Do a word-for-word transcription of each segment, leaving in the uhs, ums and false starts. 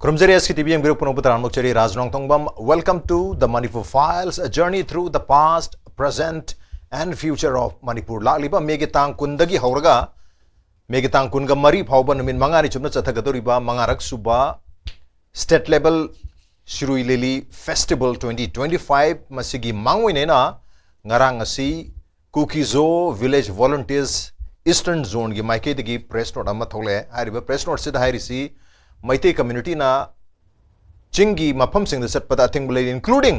ꯈꯨꯔꯨꯝꯖꯔꯤ ꯑꯦꯁ ꯀꯦ T V ꯌꯦꯡꯕꯤꯔꯛꯄ ꯄꯨꯝꯅꯃꯛꯄꯨ ꯇꯔꯥꯝꯅ ꯑꯣꯛꯆꯔꯤ꯫ ꯔꯥꯖ ꯅꯣꯡꯊꯣꯡꯕꯝ, welcome to the Manipur Files, a journey through the past, present and future of Manipur. ꯂꯥꯛꯂꯤꯕ ꯃꯦꯒꯤ ꯇꯥꯡ ꯀꯨꯟꯗꯒꯤ ꯍꯧꯔꯒ ꯃꯦꯒꯤ ꯇꯥꯡ ꯀꯨꯟꯒ ꯃꯔꯤ ꯐꯥꯎꯕ ꯅꯨꯃꯤꯠ ꯃꯉꯥꯅꯤ ꯆꯨꯞꯅ ꯆꯠꯊꯒꯗꯧꯔꯤꯕ ꯃꯉꯥꯔꯛ ꯁꯨꯕ State Level Shirui Lily Festival twenty twenty-five, ꯃꯁꯤꯒꯤ ꯃꯥꯡꯑꯣꯏꯅꯅ ꯉꯔꯥꯡ ꯑꯁꯤ ꯀꯨꯀꯤꯖꯣ Village Volunteers Eastern Zoneꯒꯤ ꯃꯥꯏꯀꯩꯗꯒꯤ press note ꯑꯃ ꯊꯣꯛꯂꯛꯑꯦ꯫ ꯍꯥꯏꯔꯤꯕ press noteꯁꯤꯗ ꯍꯥꯏꯔꯤꯁꯤ ꯃꯩꯇꯩ communityꯅ ꯆꯤꯡꯒꯤ ꯃꯐꯝꯁꯤꯡꯗ ꯆꯠꯄꯗ ꯑꯊꯤꯡꯕ ꯂꯩꯔꯤ, including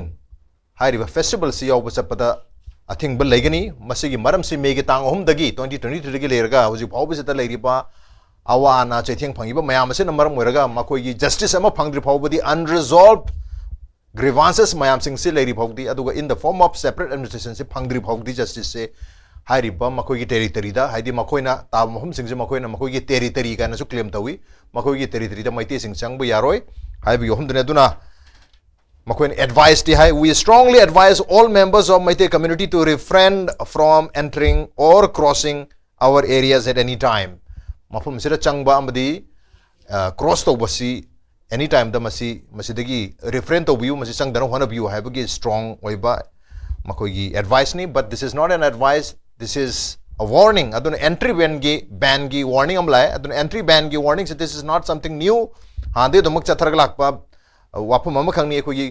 ꯍꯥꯏꯔꯤꯕ festivalꯁꯤ ꯌꯥꯎꯕ ꯆꯠꯄꯗ ꯑꯊꯤꯡꯕ ꯂꯩꯒꯅꯤ꯫ ꯃꯁꯤꯒꯤ ꯃꯔꯝꯁꯤ ꯃꯦꯒꯤ ꯇꯥꯡ ꯑꯍꯨꯝꯗꯒꯤ, twenty twenty-threeꯗꯒꯤ ꯂꯩꯔꯒ ꯍꯧꯖꯤꯛ ꯐꯥꯎꯕꯁꯤꯗ ꯂꯩꯔꯤꯕ ꯑꯋꯥ ꯑꯅꯥ ꯆꯩꯊꯦꯡ ꯐꯪꯉꯤꯕ ꯃꯌꯥꯝ ꯑꯁꯤꯅ ꯃꯔꯝ ꯑꯣꯏꯔꯒ ꯃꯈꯣꯏꯒꯤ justice ꯑꯃ ꯐꯪꯗ꯭ꯔꯤ ꯐꯥꯎꯕꯗꯤ, unresolved grievances ꯃꯌꯥꯝꯁꯤꯡꯁꯤ ꯂꯩꯔꯤ ꯐꯥꯎꯕꯗꯤ, ꯑꯗꯨꯒ in the form of separate administrationꯁꯤ ꯐꯪꯗ꯭ꯔꯤ ꯐꯥꯎꯕꯗꯤ justiceꯁꯦ ꯍꯥꯏꯔꯤꯕ ꯃꯈꯣꯏꯒꯤ territoryꯗ, ꯍꯥꯏꯗꯤ ꯃꯈꯣꯏꯅ ꯇꯥꯕ ꯃꯐꯝꯁꯤꯡꯁꯤ ꯃꯈꯣꯏꯅ ꯃꯈꯣꯏꯒꯤ territory ꯀꯥꯏꯅꯁꯨ claim ꯇꯧꯏ, ꯃꯈꯣꯏꯒꯤ territoryꯗ ꯃꯩꯇꯩꯁꯤꯡ ꯆꯪꯕ ꯌꯥꯔꯣꯏ ꯍꯥꯏꯕꯒꯤ ꯋꯥꯐꯝꯗꯨꯅꯤ꯫ ꯑꯗꯨꯅ ꯃꯈꯣꯏꯅ adviceꯇꯤ ꯍꯥꯏ, "We strongly advise all members of Meitei community to refrain from entering or crossing our areas at any time." ꯃꯐꯝꯁꯤꯗ ꯆꯪꯕ ꯑꯃꯗꯤ cross ꯇꯧꯕꯁꯤ any timeꯗ ꯃꯁꯤ, ꯃꯁꯤꯗꯒꯤ refrain ꯇꯧꯕꯤꯌꯨ, ꯃꯁꯤ ꯆꯪꯗꯅꯕ ꯍꯣꯠꯅꯕꯤꯌꯨ ꯍꯥꯏꯕꯒꯤ strong ꯑꯣꯏꯕ ꯃꯈꯣꯏꯒꯤ adviceꯅꯤ꯫ But this is not an advice, this is a warning. ꯑꯗꯨꯅ entry banꯒꯤ, banꯒꯤ warning ꯑꯃ ꯂꯥꯛꯑꯦ꯫ ꯑꯗꯨꯅ entry banꯒꯤ warningꯁꯦ, this is not something new, ꯍꯥꯟꯅꯗꯒꯤ ꯑꯗꯨꯃꯛ ꯆꯠꯊꯔꯒ ꯂꯥꯛꯄ ꯋꯥꯐꯝ ꯑꯃꯈꯛꯅꯤ꯫ ꯑꯩꯈꯣꯏꯒꯤ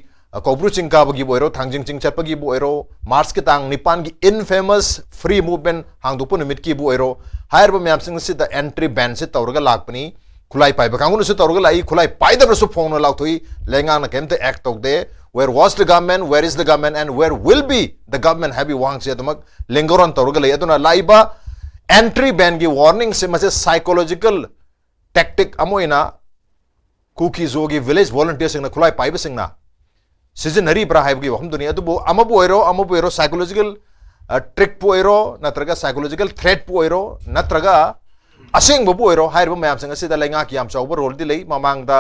ꯀꯧꯕ꯭ꯔꯨ ꯆꯤꯡ ꯀꯥꯕꯒꯤꯕꯨ ꯑꯣꯏꯔꯣ, ꯊꯥꯡꯖꯤꯡ ꯆꯤꯡ ꯆꯠꯄꯒꯤꯕꯨ ꯑꯣꯏꯔꯣ, Marchꯀꯤ ꯇꯥꯡ ꯅꯤꯄꯥꯟꯒꯤ infamous free movement ꯍꯥꯡꯗꯣꯛꯄ ꯅꯨꯃꯤꯠꯀꯤꯕꯨ ꯑꯣꯏꯔꯣ, ꯍꯥꯏꯔꯤꯕ ꯃꯌꯥꯝꯁꯤꯡ ꯑꯁꯤꯗ entry banꯁꯦ ꯇꯧꯔꯒ ꯂꯥꯛꯄꯅꯤ꯫ ꯈꯨꯠꯂꯥꯏ ꯄꯥꯏꯕ ꯀꯥꯡꯕꯨꯅꯁꯨ ꯇꯧꯔꯒ ꯂꯥꯛꯏ, ꯈꯨꯠꯂꯥꯏ ꯄꯥꯏꯗꯕꯅꯁꯨ ꯐꯣꯡꯅ ꯂꯥꯎꯊꯣꯛꯏ꯫ ꯂꯩꯉꯥꯛꯅ ꯀꯩꯝꯇ act ꯇꯧꯗꯦ꯫ Where was the government? Where is the government? And where will be the government? ꯍꯥꯏꯕꯒꯤ ꯋꯥꯍꯪꯁꯦ ꯑꯗꯨꯃꯛ ꯂꯦꯡꯒꯔꯣꯟ ꯇꯧꯔꯒ ꯂꯩ꯫ ꯑꯗꯨꯅ ꯂꯥꯛꯏꯕ entry banꯒꯤ warningꯁꯦ, ꯃꯁꯦ psychological tactic ꯑꯃ ꯑꯣꯏꯅ ꯀꯨꯀꯤꯖꯣꯒꯤ village volunteerꯁꯤꯡꯅ, ꯈꯨꯠꯂꯥꯏ ꯄꯥꯏꯕꯁꯤꯡꯅ ꯁꯤꯖꯤꯟꯅꯔꯤꯕ꯭ꯔꯥ ꯍꯥꯏꯕꯒꯤ ꯋꯥꯐꯝꯗꯨꯅꯤ꯫ ꯑꯗꯨꯕꯨ ꯑꯃꯕꯨ ꯑꯣꯏꯔꯣ, ꯑꯃꯕꯨ ꯑꯣꯏꯔꯣ, psychological trickꯄꯨ ꯑꯣꯏꯔꯣ, ꯅꯠꯇ꯭ꯔꯒ psychological threatꯄꯨ ꯑꯣꯏꯔꯣ, ꯅꯠꯇ꯭ꯔꯒ ꯑꯁꯦꯡꯕꯕꯨ ꯑꯣꯏꯔꯣ, ꯍꯥꯏꯔꯤꯕ ꯃꯌꯥꯝꯁꯤꯡ ꯑꯁꯤꯗ ꯂꯩꯉꯥꯛꯀꯤ ꯌꯥꯝ ꯆꯥꯎꯕ roleꯗꯤ ꯂꯩ꯫ ꯃꯃꯥꯡꯗ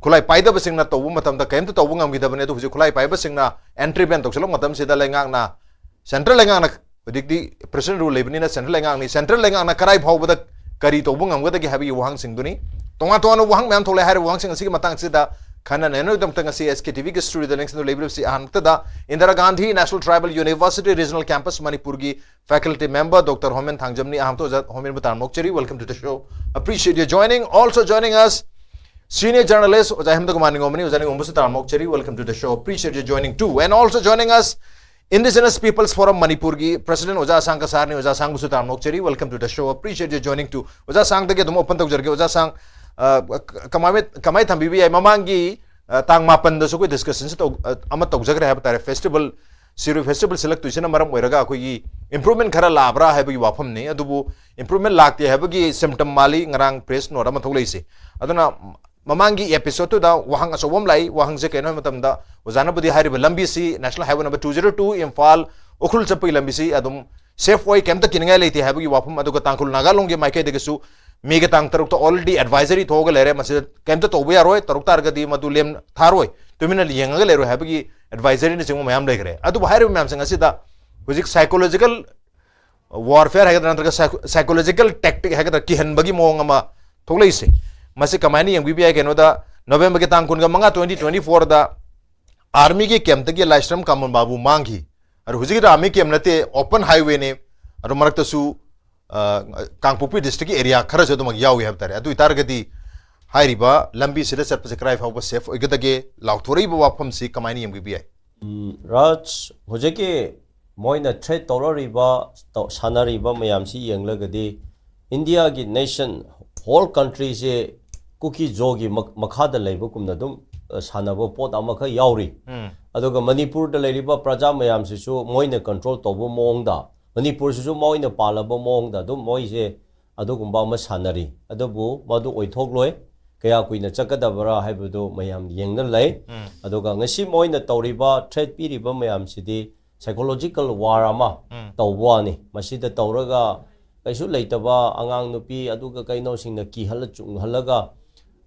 ꯈꯨꯠꯂꯥꯏ ꯄꯥꯏꯗꯕꯁꯤꯡꯅ ꯇꯧꯕ ꯃꯇꯝꯗ ꯀꯔꯤꯝꯇ ꯇꯧꯕ ꯉꯝꯈꯤꯗꯕꯅꯤ꯫ ꯑꯗꯨ ꯍꯧꯖꯤꯛ ꯈꯨꯠꯂꯥꯏ ꯄꯥꯏꯕꯁꯤꯡꯅ entry ban ꯇꯧꯁꯤꯜꯂꯛꯄ ꯃꯇꯝꯁꯤꯗ ꯂꯩꯉꯥꯛꯅ, central ꯂꯩꯉꯥꯛꯅ, ꯍꯧꯖꯤꯛꯇꯤ president rule ꯂꯩꯕꯅꯤꯅ central ꯂꯩꯉꯥꯛꯅꯤ, central ꯂꯩꯉꯥꯛꯅ ꯀꯗꯥꯏ ꯐꯥꯎꯕꯗ ꯀꯔꯤ ꯇꯧꯕ ꯉꯝꯒꯗꯒꯦ ꯍꯥꯏꯕꯒꯤ ꯋꯥꯍꯪꯁꯤꯡꯗꯨꯅꯤ꯫ ꯇꯣꯉꯥꯟ ꯇꯣꯉꯥꯟꯕ ꯋꯥꯍꯪ ꯃꯌꯥꯝ ꯊꯣꯛꯂꯛꯑꯦ꯫ ꯍꯥꯏꯔꯤꯕ ꯋꯥꯍꯪꯁꯤꯡ ꯑꯁꯤꯒꯤ ꯃꯇꯥꯡꯁꯤꯗ ꯈꯟꯅ ꯅꯩꯅꯕꯒꯤꯗꯃꯛꯇ ꯉꯁꯤ S K T V ꯒꯤ studio ꯗ ꯂꯦꯡꯁꯤꯟꯗꯨꯅ ꯂꯩꯕꯤꯔꯤꯕꯁꯤ ꯑꯍꯥꯟꯕꯗ Indira Gandhi National Tribal University Regional Campus ꯃꯅꯤꯄꯨꯔꯒꯤ faculty member Doctor ꯍꯣꯃꯦꯟ ꯊꯥꯡꯖꯝꯅꯤ꯫ ꯑꯍꯥꯟꯕꯗ ꯑꯣꯖꯥ ꯍꯣꯃꯦꯟꯕꯨ ꯇꯔꯥꯝꯅ ꯑꯣꯛꯆꯔꯤ, welcome to the show, appreciate your joining. Also joining us, senior journalist ꯑꯣꯖꯥ ꯍꯦꯃꯟꯇ ꯀꯨꯃꯥꯔ ꯅꯤꯉꯣꯝꯕꯅꯤ꯫ ꯑꯣꯖꯥ ꯅꯤꯉꯣꯝꯕꯁꯨ ꯇꯔꯥꯝꯅ ꯑꯣꯛꯆꯔꯤ, welcome to the show, appreciate your joining too. And also joining us, Indigenous Peoples Forum ꯃꯅꯤꯄꯨꯔꯒꯤ president ꯑꯣꯖꯥ ꯑꯁꯥꯡ ꯀꯁꯥꯔꯅꯤ꯫ ꯑꯣꯖꯥ ꯑꯁꯥꯡꯕꯨꯁꯨ ꯇꯔꯥꯝꯅ ꯑꯣꯛꯆꯔꯤ, welcome to the show, appreciate your joining too. ꯑꯣꯖꯥ ꯑꯁꯥꯡꯗꯒꯤ ꯑꯗꯨꯝ open ꯇꯧꯖꯔꯒꯦ꯫ ꯑꯣꯖꯥ ꯑꯁꯥꯡ, ꯑ, ꯀꯃꯥꯏ ꯀꯃꯥꯏ ꯊꯝꯕꯤꯕ ꯌꯥꯏ? ꯃꯃꯥꯡꯒꯤ, ꯑ, ꯇꯥꯡ ꯃꯥꯄꯟꯗꯁꯨ ꯑꯩꯈꯣꯏ discussion ꯁꯤ ꯇꯧ-, ꯑ, ꯑꯃ ꯇꯧꯖꯈ꯭ꯔꯦ ꯍꯥꯏꯕ ꯇꯥꯔꯦ꯫ Festival, ꯁꯤꯔꯣꯏ festival ꯁꯤꯜꯂꯛꯇꯣꯏꯁꯤꯅ ꯃꯔꯝ ꯑꯣꯏꯔꯒ ꯑꯩꯈꯣꯏꯒꯤ improvement ꯈꯔ ꯂꯥꯛꯑꯕ꯭ꯔꯥ ꯍꯥꯏꯕꯒꯤ ꯋꯥꯐꯝꯅꯤ꯫ ꯑꯗꯨꯕꯨ improvement ꯂꯥꯛꯇꯦ ꯍꯥꯏꯕꯒꯤ symptom ꯃꯥꯜꯂꯤ ꯉꯔꯥꯡ press note ꯑꯃ ꯊꯣꯛꯂꯛꯏꯁꯦ꯫ ꯑꯗꯨꯅ ꯃꯃꯥꯡꯒꯤ episode ꯇꯨꯗ ꯋꯥꯍꯪ ꯑꯆꯧꯕ ꯑꯃ ꯂꯥꯛꯏ꯫ ꯋꯥꯍꯪꯁꯦ ꯀꯩꯅꯣ ꯍꯥꯏꯕ ꯃꯇꯝꯗ, ꯑꯣꯖꯥꯅꯕꯨꯗꯤ ꯍꯥꯏꯔꯤꯕ ꯂꯝꯕꯤꯁꯤ National Highway number two zero two Imphal Ukhrul ꯆꯠꯄꯒꯤ ꯂꯝꯕꯤꯁꯤ ꯑꯗꯨꯝ safe ꯑꯣꯏ, ꯀꯩꯝꯇ ꯀꯤꯅꯤꯡꯉꯥꯏ ꯂꯩꯇꯦ ꯍꯥꯏꯕꯒꯤ ꯋꯥꯐꯝ, ꯑꯗꯨꯒ ꯇꯥꯡꯈꯨꯜ ꯅꯥꯒꯥꯂꯣꯡꯒꯤ ꯃꯥꯏꯀꯩꯗꯒꯤꯁꯨ ꯃꯦꯒꯤ ꯇꯥꯡ ꯇꯔꯨꯛꯇ already advisory ꯊꯣꯛꯑꯒ ꯂꯩꯔꯦ, ꯃꯁꯤꯗ ꯀꯩꯝꯇ ꯇꯧꯕ ꯌꯥꯔꯣꯏ, ꯇꯧꯔꯛ ꯇꯥꯔꯒꯗꯤ ꯃꯗꯨ ꯂꯦꯝ ꯊꯥꯔꯣꯏ, ꯇꯨꯃꯤꯟꯅ ꯌꯦꯡꯉꯒ ꯂꯩꯔꯣꯏ ꯍꯥꯏꯕꯒꯤ advisoryꯅꯆꯤꯡꯕ ꯃꯌꯥꯝ ꯂꯩꯈ꯭ꯔꯦ꯫ ꯑꯗꯨꯕꯨ ꯍꯥꯏꯔꯤꯕ ꯃꯌꯥꯝꯁꯤꯡ ꯑꯁꯤꯗ ꯍꯧꯖꯤꯛ psychological warfare ꯍꯥꯏꯒꯗ꯭ꯔꯥ ꯅꯠꯇ꯭ꯔꯒ psycho-, psychological tactic ꯍꯥꯏꯒꯗ꯭ꯔꯥ, ꯀꯤꯍꯟꯕꯒꯤ ꯃꯑꯣꯡ ꯑꯃ ꯊꯣꯛꯂꯛꯏꯁꯦ, ꯃꯁꯤ ꯀꯃꯥꯏꯅ ꯌꯦꯡꯕꯤꯕ ꯌꯥꯏ? ꯀꯩꯅꯣꯗ, ꯅꯣꯕꯦꯝꯕꯔꯒꯤ ꯇꯥꯡ ꯀꯨꯟꯒ ꯃꯉꯥ, twenty twenty fourꯗ armyꯒꯤ campꯇꯒꯤ ꯂꯥꯏꯁ꯭ꯔꯝ ꯀꯃꯜ ꯕꯥꯕꯨ ꯃꯥꯡꯈꯤ꯫ ꯑꯗꯣ ꯍꯧꯖꯤꯛꯀꯤꯗꯣ army camp ꯅꯠꯇꯦ, open highwayꯅꯦ꯫ ꯑꯗꯣ ꯃꯔꯛꯇꯁꯨ, ꯑ, ꯀꯥꯡꯄꯣꯛꯄꯤ districtꯀꯤ area ꯈꯔꯁꯨ ꯑꯗꯨꯃꯛ ꯌꯥꯎꯏ ꯍꯥꯏꯕ ꯇꯥꯔꯦ꯫ ꯑꯗꯨ ꯑꯣꯏꯇꯥꯔꯒꯗꯤ ꯍꯥꯏꯔꯤꯕ ꯂꯝꯕꯤꯁꯤꯗ ꯆꯠꯄꯁꯦ ꯀꯗꯥꯏ ꯐꯥꯎꯕ safe ꯑꯣꯏꯒꯗꯒꯦ? ꯂꯥꯎꯊꯣꯔꯛꯏꯕ ꯋꯥꯐꯝꯁꯤ ꯀꯃꯥꯏꯅ ꯌꯦꯡꯕꯤꯕ ꯌꯥꯏ? ꯎꯝ, ꯔꯥꯖ, ꯍꯧꯖꯤꯛꯀꯤ ꯃꯣꯏꯅ threat ꯇꯧꯔꯛꯂꯤꯕ, ꯇꯧ-, ꯁꯥꯟꯅꯔꯤꯕ ꯃꯌꯥꯝꯁꯤ ꯌꯦꯡꯂꯒꯗꯤ Indiaꯒꯤ nation, whole countryꯁꯦ ꯀꯨꯀꯤ ꯖꯣꯒꯤ ꯃꯛ-, ꯃꯈꯥꯗ ꯂꯩꯕꯒꯨꯝꯅ ꯑꯗꯨꯝ, ꯑ, ꯁꯥꯟꯅꯕ ꯄꯣꯠ ꯑꯃꯈꯛ ꯌꯥꯎꯔꯤ꯫ ꯎꯝ꯫ ꯑꯗꯨꯒ ꯃꯅꯤꯄꯨꯔꯗ ꯂꯩꯔꯤꯕ ꯄ꯭ꯔꯖꯥ ꯃꯌꯥꯝꯁꯤꯁꯨ ꯃꯣꯏꯅ control ꯇꯧꯕ ꯃꯑꯣꯡꯗ, ꯃꯅꯤꯄꯨꯔꯁꯤꯁꯨ ꯃꯣꯏꯅ ꯄꯥꯜꯂꯕ ꯃꯑꯣꯡꯗ ꯑꯗꯨꯝ ꯃꯣꯏꯁꯦ ꯑꯗꯨꯒꯨꯝꯕ ꯑꯃ ꯁꯥꯟꯅꯔꯤ꯫ ꯑꯗꯨꯕꯨ ꯃꯗꯨ ꯑꯣꯏꯊꯣꯛꯂꯣꯏ꯫ ꯀꯌꯥ ꯀꯨꯏꯅ ꯆꯠꯀꯗꯕ꯭ꯔꯥ ꯍꯥꯏꯕꯗꯨ ꯃꯌꯥꯝ ꯌꯦꯡꯅ ꯂꯩ꯫ ꯎꯝ꯫ ꯑꯗꯨꯒ ꯉꯁꯤ ꯃꯣꯏꯅ ꯇꯧꯔꯤꯕ, threat ꯄꯤꯔꯤꯕ ꯃꯌꯥꯝꯁꯤꯗꯤ psychological war ꯑꯃ ꯎꯝ꯫ ꯇꯧꯕ ꯋꯥꯅꯤ꯫ ꯃꯁꯤꯗ ꯇꯧꯔꯒ ꯀꯩꯁꯨ ꯂꯩꯇꯕ ꯑꯉꯥꯡ ꯅꯨꯄꯤ ꯑꯗꯨꯒ ꯀꯩꯅꯣꯁꯤꯡꯅ ꯀꯤꯍꯜꯂ ꯆꯨꯡꯍꯜꯂꯒ,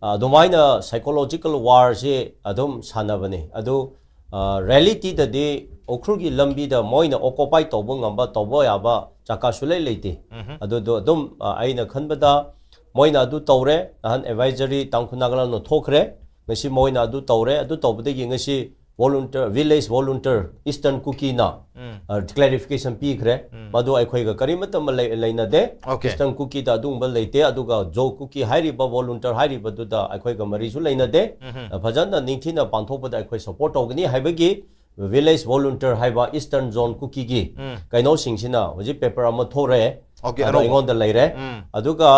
ꯑ, ꯑꯗꯨꯃꯥꯏꯅ psychological warꯁꯤ ꯑꯗꯨꯝ ꯁꯥꯟꯅꯕꯅꯤ꯫ ꯑꯗꯨ, ꯑ, realityꯗꯗꯤ ꯎꯈ꯭ꯔꯨꯜꯒꯤ ꯂꯝꯕꯤꯗ ꯃꯣꯏꯅ occupy ꯇꯧꯕ ꯉꯝꯕ, ꯇꯧꯕ ꯌꯥꯕ ꯖꯒꯥ ꯁꯨꯂꯩ ꯂꯩꯇꯦ꯫ ꯎꯝꯍꯨꯝ꯫ ꯑꯗꯨꯗꯣ ꯑꯗꯨꯝ, ꯑ, ꯑꯩꯅ ꯈꯟꯕꯗ ꯃꯣꯏꯅ ꯑꯗꯨ ꯇꯧꯔꯦ, ꯅꯍꯥꯟ advisory ꯇꯥꯡꯈꯨꯜ ꯅꯥꯒꯥꯂꯦꯟꯅ ꯊꯣꯛꯈ꯭ꯔꯦ꯫ ꯉꯁꯤ ꯃꯣꯏꯅ ꯑꯗꯨ ꯇꯧꯔꯦ, ꯑꯗꯨ ꯇꯧꯕꯗꯒꯤ ꯉꯁꯤ volunteer, village volunteer Eastern Kuki ꯅ, ꯎꯝ. ꯑ, clarification ꯄꯤꯈ꯭ꯔꯦ꯫ ꯎꯝ. ꯃꯗꯨ ꯑꯩꯈꯣꯏꯒ ꯀꯔꯤꯃꯠꯇ ꯑꯃ ꯂꯩ-, ꯂꯩꯅꯗꯦ꯫ Okay. Eastern Kuki ꯗ ꯑꯗꯨꯒꯨꯝꯕ ꯂꯩꯇꯦ꯫ ꯑꯗꯨꯒ Zo Kuki ꯍꯥꯏꯔꯤꯕ volunteer ꯍꯥꯏꯔꯤꯕꯗꯨꯗ ꯑꯩꯈꯣꯏꯒ ꯃꯔꯤꯁꯨ ꯂꯩꯅꯗꯦ꯫ ꯎꯝꯍꯨꯝ. ꯑ, ꯐꯖꯅ ꯅꯤꯡꯊꯤꯅ ꯄꯥꯡꯊꯣꯛꯄꯗ ꯑꯩꯈꯣꯏ support ꯇꯧꯒꯅꯤ ꯍꯥꯏꯕꯒꯤ village volunteer ꯍꯥꯏꯕ Eastern Zone Kuki ꯒꯤ ꯎꯝ. ꯀꯩꯅꯣꯁꯤꯡꯁꯤꯅ ꯍꯧꯖꯤꯛ paper ꯑꯃ ꯊꯣꯛꯔꯛꯑꯦ꯫ Okay, ꯑꯗꯣ ꯑꯅꯧꯕ. ꯑꯩꯉꯣꯟꯗ ꯂꯩꯔꯦ꯫ ꯎꯝ. ꯑꯗꯨꯒ,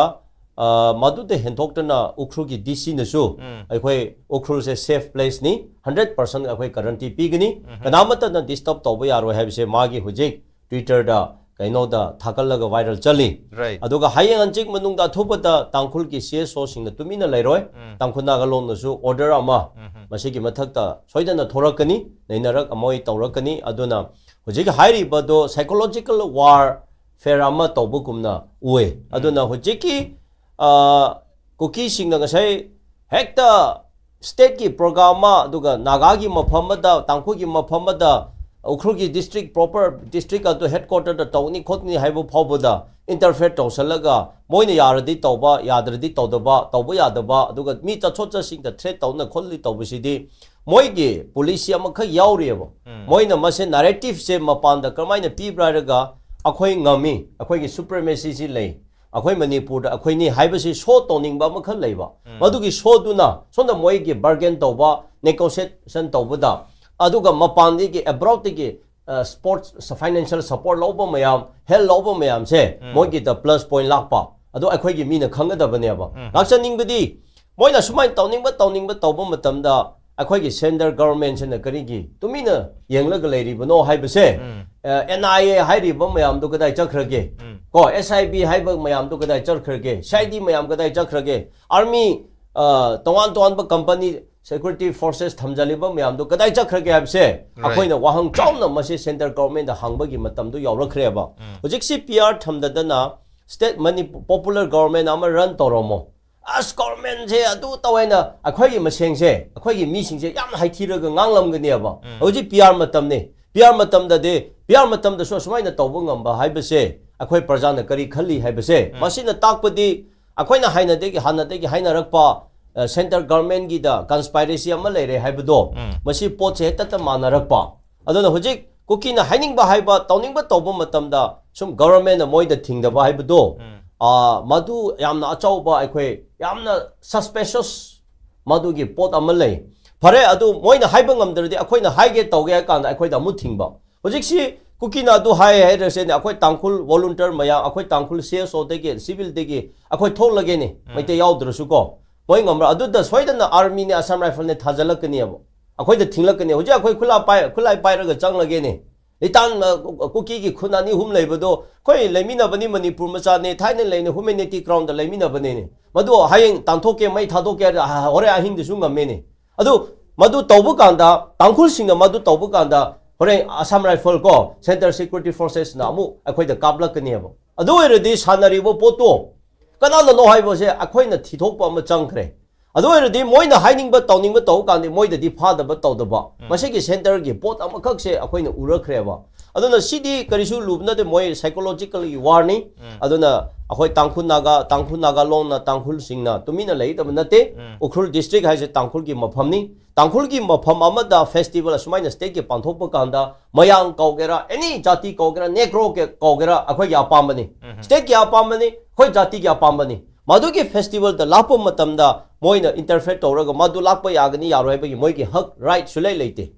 ꯑ, ꯃꯗꯨꯗ ꯍꯦꯟꯗꯣꯛꯇꯅ ꯎꯈ꯭ꯔꯨꯜꯒꯤ D C ꯅꯁꯨ ꯎꯝ. ꯑꯩꯈꯣꯏ ꯎꯈ꯭ꯔꯨꯜꯁꯦ safe place ꯅꯤ, hundred percent ꯑꯩꯈꯣꯏ guarantee ꯄꯤꯒꯅꯤ꯫ ꯎꯝꯍꯨꯝ. ꯀꯅꯥꯃꯠꯇꯅ disturb ꯇꯧꯕ ꯌꯥꯔꯣꯏ ꯍꯥꯏꯕꯁꯦ ꯃꯥꯒꯤ ꯍꯧꯖꯤꯛ Twitter ꯗ ꯀꯩꯅꯣꯗ ꯊꯥꯒꯠꯂꯒ viral ꯆꯠꯂꯤ꯫ Right. ꯑꯗꯨꯒ ꯍꯌꯦꯡ ꯍꯪꯆꯤꯠ ꯃꯅꯨꯡꯗ ꯑꯊꯨꯕꯗ ꯇꯥꯡꯈꯨꯜꯒꯤ C S O ꯁꯤꯡꯅ ꯇꯨꯃꯤꯟꯅ ꯂꯩꯔꯣꯏ꯫ ꯎꯝ. ꯇꯥꯡꯈꯨꯜ ꯅꯥꯒꯥꯂꯣꯟꯅꯁꯨ order ꯑꯃ ꯎꯝꯍꯨꯝ. ꯃꯁꯤꯒꯤ ꯃꯊꯛꯇ ꯁꯣꯏꯗꯅ ꯊꯣꯔꯛꯀꯅꯤ, ꯅꯩꯅꯔꯛ ꯑꯃꯣꯏ ꯇꯧꯔꯛꯀꯅꯤ꯫ ꯑꯗꯨꯅ ꯍꯧꯖꯤꯛ ꯍꯥꯏꯔꯤꯕꯗꯣ psychological warfare ꯑꯃ ꯇꯧꯕꯒꯨꯝꯅ ꯎꯏ꯫ ꯑꯗꯨꯅ ꯍꯧꯖꯤꯛꯀꯤ, ꯑ, ꯀꯨꯀꯤꯁꯤꯡꯅ ꯉꯁꯥꯏ ꯍꯦꯛꯇ state ꯀꯤ program ꯑꯃ, ꯑꯗꯨꯒ ꯅꯥꯒꯥꯒꯤ ꯃꯐꯝ ꯑꯃꯗ, ꯇꯥꯡꯈꯨꯜꯒꯤ ꯃꯐꯝ ꯑꯃꯗ, ꯎꯈ꯭ꯔꯨꯜꯒꯤ district, proper district ꯑꯗꯨ headquarter ꯗ ꯇꯧꯅꯤ ꯈꯣꯠꯅꯤ ꯍꯥꯏꯕ ꯐꯥꯎꯕꯗ interfere ꯇꯧꯁꯜꯂꯒ ꯃꯣꯏꯅ ꯌꯥꯔꯗꯤ ꯇꯧꯕ, ꯌꯥꯗ꯭ꯔꯗꯤ ꯇꯧꯗꯕ, ꯇꯧꯕ ꯌꯥꯗꯕ, ꯑꯗꯨꯒ ꯃꯤ ꯆꯠꯊꯣꯛ ꯆꯠꯁꯤꯟꯗ threat ꯇꯧꯅ ꯈꯣꯠꯂꯤ ꯇꯧꯕꯁꯤꯗꯤ ꯃꯣꯏꯒꯤ policy ꯑꯃꯈꯛ ꯌꯥꯎꯔꯤꯑꯕ꯫ ꯎꯝ. ꯃꯣꯏꯅ ꯃꯁꯦ narrative ꯁꯦ ꯃꯄꯥꯟꯗ ꯀꯔꯝꯍꯥꯏꯅ ꯄꯤꯕ꯭ꯔꯥ ꯍꯥꯏꯔꯒ, "ꯑꯩꯈꯣꯏ ꯉꯝꯃꯤ, ꯑꯩꯈꯣꯏꯒꯤ supremacy ꯁꯤ ꯂꯩ, ꯑꯩꯈꯣꯏ ꯃꯅꯤꯄꯨꯔꯗ ꯑꯩꯈꯣꯏꯅꯤ" ꯍꯥꯏꯕꯁꯤ show ꯇꯧꯅꯤꯡꯕ ꯑꯃꯈꯛ ꯂꯩꯕ꯫ ꯎꯝ. ꯃꯗꯨꯒꯤ show ꯗꯨꯅ ꯁꯣꯝꯗ ꯃꯣꯏꯒꯤ bargain ꯇꯧꯕ, negotiation ꯇꯧꯕꯗ, ꯑꯗꯨꯒ ꯃꯄꯥꯟꯗꯒꯤ, abroad ꯇꯒꯤ, ꯑ, sports, financial support ꯂꯧꯕ ꯃꯌꯥꯝ, help ꯂꯧꯕ ꯃꯌꯥꯝꯁꯦ ꯎꯝ. ꯃꯣꯏꯒꯤꯗ plus point ꯂꯥꯛꯄ꯫ ꯑꯗꯨ ꯑꯩꯈꯣꯏꯒꯤ ꯃꯤꯅ ꯈꯪꯒꯗꯕꯅꯦꯕ꯫ ꯎꯝ. ꯂꯥꯛꯆꯅꯤꯡꯕꯗꯤ ꯃꯣꯏꯅ ꯁꯨꯃꯥꯏꯅ ꯇꯧꯅꯤꯡꯕ, ꯇꯧꯅꯤꯡꯕ ꯇꯧꯕ ꯃꯇꯝꯗ ꯑꯩꯈꯣꯏꯒꯤ centre government ꯁꯤꯅ ꯀꯔꯤꯒꯤ ꯇꯨꯃꯤꯟꯅ ꯌꯦꯡꯂꯒ ꯂꯩꯔꯤꯕꯅꯣ ꯍꯥꯏꯕꯁꯦ, ꯎꯝ. ꯑ, N I A ꯍꯥꯏꯔꯤꯕ ꯃꯌꯥꯝꯗꯨ ꯀꯗꯥꯏ ꯆꯠꯈ꯭ꯔꯒꯦ? ꯎꯝ. ꯀꯣ, S I B ꯍꯥꯏꯕ ꯃꯌꯥꯝꯗꯨ ꯀꯗꯥꯏ ꯆꯠꯈ꯭ꯔꯒꯦ? C I D ꯃꯌꯥꯝ ꯀꯗꯥꯏ ꯆꯠꯈ꯭ꯔꯒꯦ? Army, ꯑ, ꯇꯣꯉꯥꯟ ꯇꯣꯉꯥꯟꯕ company security forces ꯊꯝꯖꯜꯂꯤꯕ ꯃꯌꯥꯝꯗꯨ ꯀꯗꯥꯏ ꯆꯠꯈ꯭ꯔꯒꯦ ꯍꯥꯏꯕꯁꯦ Right. ꯑꯩꯈꯣꯏꯅ ꯋꯥꯍꯪ ꯆꯥꯎꯅ ꯃꯁꯤ centre government ꯗ ꯍꯪꯕꯒꯤ ꯃꯇꯝꯗꯨ ꯌꯧꯔꯛꯈ꯭ꯔꯦꯕ꯫ ꯎꯝ. ꯍꯧꯖꯤꯛꯁꯤ P R ꯊꯝꯗꯗꯅ state ꯃꯅꯤ-, popular government ꯑꯃ run ꯇꯧꯔꯝꯃꯣ꯫ ꯑꯁ, government ꯁꯦ ꯑꯗꯨ ꯇꯧꯋꯦꯅ ꯑꯩꯈꯣꯏꯒꯤ ꯃꯁꯦꯟꯁꯦ, ꯑꯩꯈꯣꯏꯒꯤ ꯃꯤꯁꯤꯡꯁꯦ ꯌꯥꯝꯅ ꯍꯥꯏꯊꯤꯔꯒ ꯉꯥꯡꯂꯝꯒꯅꯦꯕ꯫ ꯎꯝ. ꯍꯧꯖꯤꯛ P R ꯃꯇꯝꯅꯤ꯫ P R ꯃꯇꯝꯗꯗꯤ, P R ꯃꯇꯝꯗꯁꯨ ꯑꯁꯨꯃꯥꯏꯅ ꯇꯧꯕ ꯉꯝꯕ ꯍꯥꯏꯕꯁꯦ ꯑꯩꯈꯣꯏ ꯄ꯭ꯔꯖꯥꯅ ꯀꯔꯤ ꯈꯜꯂꯤ ꯍꯥꯏꯕꯁꯦ, ꯎꯝ. ꯃꯁꯤꯅ ꯇꯥꯛꯄꯗꯤ ꯑꯩꯈꯣꯏꯅ ꯍꯥꯟꯅꯗꯒꯤ ꯍꯥꯟꯅꯗꯒꯤ ꯍꯥꯏꯅꯔꯛꯄ ꯁꯦꯟꯇ꯭ꯔꯦꯜ ꯒꯚꯔꯟꯃꯦꯟꯒꯤꯗ ꯀꯟꯁꯄꯥꯏꯔꯦꯁꯤ ꯑꯃ ꯂꯩꯔꯦ ꯍꯥꯏꯕꯗꯣ, ꯃꯁꯤ ꯄꯣꯠꯁꯦ ꯍꯦꯛꯇ ꯃꯥꯟꯅꯔꯛꯄ꯫ ꯑꯗꯨꯅ ꯍꯧꯖꯤꯛ ꯀꯨꯀꯤꯅ ꯍꯥꯏꯅꯤꯡꯕ ꯍꯥꯏꯕ, ꯇꯧꯅꯤꯡꯕ ꯇꯧꯕ ꯃꯇꯝꯗ ꯁꯨꯝ ꯒꯚꯔꯟꯃꯦꯟꯅ ꯃꯣꯏꯗ ꯊꯤꯡꯗꯕ ꯍꯥꯏꯕꯗꯣ, ꯑꯥ, ꯃꯗꯨ ꯌꯥꯝꯅ ꯑꯆꯧꯕ, ꯑꯩꯈꯣꯏ ꯌꯥꯝꯅ ꯁꯁꯄꯦꯁꯤꯌꯁ ꯃꯗꯨꯒꯤ ꯄꯣꯠ ꯑꯃ ꯂꯩ꯫ ꯐꯔꯦ, ꯑꯗꯨ ꯃꯣꯏꯅ ꯍꯥꯏꯕ ꯉꯝꯗ꯭ꯔꯗꯤ ꯑꯩꯈꯣꯏꯅ ꯍꯥꯏꯒꯦ ꯇꯧꯒꯦ ꯍꯥꯏ ꯀꯥꯟꯗ ꯑꯩꯈꯣꯏꯗ ꯑꯃꯨꯛ ꯊꯤꯡꯕ꯫ ꯍꯧꯖꯤꯛꯁꯤ ꯀꯨꯀꯤꯅ ꯑꯗꯨ ꯍꯥꯏ ꯍꯥꯏꯔꯁꯦꯅꯦ, ꯑꯩꯈꯣꯏ ꯇꯥꯡꯈꯨꯜ ꯚꯣꯂꯨꯟꯇꯤꯌꯔ ꯃꯌꯥꯝ, ꯑꯩꯈꯣꯏ ꯇꯥꯡꯈꯨꯜ ꯁꯤ ꯑꯦꯁ ꯑꯣꯗꯒꯤ, ꯁꯤꯚꯤꯜꯗꯒꯤ ꯑꯩꯈꯣꯏ ꯊꯣꯛꯂꯒꯦꯅꯦ, ꯃꯩꯇꯩ ꯌꯥꯎꯗ꯭ꯔꯁꯨ ꯀꯣ꯫ ꯃꯣꯏ ꯉꯝꯕ꯭ꯔꯥ? ꯑꯗꯨꯗ ꯁꯣꯏꯗꯅ ꯑꯥꯔꯃꯤꯅꯦ, ꯑꯁꯥꯝ ꯔꯥꯏꯐꯜꯅꯦ ꯊꯥꯖꯤꯜꯂꯛꯀꯅꯦꯕ꯫ ꯑꯩꯈꯣꯏꯗ ꯊꯤꯡꯂꯛꯀꯅꯤ꯫ ꯍꯧꯖꯤꯛ ꯑꯩꯈꯣꯏ ꯈꯨꯠꯂꯥꯏ ꯄꯥꯏ-, ꯈꯨꯠꯂꯥꯏ ꯄꯥꯏꯔꯒ ꯆꯪꯂꯒꯦꯅꯦ꯫ ꯂꯤꯇꯥꯟ, ꯑ, ꯀꯨꯀꯤꯒꯤ ꯈꯨꯟ ꯑꯅꯤ ꯑꯍꯨꯝ ꯂꯩꯕꯗꯣ, ꯑꯩꯈꯣꯏ ꯂꯩꯃꯤꯟꯅꯕꯅꯤ, ꯃꯅꯤꯄꯨꯔ ꯃꯆꯥꯅꯦ, ꯊꯥꯏꯅ ꯂꯩꯅ ꯍ꯭ꯌꯨꯃꯦꯅꯤꯇꯤ ꯒ꯭ꯔꯥꯎꯟꯗ ꯂꯩꯃꯤꯟꯅꯕꯅꯤꯅꯦ꯫ ꯃꯗꯨ ꯍꯌꯦꯡ ꯇꯥꯟꯊꯣꯛꯀꯦ, ꯃꯩ ꯊꯥꯗꯣꯛꯀꯦ ꯍꯥꯏꯔ, ꯍ-, ꯍꯣꯔꯦꯟ ꯑꯍꯤꯡꯗꯁꯨ ꯉꯝꯃꯦꯅꯦ꯫ ꯑꯗꯨ, ꯃꯗꯨ ꯇꯧꯕ ꯀꯥꯟꯗ, ꯇꯥꯡꯈꯨꯜꯁꯤꯡꯅ ꯃꯗꯨ ꯇꯧꯕ ꯀꯥꯟꯗ, ꯍꯣꯔꯦꯟ ꯑꯁꯥꯝ ꯔꯥꯏꯐꯜ ꯀꯣ, ꯁꯦꯟꯇ꯭ꯔꯦꯜ ꯁꯦꯀ꯭ꯌꯨꯔꯤꯇꯤ ꯐꯣꯔꯁꯦꯁꯅ ꯑꯃꯨꯛ ꯑꯩꯈꯣꯏꯗ ꯀꯥꯞꯂꯛꯀꯅꯦꯕ꯫ ꯑꯗꯨ ꯑꯣꯏꯔꯗꯤ ꯁꯥꯟꯅꯔꯤꯕ ꯄꯣꯠꯇꯣ ꯀꯅꯥꯅꯅꯣ ꯍꯥꯏꯕꯁꯦ ꯑꯩꯈꯣꯏꯅ ꯊꯤꯊꯣꯛꯄ ꯑꯃ ꯆꯪꯈ꯭ꯔꯦ꯫ ꯑꯗꯨ ꯑꯣꯏꯔꯗꯤ ꯃꯣꯏꯅ ꯍꯥꯏꯅꯤꯡꯕ ꯇꯧꯅꯤꯡꯕ ꯇꯧꯕ ꯀꯥꯟꯗ ꯃꯣꯏꯗꯗꯤ ꯐꯥꯗꯕ ꯇꯧꯗꯕ, ꯃꯁꯤꯒꯤ ꯁꯦꯟꯇꯔꯒꯤ ꯄꯣꯠ ꯑꯃꯈꯛꯁꯦ ꯑꯩꯈꯣꯏꯅ ꯎꯔꯛꯈ꯭ꯔꯦꯕ꯫ ꯑꯗꯨꯅ ꯁꯤꯗꯤ ꯀꯔꯤꯁꯨ ꯂꯨꯕ ꯅꯠꯇꯦ, ꯃꯣꯏ ꯁꯥꯏꯀꯣꯂꯣꯖꯤꯀꯦꯜꯒꯤ ꯋꯥꯔꯅꯤ꯫ ꯑꯗꯨꯅ ꯑꯩꯈꯣꯏ ꯇꯥꯡꯈꯨꯜ ꯅꯥꯒꯥ, ꯇꯥꯡꯈꯨꯜ ꯅꯥꯒꯥ ꯂꯣꯟꯅ ꯇꯥꯡꯈꯨꯜꯁꯤꯡꯅ ꯇꯨꯃꯤꯟꯅ ꯂꯩꯒꯗꯕ ꯅꯠꯇꯦ꯫ ꯎꯈ꯭ꯔꯨꯜ ꯗꯤꯁꯇ꯭ꯔꯤꯛ ꯍꯥꯏꯁꯦ ꯇꯥꯡꯈꯨꯜꯒꯤ ꯃꯐꯝꯅꯤ꯫ ꯇꯥꯡꯈꯨꯜꯒꯤ ꯃꯐꯝ ꯑꯃꯗ ꯐꯦꯁꯇꯤꯚꯦꯜ ꯑꯁꯨꯃꯥꯏꯅ ꯁ꯭ꯇꯦꯠꯀꯤ ꯄꯥꯡꯊꯣꯛꯄ ꯀꯥꯟꯗ, ꯃꯌꯥꯡ ꯀꯧꯒꯦꯔꯥ, ꯑꯦꯅꯤ ꯖꯥꯇꯤ ꯀꯧꯒꯦꯔꯥ, ꯅꯦꯒ꯭ꯔꯣ ꯀꯦ-, ꯀꯧꯒꯦꯔꯥ, ꯑꯩꯈꯣꯏꯒꯤ ꯑꯄꯥꯝꯕꯅꯤ꯫ ꯁ꯭ꯇꯦꯠꯀꯤ ꯑꯄꯥꯝꯕꯅꯤ, ꯑꯩꯈꯣꯏ ꯖꯥꯇꯤꯒꯤ ꯑꯄꯥꯝꯕꯅꯤ꯫ ꯃꯗꯨꯒꯤ ꯐꯦꯁꯇꯤꯚꯦꯜꯗ ꯂꯥꯛꯄ ꯃꯇꯝꯗ ꯃꯣꯏꯅ ꯏꯟꯇꯔꯐꯦꯔ ꯇꯧꯔꯒ ꯃꯗꯨ ꯂꯥꯛꯄ ꯌꯥꯒꯅꯤ ꯌꯥꯔꯣꯏ ꯍꯥꯏꯕꯒꯤ ꯃꯣꯏꯒꯤ ꯍꯛ, ꯔꯥꯏꯠ ꯁꯨꯂꯩ ꯂꯩꯇꯦ꯫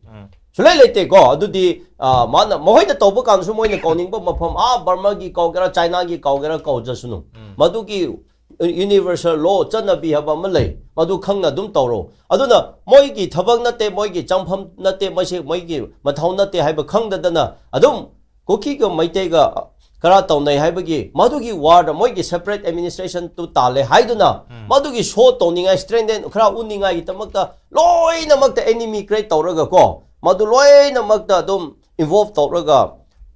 ꯁꯨꯂꯩ ꯂꯩꯇꯦꯀꯣ꯫ ꯑꯗꯨꯗꯤ, ꯑ, ꯃꯥꯅ, ꯃꯈꯣꯏꯅ ꯇꯧꯕ ꯀꯥꯟꯗꯁꯨ ꯃꯣꯏꯅ ꯀꯧꯅꯤꯡꯕ ꯃꯐꯝ, ꯑꯥ, ꯕꯔꯃꯥꯒꯤ ꯀꯧꯒꯦꯔꯥ, ꯆꯥꯏꯅꯥꯒꯤ ꯀꯧꯒꯦꯔꯥ, ꯀꯧꯖꯁꯅꯨ꯫ ꯃꯗꯨꯒꯤ ꯌꯨꯅꯤꯚꯔꯁꯦꯜ ꯂꯣ, ꯆꯠꯅꯕꯤ ꯍꯥꯏꯕ ꯑꯃ ꯂꯩ, ꯃꯗꯨ ꯈꯪꯅ ꯑꯗꯨꯝ ꯇꯧꯔꯣ꯫ ꯑꯗꯨꯅ ꯃꯣꯏꯒꯤ ꯊꯕꯛ ꯅꯠꯇꯦ, ꯃꯣꯏꯒꯤ ꯆꯪꯐꯝ ꯅꯠꯇꯦ, ꯃꯁꯤ ꯃꯣꯏꯒꯤ ꯃꯊꯧ ꯅꯠꯇꯦ ꯍꯥꯏꯕ ꯈꯪꯗꯗꯅ ꯑꯗꯨꯝ ꯀꯨꯀꯤꯒ ꯃꯩꯇꯩꯒ ꯈꯔ ꯇꯧꯅꯩ ꯍꯥꯏꯕꯒꯤ ꯃꯗꯨꯒꯤ ꯋꯥꯔꯗ ꯃꯣꯏꯒꯤ ꯁꯦꯄꯔꯦꯠ ꯑꯦꯗꯃꯤꯅꯤꯁꯇ꯭ꯔꯦꯁꯟ ꯇꯨ ꯇꯥꯜꯂꯦ ꯍꯥꯏꯗꯨꯅ ꯃꯗꯨꯒꯤ ꯁꯣ ꯇꯧꯅꯤꯡꯉꯥꯏ, ꯁ꯭ꯇꯔꯦꯟꯗꯦꯟ ꯈꯔ ꯎꯠꯅꯤꯡꯉꯥꯏꯒꯤꯗꯃꯛꯇ ꯂꯣꯏꯅꯃꯛꯇ ꯑꯦꯅꯤꯃꯤ ꯀ꯭ꯔꯤꯌꯦꯠ ꯇꯧꯔꯒ ꯀꯣ, ꯃꯗꯨ ꯂꯣꯏꯅꯃꯛꯇ ꯑꯗꯨꯝ ꯏꯟꯚꯣꯜꯚ ꯇꯧꯔꯒ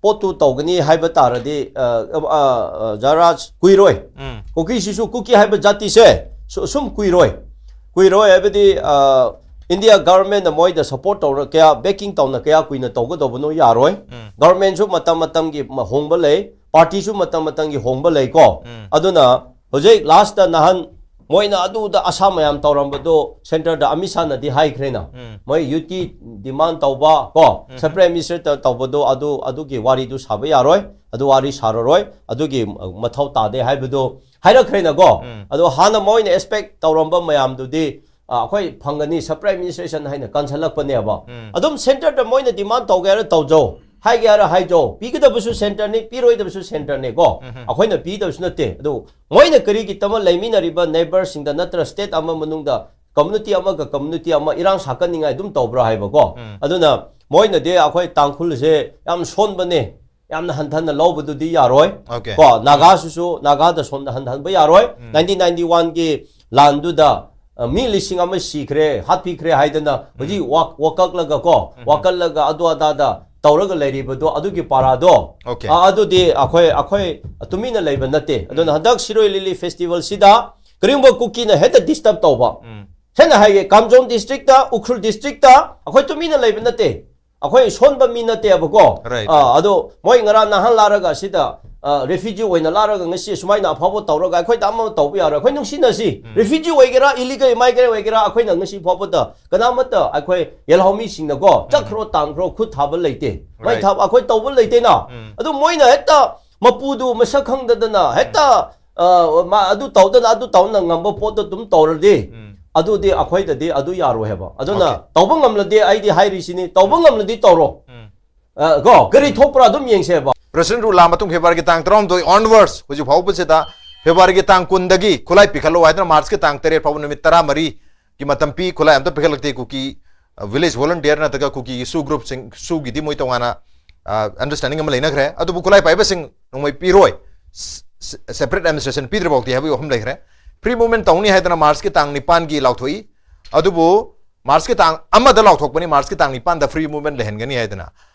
ꯄꯣꯠꯇꯨ ꯇꯧꯒꯅꯤ ꯍꯥꯏꯕ ꯇꯥꯔꯗꯤ, ꯑ, ꯑ, ꯑ, ꯖꯥꯔꯥꯖ, ꯀꯨꯏꯔꯣꯏ꯫ ꯎꯝ꯫ ꯀꯨꯀꯤꯁꯤꯁꯨ, ꯀꯨꯀꯤ ꯍꯥꯏꯕ ꯖꯥꯇꯤꯁꯦ ꯁꯨ-, ꯁꯨꯝ ꯀꯨꯏꯔꯣꯏ꯫ ꯀꯨꯏꯔꯣꯏ ꯍꯥꯏꯕꯗꯤ, ꯑ, ꯏꯟꯗꯤꯌꯥ ꯒꯚꯔꯟꯃꯦꯟꯠꯅ ꯃꯣꯏꯗ ꯁꯄꯣꯔꯠ ꯇꯧꯔ ꯀꯌꯥ, ꯕꯦꯀꯤꯡ ꯇꯧꯅ ꯀꯌꯥ ꯀꯨꯏꯅ ꯇꯧꯒꯗꯧꯕꯅꯣ ꯌꯥꯔꯣꯏ꯫ ꯎꯝ꯫ ꯒꯚꯔꯟꯃꯦꯟꯠꯁꯨ ꯃꯇꯝ ꯃꯇꯝꯒꯤ ꯃ-, ꯍꯣꯡꯕ ꯂꯩ, ꯄꯥꯔꯇꯤꯁꯨ ꯃꯇꯝ ꯃꯇꯝꯒꯤ ꯍꯣꯡꯕ ꯂꯩꯀꯣ꯫ ꯎꯝ꯫ ꯑꯗꯨꯅ ꯍꯧꯖꯤꯛ ꯂꯥꯁꯇ ꯅꯍꯥꯟ ꯃꯣꯏꯅ ꯑꯗꯨꯗ ꯑꯁꯥ ꯃꯌꯥꯝ ꯇꯧꯔꯝꯕꯗꯣ ꯁꯦꯟꯇꯔꯗ ꯑꯃꯤꯠ ꯁꯥꯅꯗꯤ ꯍꯥꯏꯈ꯭ꯔꯦꯅ꯫ ꯎꯝ. ꯃꯣꯏ ꯌꯨꯇꯤ ꯗꯤꯃꯥꯟ ꯇꯧꯕ ꯀꯣ, ꯎꯝ. ꯁꯦꯄꯔꯦꯠ ꯑꯦꯗꯃꯤꯅꯤꯁꯇ꯭ꯔꯦꯁꯟ ꯇꯧꯕꯗꯣ ꯑꯗꯨ ꯑꯗꯨꯒꯤ ꯋꯥꯔꯤꯗꯨ ꯁꯥꯕ ꯌꯥꯔꯣꯏ, ꯑꯗꯨ ꯋꯥꯔꯤ ꯁꯥꯔꯔꯣꯏ, ꯑꯗꯨꯒꯤ ꯃꯊꯧ ꯇꯥꯗꯦ ꯍꯥꯏꯕꯗꯣ ꯍꯥꯏꯔꯛꯈ꯭ꯔꯦꯅꯀꯣ꯫ ꯎꯝ. ꯑꯗꯣ ꯍꯥꯟꯅ ꯃꯣꯏꯅ ꯑꯦꯛꯁꯄꯦꯛ ꯇꯧꯔꯝꯕ ꯃꯌꯥꯝꯗꯨꯗꯤ ꯑ, ꯑꯩꯈꯣꯏ ꯐꯪꯒꯅꯤ, ꯁꯦꯄꯔꯦꯠ ꯑꯦꯗꯃꯤꯅꯤꯁꯇ꯭ꯔꯦꯁꯟ ꯍꯥꯏꯅ ꯀꯟꯁꯜꯂꯛꯄꯅꯦꯕ꯫ ꯎꯝ. ꯑꯗꯨꯝ ꯁꯦꯟꯇꯔꯗ ꯃꯣꯏꯅ ꯗꯤꯃꯥꯟ ꯇꯧꯒꯦ ꯍꯥꯏꯔ ꯇꯧꯖꯧ, ꯍꯥꯏꯒꯦ ꯍꯥꯏꯔ ꯍꯥꯏꯖꯧ, ꯄꯤꯒꯗꯕꯁꯨ ꯁꯦꯟꯇꯔꯅꯤ, ꯄꯤꯔꯣꯏꯗꯕꯁꯨ ꯁꯦꯟꯇꯔꯅꯤꯀꯣ꯫ ꯎꯝ. ꯑꯩꯈꯣꯏꯅ ꯄꯤꯗꯕꯁꯨ ꯅꯠꯇꯦ꯫ ꯑꯗꯨ ꯃꯣꯏꯅ ꯀꯔꯤꯒꯤꯗꯃꯛ ꯂꯩꯃꯤꯟꯅꯔꯤꯕ ꯅꯦꯕꯔꯁꯤꯡꯗ ꯅꯠꯇ꯭ꯔ ꯁ꯭ꯇꯦꯠ ꯑꯃ ꯃꯅꯨꯡꯗ ꯀꯝꯃꯨꯅꯤꯇꯤ ꯑꯃꯒ ꯀꯝꯃꯨꯅꯤꯇꯤ ꯑꯃ ꯏꯔꯥꯡ ꯁꯥꯀꯟꯅꯤꯡꯉꯥꯏ ꯑꯗꯨꯝ ꯇꯧꯕ꯭ꯔꯥ ꯍꯥꯏꯕꯀꯣ꯫ ꯎꯝ. ꯑꯗꯨꯅ ꯃꯣꯏꯅꯗꯤ ꯑꯩꯈꯣꯏ ꯇꯥꯡꯈꯨꯜꯁꯦ ꯌꯥꯝ ꯁꯣꯟꯕꯅꯦ, ꯌꯥꯝꯅ ꯍꯟꯊꯅ ꯂꯧꯕꯗꯨꯗꯤ ꯌꯥꯔꯣꯏ꯫ Okay. ꯀꯣ, ꯅꯥꯒꯥꯁꯤꯁꯨ ꯅꯥꯒꯥꯗ ꯁꯣꯝꯗ ꯍꯟꯊꯍꯟꯕ ꯌꯥꯔꯣꯏ꯫ ꯎꯝ. ꯅꯥꯏꯟꯇꯤꯟ ꯅꯥꯏꯟꯇꯤ ꯋꯥꯟꯒꯤ ꯂꯥꯟꯗꯨꯗ, ꯑ, ꯃꯤ ꯂꯤꯁꯤꯡ ꯑꯃ ꯁꯤꯈ꯭ꯔꯦ, ꯍꯥꯠꯄꯤꯈ꯭ꯔꯦ ꯍꯥꯏꯗꯅ ꯍꯧꯖꯤꯛ ꯋꯥꯛ-, ꯋꯥꯀꯠꯂꯒ ꯀꯣ, ꯎꯝ. ꯋꯥꯀꯠꯂꯒ ꯑꯗꯨ ꯑꯗꯥꯗ ꯇꯧꯔꯒ ꯂꯩꯔꯤꯕꯗꯣ ꯑꯗꯨꯒꯤ ꯄꯥꯔꯥꯗꯣ, Okay. ꯑ, ꯑꯗꯨꯗꯤ ꯑꯩꯈꯣꯏ, ꯑꯩꯈꯣꯏ ꯇꯨꯃꯤꯟꯅ ꯂꯩꯕ ꯅꯠꯇꯦ꯫ ꯑꯗꯨꯅ ꯎꯝ. ꯍꯟꯗꯛ ꯁꯤꯔꯣꯏ ꯂꯤꯂꯤ ꯐꯦꯁꯇꯤꯚꯦꯜꯁꯤꯗ ꯀꯔꯤꯒꯨꯝꯕ ꯀꯨꯀꯤꯅ ꯍꯦꯛꯇ ꯗꯤꯁꯇꯔꯕ ꯇꯧꯕ, ꯎꯝ. ꯁꯦꯡꯅ ꯍꯥꯏꯒꯦ, ꯀꯥꯝꯖꯣꯡ ꯗꯤꯁꯇ꯭ꯔꯤꯛꯇ, ꯎꯈ꯭ꯔꯨꯜ ꯗꯤꯁꯇ꯭ꯔꯤꯛꯇ ꯑꯩꯈꯣꯏ ꯇꯨꯃꯤꯟꯅ ꯂꯩꯕ ꯅꯠꯇꯦ꯫ ꯑꯩꯈꯣꯏ ꯁꯣꯟꯕ ꯃꯤ ꯅꯠꯇꯦꯕꯀꯣ꯫ Right. ꯑ, ꯑꯗꯣ ꯃꯣꯏ ꯉꯔꯥꯡ ꯅꯍꯥꯟ ꯂꯥꯛꯔꯒ ꯁꯤꯗ, ꯑ, ꯔꯦꯐ꯭ꯌꯨꯖꯤ ꯑꯣꯏꯅ ꯂꯥꯛꯔꯒ ꯉꯁꯤ ꯁꯨꯃꯥꯏꯅ ꯑꯐꯕ ꯇꯧꯔꯒ ꯑꯩꯈꯣꯏꯗ ꯑꯃ ꯇꯧꯕ ꯌꯥꯔꯣꯏ꯫ ꯑꯩꯈꯣꯏ ꯅꯨꯡꯁꯤꯅꯁꯤ꯫ ꯎꯝ. ꯔꯦꯐ꯭ꯌꯨꯖꯤ ꯑꯣꯏꯒꯦꯔꯥ, ꯏꯂꯤꯒꯦꯜ ꯏꯃꯥꯏꯒ꯭ꯔꯦꯟ ꯑꯣꯏꯒꯦꯔꯥ, ꯑꯩꯈꯣꯏꯅ ꯉꯁꯤ ꯐꯥꯎꯕꯗ ꯀꯅꯥꯃꯠꯇ ꯑꯩꯈꯣꯏ ꯌꯦꯜꯍꯧꯃꯤꯁꯤꯡꯅꯀꯣ, "ꯆꯠꯈ꯭ꯔꯣ, ꯇꯥꯟꯈ꯭ꯔꯣ, ꯈꯨꯠ ꯊꯥꯕ ꯂꯩꯇꯦ, ꯃꯩ Right. ꯊꯥꯕ ꯑꯩꯈꯣꯏ ꯇꯧꯕ ꯂꯩꯇꯦꯅ"꯫ ꯎꯝ. ꯑꯗꯨ ꯃꯣꯏꯅ ꯍꯦꯛꯇ ꯃꯄꯨꯗꯨ ꯃꯁꯛ ꯈꯪꯗꯗꯅ ꯍꯦꯛꯇ, ꯑ, ꯃꯥ ꯑꯗꯨ ꯇꯧꯗꯅ ꯑꯗꯨ ꯇꯧꯗꯅ ꯉꯝꯕ ꯄꯣꯠꯇꯣ ꯑꯗꯨꯝ ꯇꯧꯔꯗꯤ, ꯎꯝ. ꯑꯗꯨꯗꯤ ꯑꯩꯈꯣꯏꯗꯗꯤ ꯑꯗꯨ ꯌꯥꯔꯣꯏ ꯍꯥꯏꯕ꯫ ꯑꯗꯨꯅ Okay. ꯇꯧꯕ ꯉꯝꯂꯗꯤ, ꯑꯩꯗꯤ ꯍꯥꯏꯔꯤꯁꯤꯅꯤ, ꯇꯧꯕ ꯉꯝꯂꯗꯤ ꯇꯧꯔꯣ꯫ ꯎꯝ. ꯑ, ꯀꯣ, ꯀꯔꯤ ꯊꯣꯛꯄ꯭ꯔꯥ ꯑꯗꯨꯝ ꯌꯦꯡꯁꯦꯕ꯫ President Rule ꯂꯥꯛꯑ ꯃꯇꯨꯡ ꯐꯦꯕ꯭ꯔꯨꯋꯥꯔꯤꯒꯤ ꯇꯥꯡ ꯇꯔꯥꯍꯨꯝꯗꯣꯏ onwards, ꯍꯧꯖꯤꯛ ꯐꯥꯎꯕꯁꯤꯗ ꯐꯦꯕ꯭ꯔꯨꯋꯥꯔꯤꯒꯤ ꯇꯥꯡ ꯀꯨꯟꯗꯒꯤ ꯈꯨꯠꯂꯥꯏ ꯄꯤꯈꯠꯂꯣ ꯍꯥꯏꯗꯅ ꯃꯥꯔꯆꯀꯤ ꯇꯥꯡ ꯇꯔꯦꯠ ꯐꯥꯎꯕ ꯅꯨꯃꯤꯠ ꯇꯔꯥꯃꯔꯤꯒꯤ ꯃꯇꯝ ꯄꯤ꯫ ꯈꯨꯠꯂꯥꯏ ꯑꯝꯇ ꯄꯤꯈꯠꯂꯛꯇꯦ꯫ ꯀꯨꯀꯤ, ꯑ, village volunteer ꯅꯠꯇ꯭ꯔꯒ ꯀꯨꯀꯤꯒꯤ SoO group ꯁꯤꯡ, SoO ꯒꯤꯗꯤ ꯃꯣꯏ ꯇꯣꯉꯥꯟꯅ, ꯑ, understanding ꯑꯃ ꯂꯩꯅꯈ꯭ꯔꯦ꯫ ꯑꯗꯨꯕꯨ ꯈꯨꯠꯂꯥꯏ ꯄꯥꯏꯕꯁꯤꯡ ꯅꯣꯡꯃꯩ ꯄꯤꯔꯣꯏ, ꯁ-, ꯁ-, separate administration ꯄꯤꯗ꯭ꯔꯤꯐꯥꯎꯗꯤ ꯍꯥꯏꯕ ꯋꯥꯐꯝ ꯂꯩꯈ꯭ꯔꯦ꯫ Free movement ꯇꯧꯅꯤ ꯍꯥꯏꯗꯅ ꯃꯥꯔꯆꯀꯤ ꯇꯥꯡ ꯅꯤꯄꯥꯟꯒꯤ ꯂꯥꯎꯊꯣꯛꯏ꯫ ꯑꯗꯨꯕꯨ ꯃꯥꯔꯆꯀꯤ ꯇꯥꯡ ꯑꯃꯗ ꯂꯥꯎꯊꯣꯛꯄꯅꯤ, ꯃꯥꯔꯆꯀꯤ ꯇꯥꯡ ꯅꯤꯄꯥꯟꯗ free movement ꯂꯩꯍꯟꯒꯅꯤ ꯍꯥꯏꯗꯅ꯫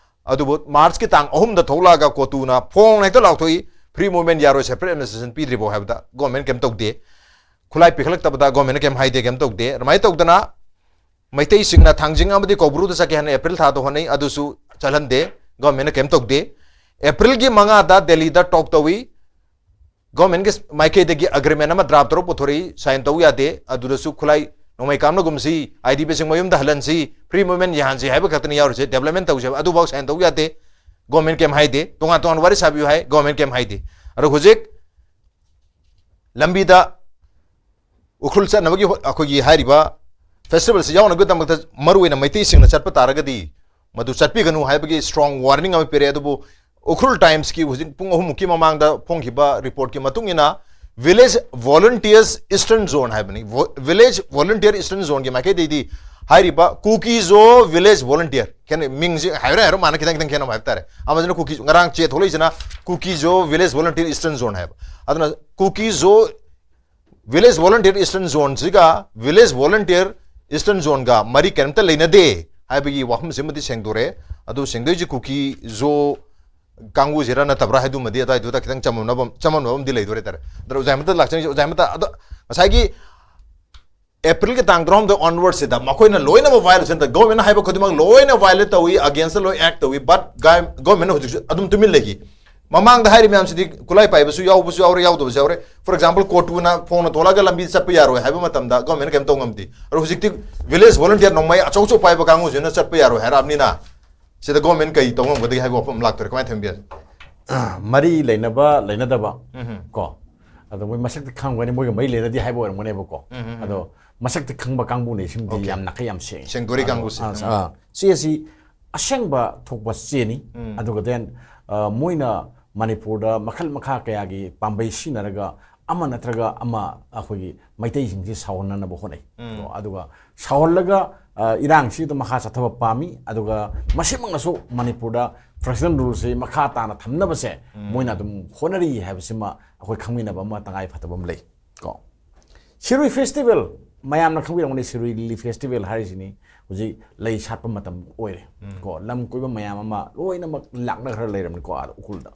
ꯑꯗꯨꯕꯨ ꯃꯥꯔꯆꯀꯤ ꯇꯥꯡ ꯑꯍꯨꯝꯗ ꯊꯣꯛꯂꯛꯑꯒ ꯀꯣꯇꯨꯅ ꯐꯣꯡꯅ ꯍꯦꯛꯇ ꯂꯥꯎꯊꯣꯛꯏ, "Free movement ꯌꯥꯔꯣꯏ, separate administration ꯄꯤꯗ꯭ꯔꯤꯐꯥꯎ" ꯍꯥꯏꯕꯗ government ꯀꯩꯝ ꯇꯧꯗꯦ꯫ ꯈꯨꯠꯂꯥꯏ ꯄꯤꯈꯠꯂꯛꯇꯕꯗ government ꯅ ꯀꯩꯝ ꯍꯥꯏꯗꯦ, ꯀꯩꯝ ꯇꯧꯗꯦ꯫ ꯑꯗꯨꯃꯥꯏꯅ ꯇꯧꯗꯅ ꯃꯩꯇꯩꯁꯤꯡꯅ ꯊꯥꯡꯖꯤꯡ ꯑꯃꯗꯤ ꯀꯧꯕ꯭ꯔꯨꯗ ꯆꯠꯀꯦ ꯍꯥꯏꯅ ꯑꯦꯄ꯭ꯔꯤꯜ ꯊꯥꯗ ꯍꯣꯠꯅꯩ, ꯑꯗꯨꯁꯨ ꯆꯠꯍꯟꯗꯦ, government ꯅ ꯀꯩꯝ ꯇꯧꯗꯦ꯫ ꯑꯦꯄ꯭ꯔꯤꯜꯒꯤ ꯃꯉꯥꯗ ꯗꯦꯜꯂꯤꯗ talk ꯇꯧꯏ, ꯒꯣꯔꯃꯦꯟꯒꯤ ꯃꯥꯏꯀꯩꯗꯒꯤ ꯑꯦꯒ꯭ꯔꯤꯃꯦꯟ ꯑꯃ ꯗ꯭ꯔꯥꯐ ꯇꯧꯔ ꯄꯨꯊꯣꯔꯛꯏ, ꯁꯥꯏꯟ ꯇꯧ ꯌꯥꯗꯦ, ꯑꯗꯨꯗꯁꯨ ꯈꯨꯠꯂꯥꯏ ꯅꯣꯡꯃꯩ ꯀꯥꯞꯅꯒꯨꯝꯁꯤ, ꯑꯥꯏ ꯗꯤ ꯄꯤꯁꯤꯡ ꯃꯌꯨꯝꯗ ꯍꯜꯍꯟꯁꯤ, ꯐ꯭ꯔꯤ ꯃꯨꯚꯃꯦꯟ ꯌꯥꯍꯟꯁꯤ ꯍꯥꯏꯕ ꯈꯛꯇꯅꯤ ꯌꯥꯎꯔꯤꯁꯦ, ꯗꯦꯕꯂꯞꯃꯦꯟ ꯇꯧꯁꯦ ꯍꯥꯏꯕ ꯑꯗꯨꯐꯥꯎ ꯁꯥꯏꯟ ꯇꯧ ꯌꯥꯗꯦ꯫ ꯒꯣꯔꯃꯦꯟ ꯀꯩꯝ ꯍꯥꯏꯗꯦ, ꯇꯣꯉꯥꯟ ꯇꯣꯉꯥꯟ ꯋꯥꯔꯤ ꯁꯥꯕꯤꯌꯨ ꯍꯥꯏ, ꯒꯣꯔꯃꯦꯟ ꯀꯩꯝ ꯍꯥꯏꯗꯦ꯫ ꯑꯗꯣ ꯍꯧꯖꯤꯛ ꯂꯝꯕꯤꯗ ꯎꯈ꯭ꯔꯨꯜ ꯆꯠꯅꯕꯒꯤ ꯍꯣ-, ꯑꯩꯈꯣꯏꯒꯤ ꯍꯥꯏꯔꯤꯕ ꯐꯦꯁꯇꯤꯚꯦꯜꯁꯤ ꯌꯥꯎꯅꯕꯒꯤꯗꯃꯛꯇ ꯃꯔꯨꯑꯣꯏꯅ ꯃꯩꯇꯩꯁꯤꯡꯅ ꯆꯠꯄ ꯇꯥꯔꯒꯗꯤ ꯃꯗꯨ ꯆꯠꯄꯤꯒꯅꯨ ꯍꯥꯏꯕꯒꯤ ꯁ꯭ꯇꯔꯣꯡ ꯋꯥꯔꯅꯤꯡ ꯑꯃ ꯄꯤꯔꯛꯑꯦ꯫ ꯑꯗꯨꯕꯨ ꯎꯈ꯭ꯔꯨꯜ ꯇꯥꯏꯝꯁꯀꯤ ꯍꯧꯖꯤꯛ ꯄꯨꯡ ꯑꯍꯨꯝꯃꯨꯛꯀꯤ ꯃꯃꯥꯡꯗ ꯐꯣꯡꯈꯤꯕ ꯔꯤꯄꯣꯔꯠꯀꯤ ꯃꯇꯨꯡ ꯏꯟꯅ, ꯚꯤꯂꯦꯖ ꯚꯣꯂꯨꯟꯇꯤꯌꯔꯁ ꯏꯁꯇꯔꯟ ꯖꯣꯟ ꯍꯥꯏꯕꯅꯤ, ꯚꯣ-, ꯚꯤꯂꯦꯖ ꯚꯣꯂꯨꯟꯇꯤꯌꯔ ꯏꯁꯇꯔꯟ ꯖꯣꯟꯒꯤ ꯃꯥꯏꯀꯩꯗꯒꯤꯗꯤ ꯍꯥꯏꯔꯤꯕ ꯀꯨꯀꯤꯖꯣ ꯚꯤꯂꯦꯖ ꯚꯣꯂꯨꯟꯇꯤꯌꯔ, ꯈꯦꯠꯅꯩ, ꯃꯤꯡꯁꯤ ꯍꯥꯏꯔ ꯍꯥꯏꯔ ꯃꯥꯅ ꯈꯤꯇꯪ ꯈꯤꯇꯪ ꯈꯦꯠꯅꯕ ꯍꯥꯏꯕ ꯇꯥꯔꯦ꯫ ꯑꯃꯁꯤꯅ ꯀꯨꯀꯤ, ꯉꯔꯥꯡ ꯆꯦ ꯊꯣꯛꯂꯛꯏꯁꯤꯅ Kuki Zo village volunteer eastern zone ꯍꯥꯏꯕ꯫ ꯑꯗꯨꯅ ꯀꯨꯀꯤꯖꯣ ꯚꯤꯂꯦꯖ ꯚꯣꯂꯨꯟꯇꯤꯌꯔ ꯏꯁꯇꯔꯟ ꯖꯣꯟꯁꯤꯒ ꯚꯤꯂꯦꯖ ꯚꯣꯂꯨꯟꯇꯤꯌꯔ ꯏꯁꯇꯔꯟ ꯖꯣꯟꯒ ꯃꯔꯤ ꯀꯔꯤꯝꯇ ꯂꯩꯅꯗꯦ ꯍꯥꯏꯕꯒꯤ ꯋꯥꯐꯝꯁꯤꯃꯗꯤ ꯁꯦꯡꯗꯣꯔꯛꯑꯦ꯫ ꯑꯗꯨ ꯁꯦꯡꯗꯣꯏꯁꯤ ꯀꯨꯀꯤꯖꯣ ꯀꯥꯡꯕꯨꯁꯤꯔ ꯅꯠꯇꯕ꯭ꯔꯥ ꯍꯥꯏꯗꯨꯃꯗꯤ ꯑꯗꯨꯋꯥꯏꯗꯨꯗ ꯈꯤꯇꯪ ꯆꯃꯝꯅꯕ, ꯆꯃꯝꯅꯕ ꯑꯃꯗꯤ ꯂꯩꯗꯣꯔꯦ ꯍꯥꯏꯇꯥꯔꯦ꯫ ꯑꯗꯣ ꯑꯣꯖꯥ ꯑꯃꯗ ꯂꯥꯛꯆꯔꯤꯁꯦ, ꯑꯣꯖꯥ ꯑꯃꯗ, ꯑꯗꯣ ꯉꯁꯥꯏꯒꯤ ꯑꯦꯄ꯭ꯔꯤꯜꯒꯤ ꯇꯥꯡ ꯇꯔꯥꯍꯨꯝꯗꯣꯏ ꯑꯣꯟꯋꯥꯔꯗꯁꯤꯗ ꯃꯈꯣꯏꯅ ꯂꯣꯏꯅꯃꯛ ꯚꯥꯏꯑꯣꯂꯦꯁꯟ ꯇꯧꯏ꯫ ꯒꯣꯔꯃꯦꯟꯅ ꯍꯥꯏꯕ ꯈꯨꯗꯤꯡꯃꯛ ꯂꯣꯏꯅ ꯚꯥꯏꯑꯣꯂꯦꯠ ꯇꯧꯏ, ꯑꯒꯦꯟꯁꯇ ꯂꯣꯏ ꯑꯦꯛ ꯇꯧꯏ, ꯕꯠ ꯒꯣꯔꯃꯦꯟꯅ ꯍꯧꯖꯤꯛꯁꯨ ꯑꯗꯨꯝ ꯇꯨꯃꯤꯟ ꯂꯩꯈꯤ꯫ ꯃꯃꯥꯡꯗ ꯍꯥꯏꯔꯤꯕ ꯃꯌꯥꯝꯁꯤꯗꯤ ꯈꯨꯠꯂꯥꯏ ꯄꯥꯏꯕꯁꯨ ꯌꯥꯎꯕꯁꯨ ꯌꯥꯎꯔꯦ, ꯌꯥꯎꯗꯕꯁꯨ ꯌꯥꯎꯔꯦ꯫ ꯐꯣꯔ ꯑꯦꯛꯖꯥꯝꯄꯜ, ꯀꯣꯔꯠꯇꯨꯅ ꯐꯣꯡꯅ ꯊꯣꯛꯂꯛꯑꯒ ꯂꯝꯕꯤꯗ ꯆꯠꯄ ꯌꯥꯔꯣꯏ ꯍꯥꯏꯕ ꯃꯇꯝꯗ ꯒꯣꯔꯃꯦꯟꯅ ꯀꯩꯝ ꯇꯧ ꯉꯝꯗꯦ꯫ ꯑꯗꯣ ꯍꯧꯖꯤꯛꯇꯤ ꯚꯤꯂꯦꯖ ꯚꯣꯂꯨꯟꯇꯤꯌꯔ ꯅꯣꯡꯃꯩ ꯑꯆꯧ ꯑꯆꯧ ꯄꯥꯏꯕ ꯀꯥꯡꯕꯨꯁꯤꯅ ꯆꯠꯄ ꯌꯥꯔꯣꯏ ꯍꯥꯏꯔꯛꯑꯕꯅꯤꯅ ꯁꯤꯗ ꯒꯣꯔꯃꯦꯟ ꯀꯩ ꯇꯧ ꯉꯝꯒꯗꯒꯦ ꯍꯥꯏꯕ ꯋꯥꯐꯝ ꯑꯃ ꯂꯥꯛꯇꯣꯔꯦ꯫ ꯀꯃꯥꯏꯅ ꯊꯝꯕꯤꯌ? ꯃꯔꯤ ꯂꯩꯅꯕ ꯂꯩꯅꯗꯕ ꯎꯝ꯫ ꯀꯣ, ꯑꯗꯣ ꯃꯣꯏ ꯃꯁꯛꯇꯤ ꯈꯪꯉꯝꯒꯅꯤ, ꯃꯣꯏꯒ ꯃꯔꯤ ꯂꯩꯅꯗꯦ ꯍꯥꯏꯕ ꯑꯣꯏꯔꯝꯒꯅꯦꯕꯀꯣ꯫ ꯎꯝ, ꯎꯝ, ꯎꯝ꯫ ꯑꯗꯣ ꯃꯁꯛꯇꯤ ꯈꯪꯕ ꯀꯥꯡꯕꯨꯅꯦ ꯁꯤꯃꯗꯤ Okay. ꯌꯥꯝ ꯅꯥꯈꯩ ꯌꯥꯝ ꯁꯦꯡꯉꯦ꯫ ꯁꯦꯡꯗꯣꯔꯤ ꯀꯥꯡꯕꯨꯁꯦ꯫ ꯑꯥ, ꯑꯥ, ꯁꯤ ꯑꯁꯤ ꯑꯁꯦꯡꯕ ꯊꯣꯛꯄ ꯆꯦꯅꯤ꯫ ꯎꯝ꯫ ꯑꯗꯨꯒ then, ꯑ, ꯃꯣꯏꯅ ꯃꯅꯤꯄꯨꯔꯗ ꯃꯈꯜ ꯃꯈꯥ ꯀꯌꯥꯒꯤ ꯄꯥꯝꯕꯩ ꯁꯤꯖꯤꯟꯅꯔꯒ ꯑꯃ ꯅꯠꯇ꯭ꯔꯒ ꯑꯃ ꯑꯩꯈꯣꯏꯒꯤ ꯃꯩꯇꯩꯁꯤꯡꯁꯤ ꯁꯥꯎꯍꯟꯅꯅꯕ ꯍꯣꯠꯅꯩ꯫ ꯎꯝ꯫ ꯀꯣ, ꯑꯗꯨꯒ ꯁꯥꯎꯍꯜꯂꯒ, ꯑ, ꯏꯔꯥꯡꯁꯤ ꯑꯗꯨꯝ ꯃꯈꯥ ꯆꯠꯊꯕ ꯄꯥꯝꯃꯤ꯫ ꯑꯗꯨꯒ ꯃꯁꯤꯃꯛꯅꯁꯨ ꯃꯅꯤꯄꯨꯔꯗ ꯐ꯭ꯔꯦꯛꯁꯅꯦꯜ ꯔꯨꯜꯁꯤ ꯃꯈꯥ ꯇꯥꯅ ꯊꯝꯅꯕꯁꯦ ꯎꯝ꯫ ꯃꯣꯏꯅ ꯑꯗꯨꯝ ꯍꯣꯠꯅꯔꯤ ꯍꯥꯏꯕꯁꯤꯃ ꯑꯩꯈꯣꯏ ꯈꯪꯃꯤꯟꯅꯕ ꯑꯃ ꯇꯉꯥꯏ ꯐꯗꯕ ꯑꯃ ꯂꯩ ꯀꯣ꯫ ꯁꯤꯔꯨꯏ ꯐꯦꯁꯇꯤꯚꯦꯜ, ꯃꯌꯥꯝꯅ ꯈꯪꯕꯤꯔꯝꯒꯅꯤ, ꯁꯤꯔꯨꯏ ꯂꯤꯂꯤ ꯐꯦꯁꯇꯤꯚꯦꯜ ꯍꯥꯏꯔꯤꯁꯤꯅꯤ ꯍꯧꯖꯤꯛ ꯂꯩ ꯁꯥꯠꯄ ꯃꯇꯝ ꯑꯣꯏꯔꯦ꯫ ꯎꯝ꯫ ꯀꯣ, ꯂꯝ ꯀꯣꯏꯕ ꯃꯌꯥꯝ ꯑꯃ ꯂꯣꯏꯅꯃꯛ ꯂꯥꯛꯅꯈ꯭ꯔ ꯂꯩꯔꯕꯅꯤꯀꯣ ꯑꯥꯗ ꯎꯈ꯭ꯔꯨꯜꯗ꯫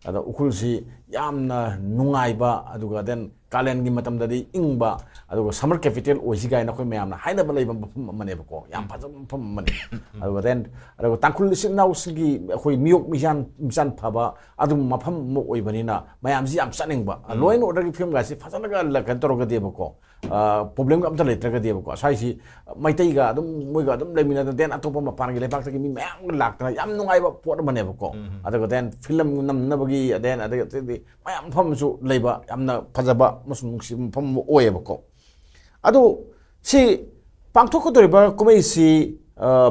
ꯑꯗ ꯎꯈ꯭ꯔꯨꯜꯁꯤ ꯌꯥꯝꯅ ꯅꯨꯡꯉꯥꯏꯕ, ꯑꯗꯨꯒ then ꯀꯥꯂꯦꯟꯒꯤ ꯃꯇꯝꯗꯗꯤ ꯏꯪꯕ, ꯑꯗꯨꯒ summer capital ꯑꯣꯏꯁꯤ ꯀꯥꯏꯅ ꯑꯩꯈꯣꯏ ꯃꯌꯥꯝꯅ ꯍꯥꯏꯅꯕ ꯂꯩꯕ ꯃꯐꯝ ꯑꯃꯅꯦꯕꯀꯣ꯫ ꯌꯥꯝ ꯐꯖꯕ ꯃꯐꯝ ꯑꯃꯅꯤ꯫ ꯑꯗꯨꯒ then ꯑꯗꯨꯒ ꯇꯥꯡꯈꯨꯜ ꯏꯆꯤꯜ ꯏꯅꯥꯎꯁꯤꯡꯒꯤ ꯑꯩꯈꯣꯏ ꯃꯤꯌꯣꯛ ꯃꯤꯆꯥꯟ ꯃꯤꯆꯥꯟ ꯐꯕ ꯑꯗꯨꯝꯕ ꯃꯐꯝ ꯑꯃ ꯑꯣꯏꯕꯅꯤꯅ ꯃꯌꯥꯝꯁꯤ ꯌꯥꯝ ꯆꯠꯅꯤꯡꯕ꯫ Law and Orderꯒꯤ ꯐꯤꯕꯝꯒꯁꯤ ꯐꯖꯅꯒ ꯂ- ꯀꯩꯅꯣ ꯇꯧꯔꯒꯗꯤꯕꯀꯣ, ꯄ꯭ꯔꯣꯕ꯭ꯂꯦꯝꯒ ꯑꯝꯇ ꯂꯩꯇ꯭ꯔꯒꯗꯤꯕꯀꯣ, ꯁ꯭ꯋꯥꯏꯁꯤ ꯃꯩꯇꯩꯒ ꯑꯗꯨꯝ ꯃꯣꯏꯒ ꯑꯗꯨꯝ ꯂꯩꯃꯤꯟꯅꯗꯅ then ꯑꯇꯣꯞꯄ ꯃꯄꯥꯟꯒꯤ ꯂꯩꯕꯥꯛꯇꯒꯤ ꯃꯤ ꯃꯌꯥꯝ ꯂꯥꯛꯇꯅ ꯌꯥꯝ ꯅꯨꯡꯉꯥꯏꯕ ꯄꯣꯠ ꯑꯃꯅꯦꯕꯀꯣ꯫ ꯑꯗꯨꯒ then film ꯅꯝꯅꯕꯒꯤ then ꯑꯗꯒꯤ ꯑꯇꯩ ꯃꯌꯥꯝ ꯃꯐꯝ ꯑꯃꯁꯨ ꯂꯩꯕ ꯌꯥꯝꯅ ꯐꯖꯕ ꯑꯃꯁꯨꯡ ꯅꯨꯡꯁꯤꯕ ꯃꯐꯝ ꯑꯃ ꯑꯣꯏꯌꯦꯕꯀꯣ꯫ ꯑꯗꯣ ꯁꯤ ꯄꯥꯡꯊꯣꯛꯀꯗꯧꯔꯤꯕ ꯀꯨꯝꯍꯩꯁꯤ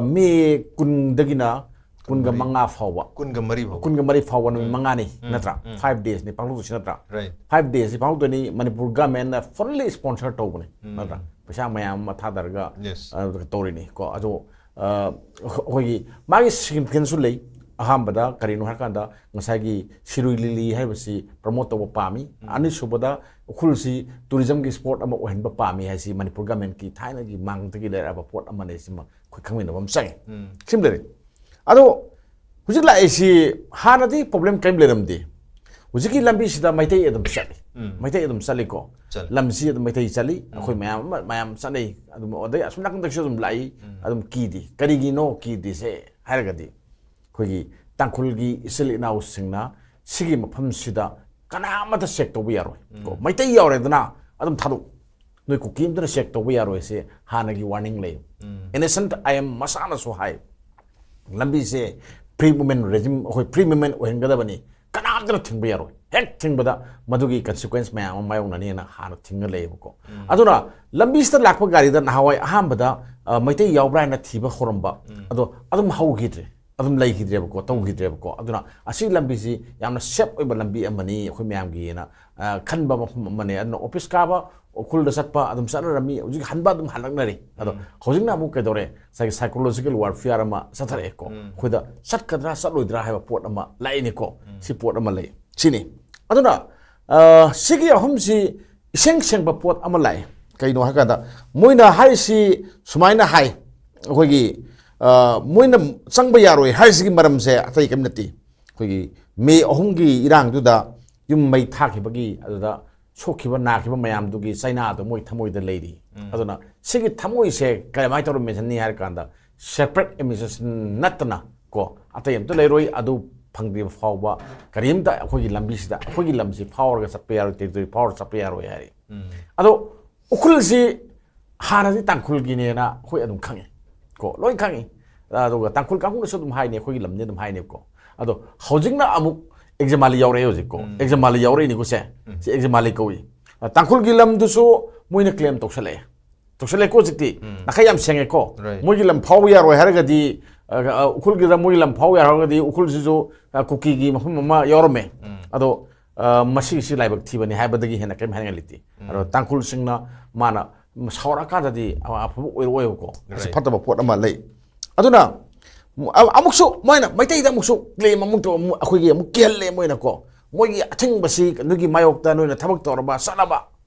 ꯃꯦ ꯀꯨꯟꯗꯒꯤꯅ ꯀꯨꯟꯒ ꯃꯉꯥ ꯐꯥꯎꯕ, ꯀꯨꯟꯒ ꯃꯔꯤ ꯐꯥꯎꯕ꯫ ꯀꯨꯟꯒ ꯃꯔꯤ ꯐꯥꯎꯕ ꯅꯨꯃꯤꯠ ꯃꯉꯥꯅꯤ ꯅꯠꯇ꯭ꯔꯥ? Five daysꯅꯤ ꯄꯥꯡꯊꯣꯛꯇꯣꯏꯁꯤ ꯅꯠꯇ꯭ꯔꯥ? Right. Five daysꯁꯤ ꯄꯥꯡꯊꯣꯛꯇꯣꯏꯅꯤ꯫ Manipur governmentꯅ fully sponsor ꯇꯧꯕꯅꯤ ꯅꯠꯇ꯭ꯔꯥ? ꯄꯩꯁꯥ ꯃꯌꯥꯝ ꯑꯃ ꯊꯥꯗꯔꯒ Yes. ꯑ, ꯇꯧꯔꯤꯅꯤ ꯀꯣ꯫ ꯑꯗꯣ ꯑ, ꯑꯩꯈꯣꯏꯒꯤ ꯃꯥꯒꯤ significanceꯁꯨ ꯂꯩ꯫ ꯑꯍꯥꯟꯕꯗ ꯀꯔꯤꯅꯣ ꯍꯥꯏꯔꯀꯥꯟꯗ ꯉꯁꯥꯏꯒꯤ ꯁꯤꯔꯨꯏ ꯂꯤꯂꯤ ꯍꯥꯏꯕꯁꯤ promote ꯇꯧꯕ ꯄꯥꯝꯃꯤ꯫ ꯑꯅꯤꯁꯨꯕꯗ ꯎꯈ꯭ꯔꯨꯜꯁꯤ tourismꯒꯤ spot ꯑꯃ ꯑꯣꯏꯍꯟꯕ ꯄꯥꯝꯃꯤ ꯍꯥꯏꯁꯤ ꯃꯅꯤꯄꯨꯔ governmentꯀꯤ ꯊꯥꯏꯅꯒꯤ ꯃꯥꯡꯗꯒꯤ ꯂꯩꯔꯛꯑꯕ ꯄꯣꯠ ꯑꯃꯅꯤ꯫ ꯁꯤꯃ ꯑꯩꯈꯣꯏ ꯈꯪꯃꯤꯟꯅꯕ ꯑꯃ ꯆꯪꯉꯤ꯫ ꯁꯤꯃ ꯂꯩꯔꯦ꯫ ꯑꯗꯣ ꯍꯧꯖꯤꯛ ꯂꯥꯛꯏꯁꯤ ꯍꯥꯟꯅꯗꯤ problem ꯀꯔꯤꯝ ꯂꯩꯔꯝꯗꯦ꯫ ꯍꯧꯖꯤꯛꯀꯤ ꯂꯝꯕꯤꯁꯤꯗ ꯃꯩꯇꯩ ꯑꯗꯨꯝ ꯆꯠꯂꯤ꯫ ꯃꯩꯇꯩ ꯑꯗꯨꯝ ꯆꯠꯂꯤꯀꯣ꯫ ꯆꯠꯂꯤ꯫ ꯂꯝꯁꯤ ꯑꯗꯨꯝ ꯃꯩꯇꯩ ꯆꯠꯂꯤ꯫ ꯑꯩꯈꯣꯏ ꯃꯌꯥꯝ ꯑꯃ ꯃꯌꯥꯝ ꯆꯠꯅꯩ꯫ ꯑꯗꯨꯝ ꯑꯗꯩ ꯑꯁꯣꯝ ꯅꯥꯀꯟꯗꯒꯤꯁꯨ ꯑꯗꯨꯝ ꯂꯥꯛꯏ꯫ ꯑꯗꯨꯝ ꯀꯤꯗꯦ꯫ ꯀꯔꯤꯒꯤꯅꯣ ꯀꯤꯗ꯭ꯔꯤꯁꯦ ꯍꯥꯏꯔꯒꯗꯤ ꯑꯩꯈꯣꯏꯒꯤ ꯇꯥꯡꯈꯨꯜꯒꯤ ꯏꯆꯤꯜ ꯏꯅꯥꯎꯁꯤꯡꯅ ꯁꯤꯒꯤ ꯃꯐꯝꯁꯤꯗ ꯀꯅꯥ ꯑꯃꯠꯇ check ꯇꯧꯕ ꯌꯥꯔꯣꯏ ꯀꯣ꯫ ꯃꯩꯇꯩ ꯌꯥꯎꯔꯦꯗꯅ ꯑꯗꯨꯝ ꯊꯥꯗꯣꯛ꯫ ꯅꯣꯏ ꯀꯨꯀꯤ ꯑꯝꯇꯅ check ꯇꯧꯕ ꯌꯥꯔꯣꯏꯁꯦ ꯍꯥꯟꯅꯒꯤ warning ꯂꯩ꯫ Innocent I M ꯃꯁꯥꯅꯁꯨ ꯍꯥꯏ꯫ ꯂꯝꯕꯤꯁꯦ free movement regime, ꯑꯩꯈꯣꯏ free movement ꯑꯣꯏꯍꯟꯒꯗꯕꯅꯤ꯫ ꯀꯅꯥꯝꯇꯅ ꯊꯤꯡꯕ ꯌꯥꯔꯣꯏ꯫ ꯍꯦꯛ ꯊꯤꯡꯕꯗ ꯃꯗꯨꯒꯤ consequence ꯃꯌꯥꯝ ꯑꯃ ꯃꯥꯌꯣꯛꯅꯅꯤꯅ ꯍꯥꯟꯅ ꯊꯤꯡꯉ ꯂꯩꯌꯦꯕꯀꯣ꯫ ꯑꯗꯨꯅ ꯂꯝꯕꯤꯁꯤꯗ ꯂꯥꯛꯄ ꯒꯥꯔꯤꯗ ꯅꯍꯥꯟꯋꯥꯏ ꯑꯍꯥꯟꯕꯗ ꯑ, ꯃꯩꯇꯩ ꯌꯥꯎꯕ꯭ꯔꯥ ꯍꯥꯏꯅ ꯊꯤꯕ ꯍꯧꯔꯝꯕ ꯑꯗꯣ ꯑꯗꯨꯝ ꯍꯧꯈꯤꯗ꯭ꯔꯦ꯫ ꯑꯗꯨꯝ ꯂꯩꯈꯤꯗ꯭ꯔꯦꯕꯀꯣ, ꯇꯧꯈꯤꯗ꯭ꯔꯦꯕꯀꯣ꯫ ꯑꯗꯨꯅ ꯑꯁꯤ ꯂꯝꯕꯤꯁꯤ ꯌꯥꯝꯅ safe ꯑꯣꯏꯕ ꯂꯝꯕꯤ ꯑꯃꯅꯤ ꯑꯩꯈꯣꯏ ꯃꯌꯥꯝꯒꯤꯅ, ꯑ, ꯈꯟꯕ ꯃꯐꯝ ꯑꯃꯅꯤ꯫ ꯑꯗꯨꯅ office ꯀꯥꯕ, ꯎꯈ꯭ꯔꯨꯜꯗ ꯆꯠꯄ ꯑꯗꯨꯝ ꯆꯠꯅꯔꯝꯃꯤ꯫ ꯍꯧꯖꯤꯛ ꯍꯟꯕ ꯑꯗꯨꯝ ꯍꯜꯂꯛꯅꯔꯤ꯫ ꯑꯗꯣ ꯍꯧꯖꯤꯛꯅ ꯑꯃꯨꯛ ꯀꯩꯗꯧꯔꯦ? ꯉꯁꯥꯏꯒꯤ psychological warfare ꯑꯃ ꯆꯠꯊꯔꯛꯑꯦꯀꯣ꯫ ꯑꯩꯈꯣꯏꯗ ꯆꯠꯀꯗ꯭ꯔꯥ ꯆꯠꯂꯣꯏꯗ꯭ꯔꯥ ꯍꯥꯏꯕ ꯄꯣꯠ ꯑꯃ ꯂꯥꯛꯏꯅꯤꯀꯣ꯫ ꯁꯤ ꯄꯣꯠ ꯑꯃ ꯂꯩ꯫ ꯁꯤꯅꯤ꯫ ꯑꯗꯨꯅ, ꯑ, ꯁꯤꯒꯤ ꯑꯍꯨꯝꯁꯤ ꯏꯁꯦꯡ ꯁꯦꯡꯕ ꯄꯣꯠ ꯑꯃ ꯂꯥꯛꯑꯦ꯫ ꯀꯩꯅꯣ ꯍꯥꯏꯀꯥꯟꯗ ꯃꯣꯏꯅ ꯍꯥꯏꯔꯤꯁꯤ ꯁꯨꯃꯥꯏꯅ ꯍꯥꯏ, ꯑꯩꯈꯣꯏꯒꯤ, ꯑ, ꯃꯣꯏꯅ ꯆꯪꯕ ꯌꯥꯔꯣꯏ ꯍꯥꯏꯔꯤꯁꯤꯒꯤ ꯃꯔꯝꯁꯦ ꯑꯇꯩ ꯀꯔꯤꯝ ꯅꯠꯇꯦ꯫ ꯑꯩꯈꯣꯏꯒꯤ ꯃꯦ ꯑꯍꯨꯝꯒꯤ ꯏꯔꯥꯡꯗꯨꯗ ꯌꯨꯝ ꯃꯩ ꯊꯥꯈꯤꯕꯒꯤ ꯑꯗꯨꯗ ꯁꯣꯛꯈꯤꯕ ꯅꯥꯈꯤꯕ ꯃꯌꯥꯝꯗꯨꯒꯤ ꯆꯩꯅꯥꯗꯣ ꯃꯣꯏ ꯊꯃꯣꯏꯗ ꯂꯩꯔꯤ꯫ ꯑꯗꯨꯅ ꯁꯤꯒꯤ ꯊꯃꯣꯏꯁꯦ ꯀꯃꯥꯏꯅ ꯇꯧꯔ ꯃꯦꯟꯁꯤꯟꯅꯤ ꯍꯥꯏꯔ ꯀꯥꯟꯗ, separate administration ꯅꯠꯇꯅ ꯀꯣ, ꯑꯇꯩ ꯑꯝꯇ ꯂꯩꯔꯣꯏ꯫ ꯑꯗꯨ ꯐꯪꯗ꯭ꯔꯤꯕ ꯐꯥꯎꯕ ꯀꯔꯤꯝꯇ ꯑꯩꯈꯣꯏꯒꯤ ꯂꯝꯕꯤꯁꯤꯗ, ꯑꯩꯈꯣꯏꯒꯤ ꯂꯝꯁꯤ ꯐꯥꯎꯔꯒ ꯆꯠꯄ ꯌꯥꯔꯣꯏ, territory ꯐꯥꯎꯔꯒ ꯆꯠꯄ ꯌꯥꯔꯣꯏ ꯍꯥꯏꯔꯤ꯫ ꯑꯗꯣ ꯎꯈ꯭ꯔꯨꯜꯁꯤ ꯍꯥꯟꯅꯗꯤ ꯇꯥꯡꯈꯨꯜꯒꯤꯅꯦꯅ ꯑꯩꯈꯣꯏ ꯑꯗꯨꯝ ꯈꯪꯉꯤ ꯀꯣ, ꯂꯣꯏ ꯈꯪꯉꯤ꯫ ꯑꯗꯨꯒ ꯇꯥꯡꯈꯨꯜ ꯀꯥꯡꯕꯨꯅꯁꯨ ꯑꯗꯨꯝ ꯍꯥꯏꯅꯤ, ꯑꯩꯈꯣꯏꯒꯤ ꯂꯝꯅꯤ ꯑꯗꯨꯝ ꯍꯥꯏꯅꯦꯕꯀꯣ꯫ ꯑꯗꯣ ꯍꯧꯖꯤꯛꯅ ꯑꯃꯨꯛ ꯑꯦꯛꯖꯃꯥꯂꯤ ꯌꯥꯎꯔꯛꯑꯦ ꯍꯧꯖꯤꯛꯀꯣ꯫ ꯑꯦꯛꯖꯃꯥꯂꯤ ꯌꯥꯎꯔꯛꯏꯅꯤꯀꯣ ꯁꯦ꯫ ꯁꯤ ꯑꯦꯛꯖꯃꯥꯂꯤ ꯀꯧꯏ꯫ ꯑ, ꯇꯥꯡꯈꯨꯜꯒꯤ ꯂꯝꯗꯨꯁꯨ ꯃꯣꯏꯅ claim ꯇꯧꯁꯜꯂꯛꯑꯦ꯫ ꯇꯧꯁꯜꯂꯦꯀꯣ ꯍꯧꯖꯤꯛꯇꯤ꯫ ꯅꯥꯈꯩ ꯌꯥꯝ ꯁꯦꯡꯉꯦꯀꯣ꯫ Right. ꯃꯣꯏꯒꯤ ꯂꯝ ꯐꯥꯎꯕ ꯌꯥꯔꯣꯏ ꯍꯥꯏꯔꯒꯗꯤ, ꯑ, ꯑ, ꯎꯈ꯭ꯔꯨꯜꯒꯤꯗ ꯃꯣꯏꯒꯤ ꯂꯝ ꯐꯥꯎꯕ ꯌꯥꯔꯣꯏ ꯍꯥꯏꯔꯒꯗꯤ ꯎꯈ꯭ꯔꯨꯜꯁꯤꯁꯨ, ꯑ, ꯀꯨꯀꯤꯒꯤ ꯃꯐꯝ ꯑꯃ ꯌꯥꯎꯔꯝꯃꯦ꯫ ꯑꯗꯣ, ꯑ, ꯃꯁꯤꯒꯤꯁꯤ ꯂꯥꯏꯕꯛ ꯊꯤꯕꯅꯤ ꯍꯥꯏꯕꯗꯒꯤ ꯍꯦꯟꯅ ꯀꯔꯤꯝ ꯍꯥꯏꯅꯤꯡꯉꯥꯏ ꯂꯩꯇꯦ꯫ ꯑꯗꯣ ꯇꯥꯡꯈꯨꯜꯁꯤꯡꯅ ꯃꯥꯅ ꯁꯥꯎꯔꯛꯑꯀꯥꯟꯗꯗꯤ ꯑꯐꯕ ꯑꯣꯏꯔꯛꯑꯣꯏꯕꯀꯣ꯫ ꯃꯁꯤ ꯐꯠꯇꯕ ꯄꯣꯠ ꯑꯃ ꯂꯩ꯫ ꯑꯗꯨꯅ ꯑꯃꯨꯛꯁꯨ ꯃꯣꯏꯅ ꯃꯩꯇꯩꯗ ꯑꯃꯨꯛꯁꯨ claim ꯑꯃꯨꯛ ꯇꯧ-, ꯑꯃꯨꯛ ꯑꯩꯈꯣꯏꯒꯤ ꯑꯃꯨꯛ ꯀꯤꯍꯜꯂꯦ ꯃꯣꯏꯅꯀꯣ꯫ ꯃꯣꯏꯒꯤ ꯑꯊꯤꯡꯕꯁꯤ ꯅꯣꯏꯒꯤ ꯃꯥꯌꯣꯛꯇ ꯅꯣꯏꯅ ꯊꯕꯛ ꯇꯧꯔꯕ ꯆꯠꯂꯕ,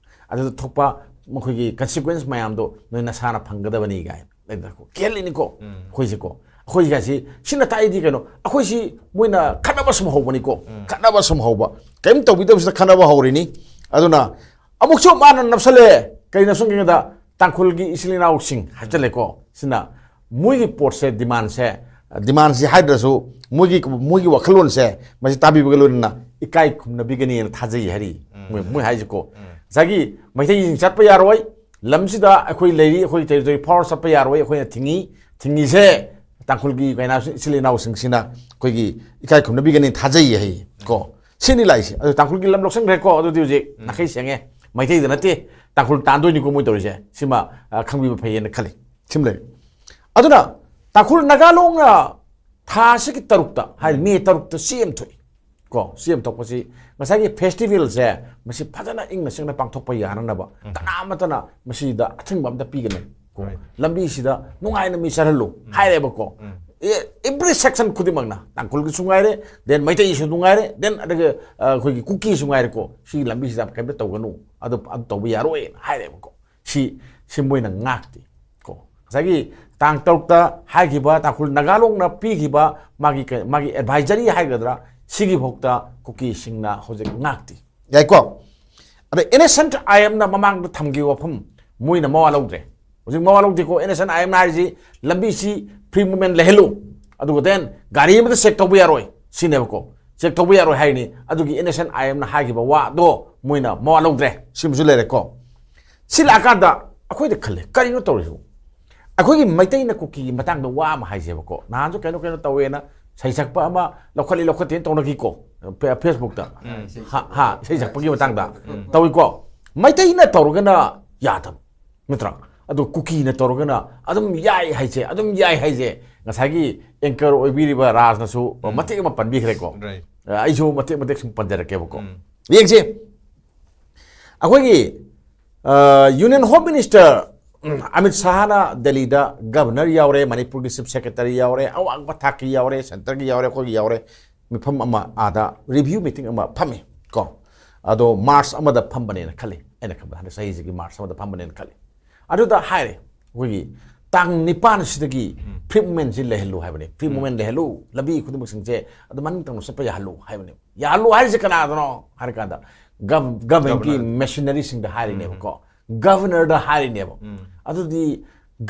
ꯑꯗꯨꯗ ꯊꯣꯛꯄ ꯃꯈꯣꯏꯒꯤ consequence ꯃꯌꯥꯝꯗꯣ ꯅꯣꯏ ꯅꯁꯥꯅ ꯐꯪꯒꯗꯕꯅꯤ ꯀꯥꯏꯅ ꯂꯩꯗꯅꯀꯣ꯫ ꯀꯤꯍꯜꯂꯤꯅꯤꯀꯣ ꯑꯩꯈꯣꯏꯁꯦꯀꯣ꯫ ꯑꯩꯈꯣꯏ ꯀꯥꯏꯁꯤ ꯁꯤꯅ ꯇꯥꯛꯏꯗꯤ ꯀꯩꯅꯣ? ꯑꯩꯈꯣꯏꯁꯤ ꯃꯣꯏꯅ ꯈꯠꯅꯕ ꯁꯨꯝ ꯍꯧꯕꯅꯤꯀꯣ꯫ ꯈꯠꯅꯕ ꯁꯨꯝ ꯍꯧꯕ꯫ ꯀꯔꯤꯝ ꯇꯧꯕꯤꯗꯕꯁꯤꯗ ꯈꯠꯅꯕ ꯍꯧꯔꯤꯅꯤ꯫ ꯑꯗꯨꯅ ꯑꯃꯨꯛꯁꯨ ꯃꯥꯅ ꯅꯞꯁꯜꯂꯦ꯫ ꯀꯔꯤ ꯅꯞꯁꯟꯒꯦꯗ, ꯇꯥꯡꯈꯨꯜꯒꯤ ꯏꯆꯤꯜ ꯏꯅꯥꯎꯁꯤꯡ ꯍꯥꯏꯖꯜꯂꯦꯀꯣ꯫ ꯁꯤꯅ ꯃꯣꯏꯒꯤ ꯄꯣꯠꯁꯦ, demandꯁꯦ, demandꯁꯤ ꯍꯥꯏꯗ꯭ꯔꯁꯨ ꯃꯣꯏꯒꯤ, ꯃꯣꯏꯒꯤ ꯋꯥꯈꯜꯂꯣꯟꯁꯦ ꯃꯁꯤ ꯇꯥꯕꯤꯕꯒ ꯂꯣꯏꯅꯅ ꯏꯀꯥꯏ ꯈꯨꯝꯅꯕꯤꯒꯅꯤꯅ ꯊꯥꯖꯩ ꯍꯥꯏꯔꯤ꯫ ꯃꯣꯏ, ꯃꯣꯏ ꯍꯥꯏꯁꯤꯀꯣ꯫ ꯉꯁꯥꯏꯒꯤ ꯃꯩꯇꯩꯁꯤꯡ ꯆꯠꯄ ꯌꯥꯔꯣꯏ, ꯂꯝꯁꯤꯗ ꯑꯩꯈꯣꯏ ꯂꯩꯔꯤ, ꯑꯩꯈꯣꯏ territory ꯐꯥꯎꯔ ꯆꯠꯄ ꯌꯥꯔꯣꯏ, ꯑꯩꯈꯣꯏꯅ ꯊꯤꯡꯉꯤ꯫ ꯊꯤꯡꯉꯤꯁꯦ ꯇꯥꯡꯈꯨꯜꯒꯤ ꯀꯩꯅꯥ ꯏꯆꯤꯜ ꯏꯅꯥꯎꯁꯤꯡꯁꯤꯅ ꯑꯩꯈꯣꯏꯒꯤ ꯏꯀꯥꯏ ꯈꯨꯝꯅꯕꯤꯒꯅꯤ ꯊꯥꯖꯩ ꯍꯥꯏ ꯀꯣ꯫ ꯁꯤꯅꯤ ꯂꯥꯛꯏꯁꯦ꯫ ꯑꯗꯨ ꯇꯥꯡꯈꯨꯜꯒꯤ ꯂꯝ ꯂꯧꯁꯤꯟꯈ꯭ꯔꯦꯀꯣ꯫ ꯑꯗꯨꯗꯤ ꯍꯧꯖꯤꯛ ꯅꯥꯈꯩ ꯁꯦꯡꯉꯦ꯫ ꯃꯩꯇꯩꯗ ꯅꯠꯇꯦ, ꯇꯥꯡꯈꯨꯜ ꯇꯥꯟꯗꯣꯏꯅꯤꯀꯣ ꯃꯣꯏ ꯇꯧꯔꯤꯁꯦ꯫ ꯁꯤꯃ, ꯑ, ꯈꯪꯕꯤꯕ ꯐꯩꯌꯦꯅ ꯈꯜꯂꯤ꯫ ꯁꯤꯃ ꯂꯩꯔꯦ꯫ ꯑꯗꯨꯅ ꯇꯥꯡꯈꯨꯜ ꯅꯥꯒꯥ ꯂꯣꯡꯅ ꯊꯥ ꯑꯁꯤꯒꯤ ꯇꯔꯨꯛꯇ, ꯍꯥꯏꯗꯤ ꯃꯦ ꯇꯔꯨꯛꯇ ꯆꯦ ꯑꯃ ꯊꯣꯛꯏ ꯀꯣ꯫ ꯆꯦ ꯑꯃ ꯊꯣꯛꯄꯁꯤ ꯉꯁꯥꯏꯒꯤ festivalꯁꯦ ꯃꯁꯤ ꯐꯖꯅ ꯏꯪꯅ ꯆꯤꯛꯅ ꯄꯥꯡꯊꯣꯛꯄ ꯌꯥꯅꯅꯕ ꯀꯅꯥ ꯑꯃꯠꯇꯅ ꯃꯁꯤꯗ ꯑꯊꯤꯡꯕ ꯑꯝꯇ ꯄꯤꯒꯅꯨ ꯀꯣ꯫ Right. ꯂꯝꯕꯤꯁꯤꯗ ꯅꯨꯡꯉꯥꯏꯅ ꯃꯤ ꯆꯠꯍꯜꯂꯨ ꯍꯥꯏꯔꯦꯕꯀꯣ꯫ ꯑꯦ, every section ꯈꯨꯗꯤꯡꯃꯛꯅ, ꯇꯥꯡꯈꯨꯜꯒꯤꯁꯨ ꯉꯥꯏꯔꯦ, then ꯃꯩꯇꯩꯒꯤꯁꯨ ꯉꯥꯏꯔꯦ, then ꯑꯗꯨꯒ, ꯑ, ꯑꯩꯈꯣꯏꯒꯤ ꯀꯨꯀꯤꯁꯨ ꯉꯥꯏꯔꯦꯀꯣ, ꯁꯤꯒꯤ ꯂꯝꯕꯤꯁꯤꯗ ꯀꯩꯝꯇ ꯇꯧꯒꯅꯨ, ꯑꯗꯨ, ꯑꯗꯨ ꯇꯧꯕ ꯌꯥꯔꯣꯏꯅ ꯍꯥꯏꯔꯦꯕꯀꯣ꯫ ꯁꯤ, ꯁꯤ ꯃꯣꯏꯅ ꯉꯥꯛꯇꯦ ꯀꯣ꯫ ꯉꯁꯥꯏꯒꯤ ꯇꯥꯡ ꯇꯔꯨꯛꯇ ꯍꯥꯏꯈꯤꯕ ꯇꯥꯡꯈꯨꯜ ꯅꯥꯒꯥꯂꯣꯡꯅ ꯄꯤꯈꯤꯕ ꯃꯥꯒꯤ ꯀ-, ꯃꯥꯒꯤ ꯑꯦꯗꯚꯥꯏꯖꯔꯤ ꯍꯥꯏꯒꯗ꯭ꯔꯥ, ꯁꯤꯒꯤ ꯐꯥꯎꯗ ꯀꯨꯀꯤꯁꯤꯡꯅ ꯍꯧꯖꯤꯛ ꯉꯥꯛꯇꯤ꯫ ꯌꯥꯏꯀꯣ? ꯑꯗ ꯑꯦꯟ ꯑꯦꯁ ꯑꯦꯟ ꯑꯥꯏ ꯑꯦꯝꯅ ꯃꯃꯥꯡꯗ ꯊꯝꯈꯤꯕ ꯋꯥꯐꯝ ꯃꯣꯏꯅ ꯃꯋꯥ ꯂꯧꯗ꯭ꯔꯦ꯫ ꯍꯧꯖꯤꯛ ꯃꯋꯥ ꯂꯧꯗꯦꯀꯣ꯫ ꯑꯦꯟ ꯑꯦꯁ ꯑꯦꯟ ꯑꯥꯏ ꯑꯦꯝꯅ ꯍꯥꯏꯔꯤꯁꯤ ꯂꯝꯕꯤꯁꯤ ꯐ꯭ꯔꯤ ꯃꯨꯚꯃꯦꯟ ꯂꯩꯍꯜꯂꯨ, ꯑꯗꯨꯒ ꯗꯦꯟ ꯒꯥꯔꯤ ꯑꯃꯗ ꯆꯦꯛ ꯇꯧꯕ ꯌꯥꯔꯣꯏ ꯁꯤꯅꯦꯕꯀꯣ꯫ ꯆꯦꯛ ꯇꯧꯕ ꯌꯥꯔꯣꯏ ꯍꯥꯏꯅꯤ꯫ ꯑꯗꯨꯒꯤ ꯑꯦꯟ ꯑꯦꯁ ꯑꯦꯟ ꯑꯥꯏ ꯑꯦꯝꯅ ꯍꯥꯏꯈꯤꯕ ꯋꯥꯗꯣ ꯃꯣꯏꯅ ꯃꯋꯥ ꯂꯧꯗ꯭ꯔꯦ꯫ ꯁꯤꯃꯁꯨ ꯂꯩꯔꯦꯀꯣ꯫ ꯁꯤ ꯂꯥꯛꯑꯀꯥꯟꯗ ꯑꯩꯈꯣꯏꯗ ꯈꯜꯂꯦ, ꯀꯔꯤꯅꯣ ꯇꯧꯔꯤꯁꯤꯕꯨ? ꯑꯩꯈꯣꯏꯒꯤ ꯃꯩꯇꯩꯅ ꯀꯨꯀꯤꯒꯤ ꯃꯇꯥꯡꯗ ꯋꯥ ꯑꯃ ꯍꯥꯏꯖꯦꯕꯀꯣ꯫ ꯅꯍꯥꯟꯁꯨ ꯀꯩꯅꯣ ꯀꯩꯅꯣ ꯇꯧꯋꯦꯅ ꯁꯩꯁꯛꯄ ꯑꯃ ꯂꯧꯈꯠꯂꯤ ꯂꯧꯈꯠꯇꯦꯅ ꯇꯧꯅꯈꯤꯀꯣ꯫ ꯐꯦ-, ꯐꯦꯁꯕꯨꯛꯇ꯫ ꯎꯝ꯫ ꯍꯥ, ꯍꯥ, ꯏꯁꯩ ꯁꯛꯄꯒꯤ ꯃꯇꯥꯡꯗ ꯎꯝ꯫ ꯇꯧꯏꯀꯣ꯫ ꯃꯩꯇꯩꯅ ꯇꯧꯔꯒꯅ ꯌꯥꯗꯕ, ꯅꯠꯇ꯭ꯔꯥ? ꯑꯗꯣ ꯀꯨꯀꯤꯅ ꯇꯧꯔꯒꯅ ꯑꯗꯨꯝ ꯌꯥꯏ ꯍꯥꯏꯁꯦ, ꯑꯗꯨꯝ ꯌꯥꯏ ꯍꯥꯏꯁꯦ꯫ ꯉꯁꯥꯏꯒꯤ ꯑꯦꯡꯀꯔ ꯑꯣꯏꯕꯤꯔꯤꯕ ꯔꯥꯖꯅꯁꯨ ꯎꯝ꯫ ꯃꯇꯦꯛ ꯑꯃ ꯄꯟꯕꯤꯈ꯭ꯔꯦꯀꯣ꯫ Right. ꯑꯩꯁꯨ ꯃꯇꯦꯛ ꯃꯇꯦꯛ ꯁꯨꯝ ꯄꯟꯖꯔꯛꯀꯦꯕꯀꯣ꯫ ꯎꯝ꯫ ꯌꯦꯡꯁꯦ꯫ ꯑꯩꯈꯣꯏꯒꯤ, ꯑ, ꯌꯨꯅꯤꯌꯟ ꯍꯣꯝ ꯃꯤꯅꯤꯁꯇꯔ, ꯎꯝ, ꯑꯃꯤꯠ ꯁꯥꯍꯅ ꯗꯦꯜꯂꯤꯗ ꯒꯕꯔꯅꯔ ꯌꯥꯎꯔꯦ, ꯃꯅꯤꯄꯨꯔꯒꯤ ꯆꯤꯐ ꯁꯦꯀ꯭ꯔꯦꯇꯔꯤ ꯌꯥꯎꯔꯦ, ꯑꯋꯥꯡꯕ ꯊꯥꯛꯀꯤ ꯌꯥꯎꯔꯦ, ꯁꯦꯟꯇꯔꯒꯤ ꯌꯥꯎꯔꯦ, ꯑꯩꯈꯣꯏꯒꯤ ꯌꯥꯎꯔꯦ, ꯃꯤꯐꯝ ꯑꯃ ꯑꯥꯗ ꯔꯤꯚ꯭ꯌꯨ ꯃꯤꯇꯤꯡ ꯑꯃ ꯐꯝꯃꯤ ꯀꯣ꯫ ꯑꯗꯣ ꯃꯥꯔꯆ ꯑꯃꯗ ꯐꯝꯕꯅꯦꯅ ꯈꯜꯂꯤ, ꯑꯩꯅ ꯈꯟꯕꯗ ꯍꯟꯗꯛ ꯆꯍꯤꯁꯤꯒꯤ ꯃꯥꯔꯆ ꯑꯃꯗ ꯐꯝꯕꯅꯦꯅ ꯈꯜꯂꯤ꯫ ꯑꯗꯨꯗ ꯍꯥꯏꯔꯦ, ꯑꯩꯈꯣꯏꯒꯤ ꯇꯥꯡ ꯅꯤꯄꯥꯟꯁꯤꯗꯒꯤ ꯎꯝ꯫ ꯐ꯭ꯔꯤ ꯃꯨꯚꯃꯦꯟꯁꯤ ꯂꯩꯍꯜꯂꯨ ꯍꯥꯏꯕꯅꯤ꯫ ꯐ꯭ꯔꯤ ꯎꯝ꯫ ꯃꯨꯚꯃꯦꯟ ꯂꯩꯍꯜꯂꯨ, ꯂꯝꯕꯤ ꯈꯨꯗꯤꯡꯃꯛꯁꯤꯡꯁꯦ ꯑꯗꯨ ꯃꯅꯤꯡ ꯇꯝꯅ ꯆꯠꯄ ꯌꯥꯍꯜꯂꯨ ꯍꯥꯏꯕꯅꯤ꯫ ꯌꯥꯍꯜꯂꯨ ꯍꯥꯏꯔꯤꯁꯦ ꯀꯅꯥꯗꯅꯣ ꯍꯥꯏꯔꯀꯥꯟꯗ ꯒꯚ-, ꯒꯚꯔꯟꯃꯦꯟꯠꯀꯤ ꯒꯚꯔꯅꯔ꯫ ꯃꯦꯁꯤꯅꯔꯤꯁꯤꯡꯗ ꯍꯥꯏꯔꯤꯅꯦꯕꯀꯣ꯫ ꯎꯝ꯫ ꯒꯚꯔꯅꯔꯗ ꯍꯥꯏꯔꯤꯅꯦꯕ꯫ ꯎꯝ꯫ ꯑꯗꯨꯗꯤ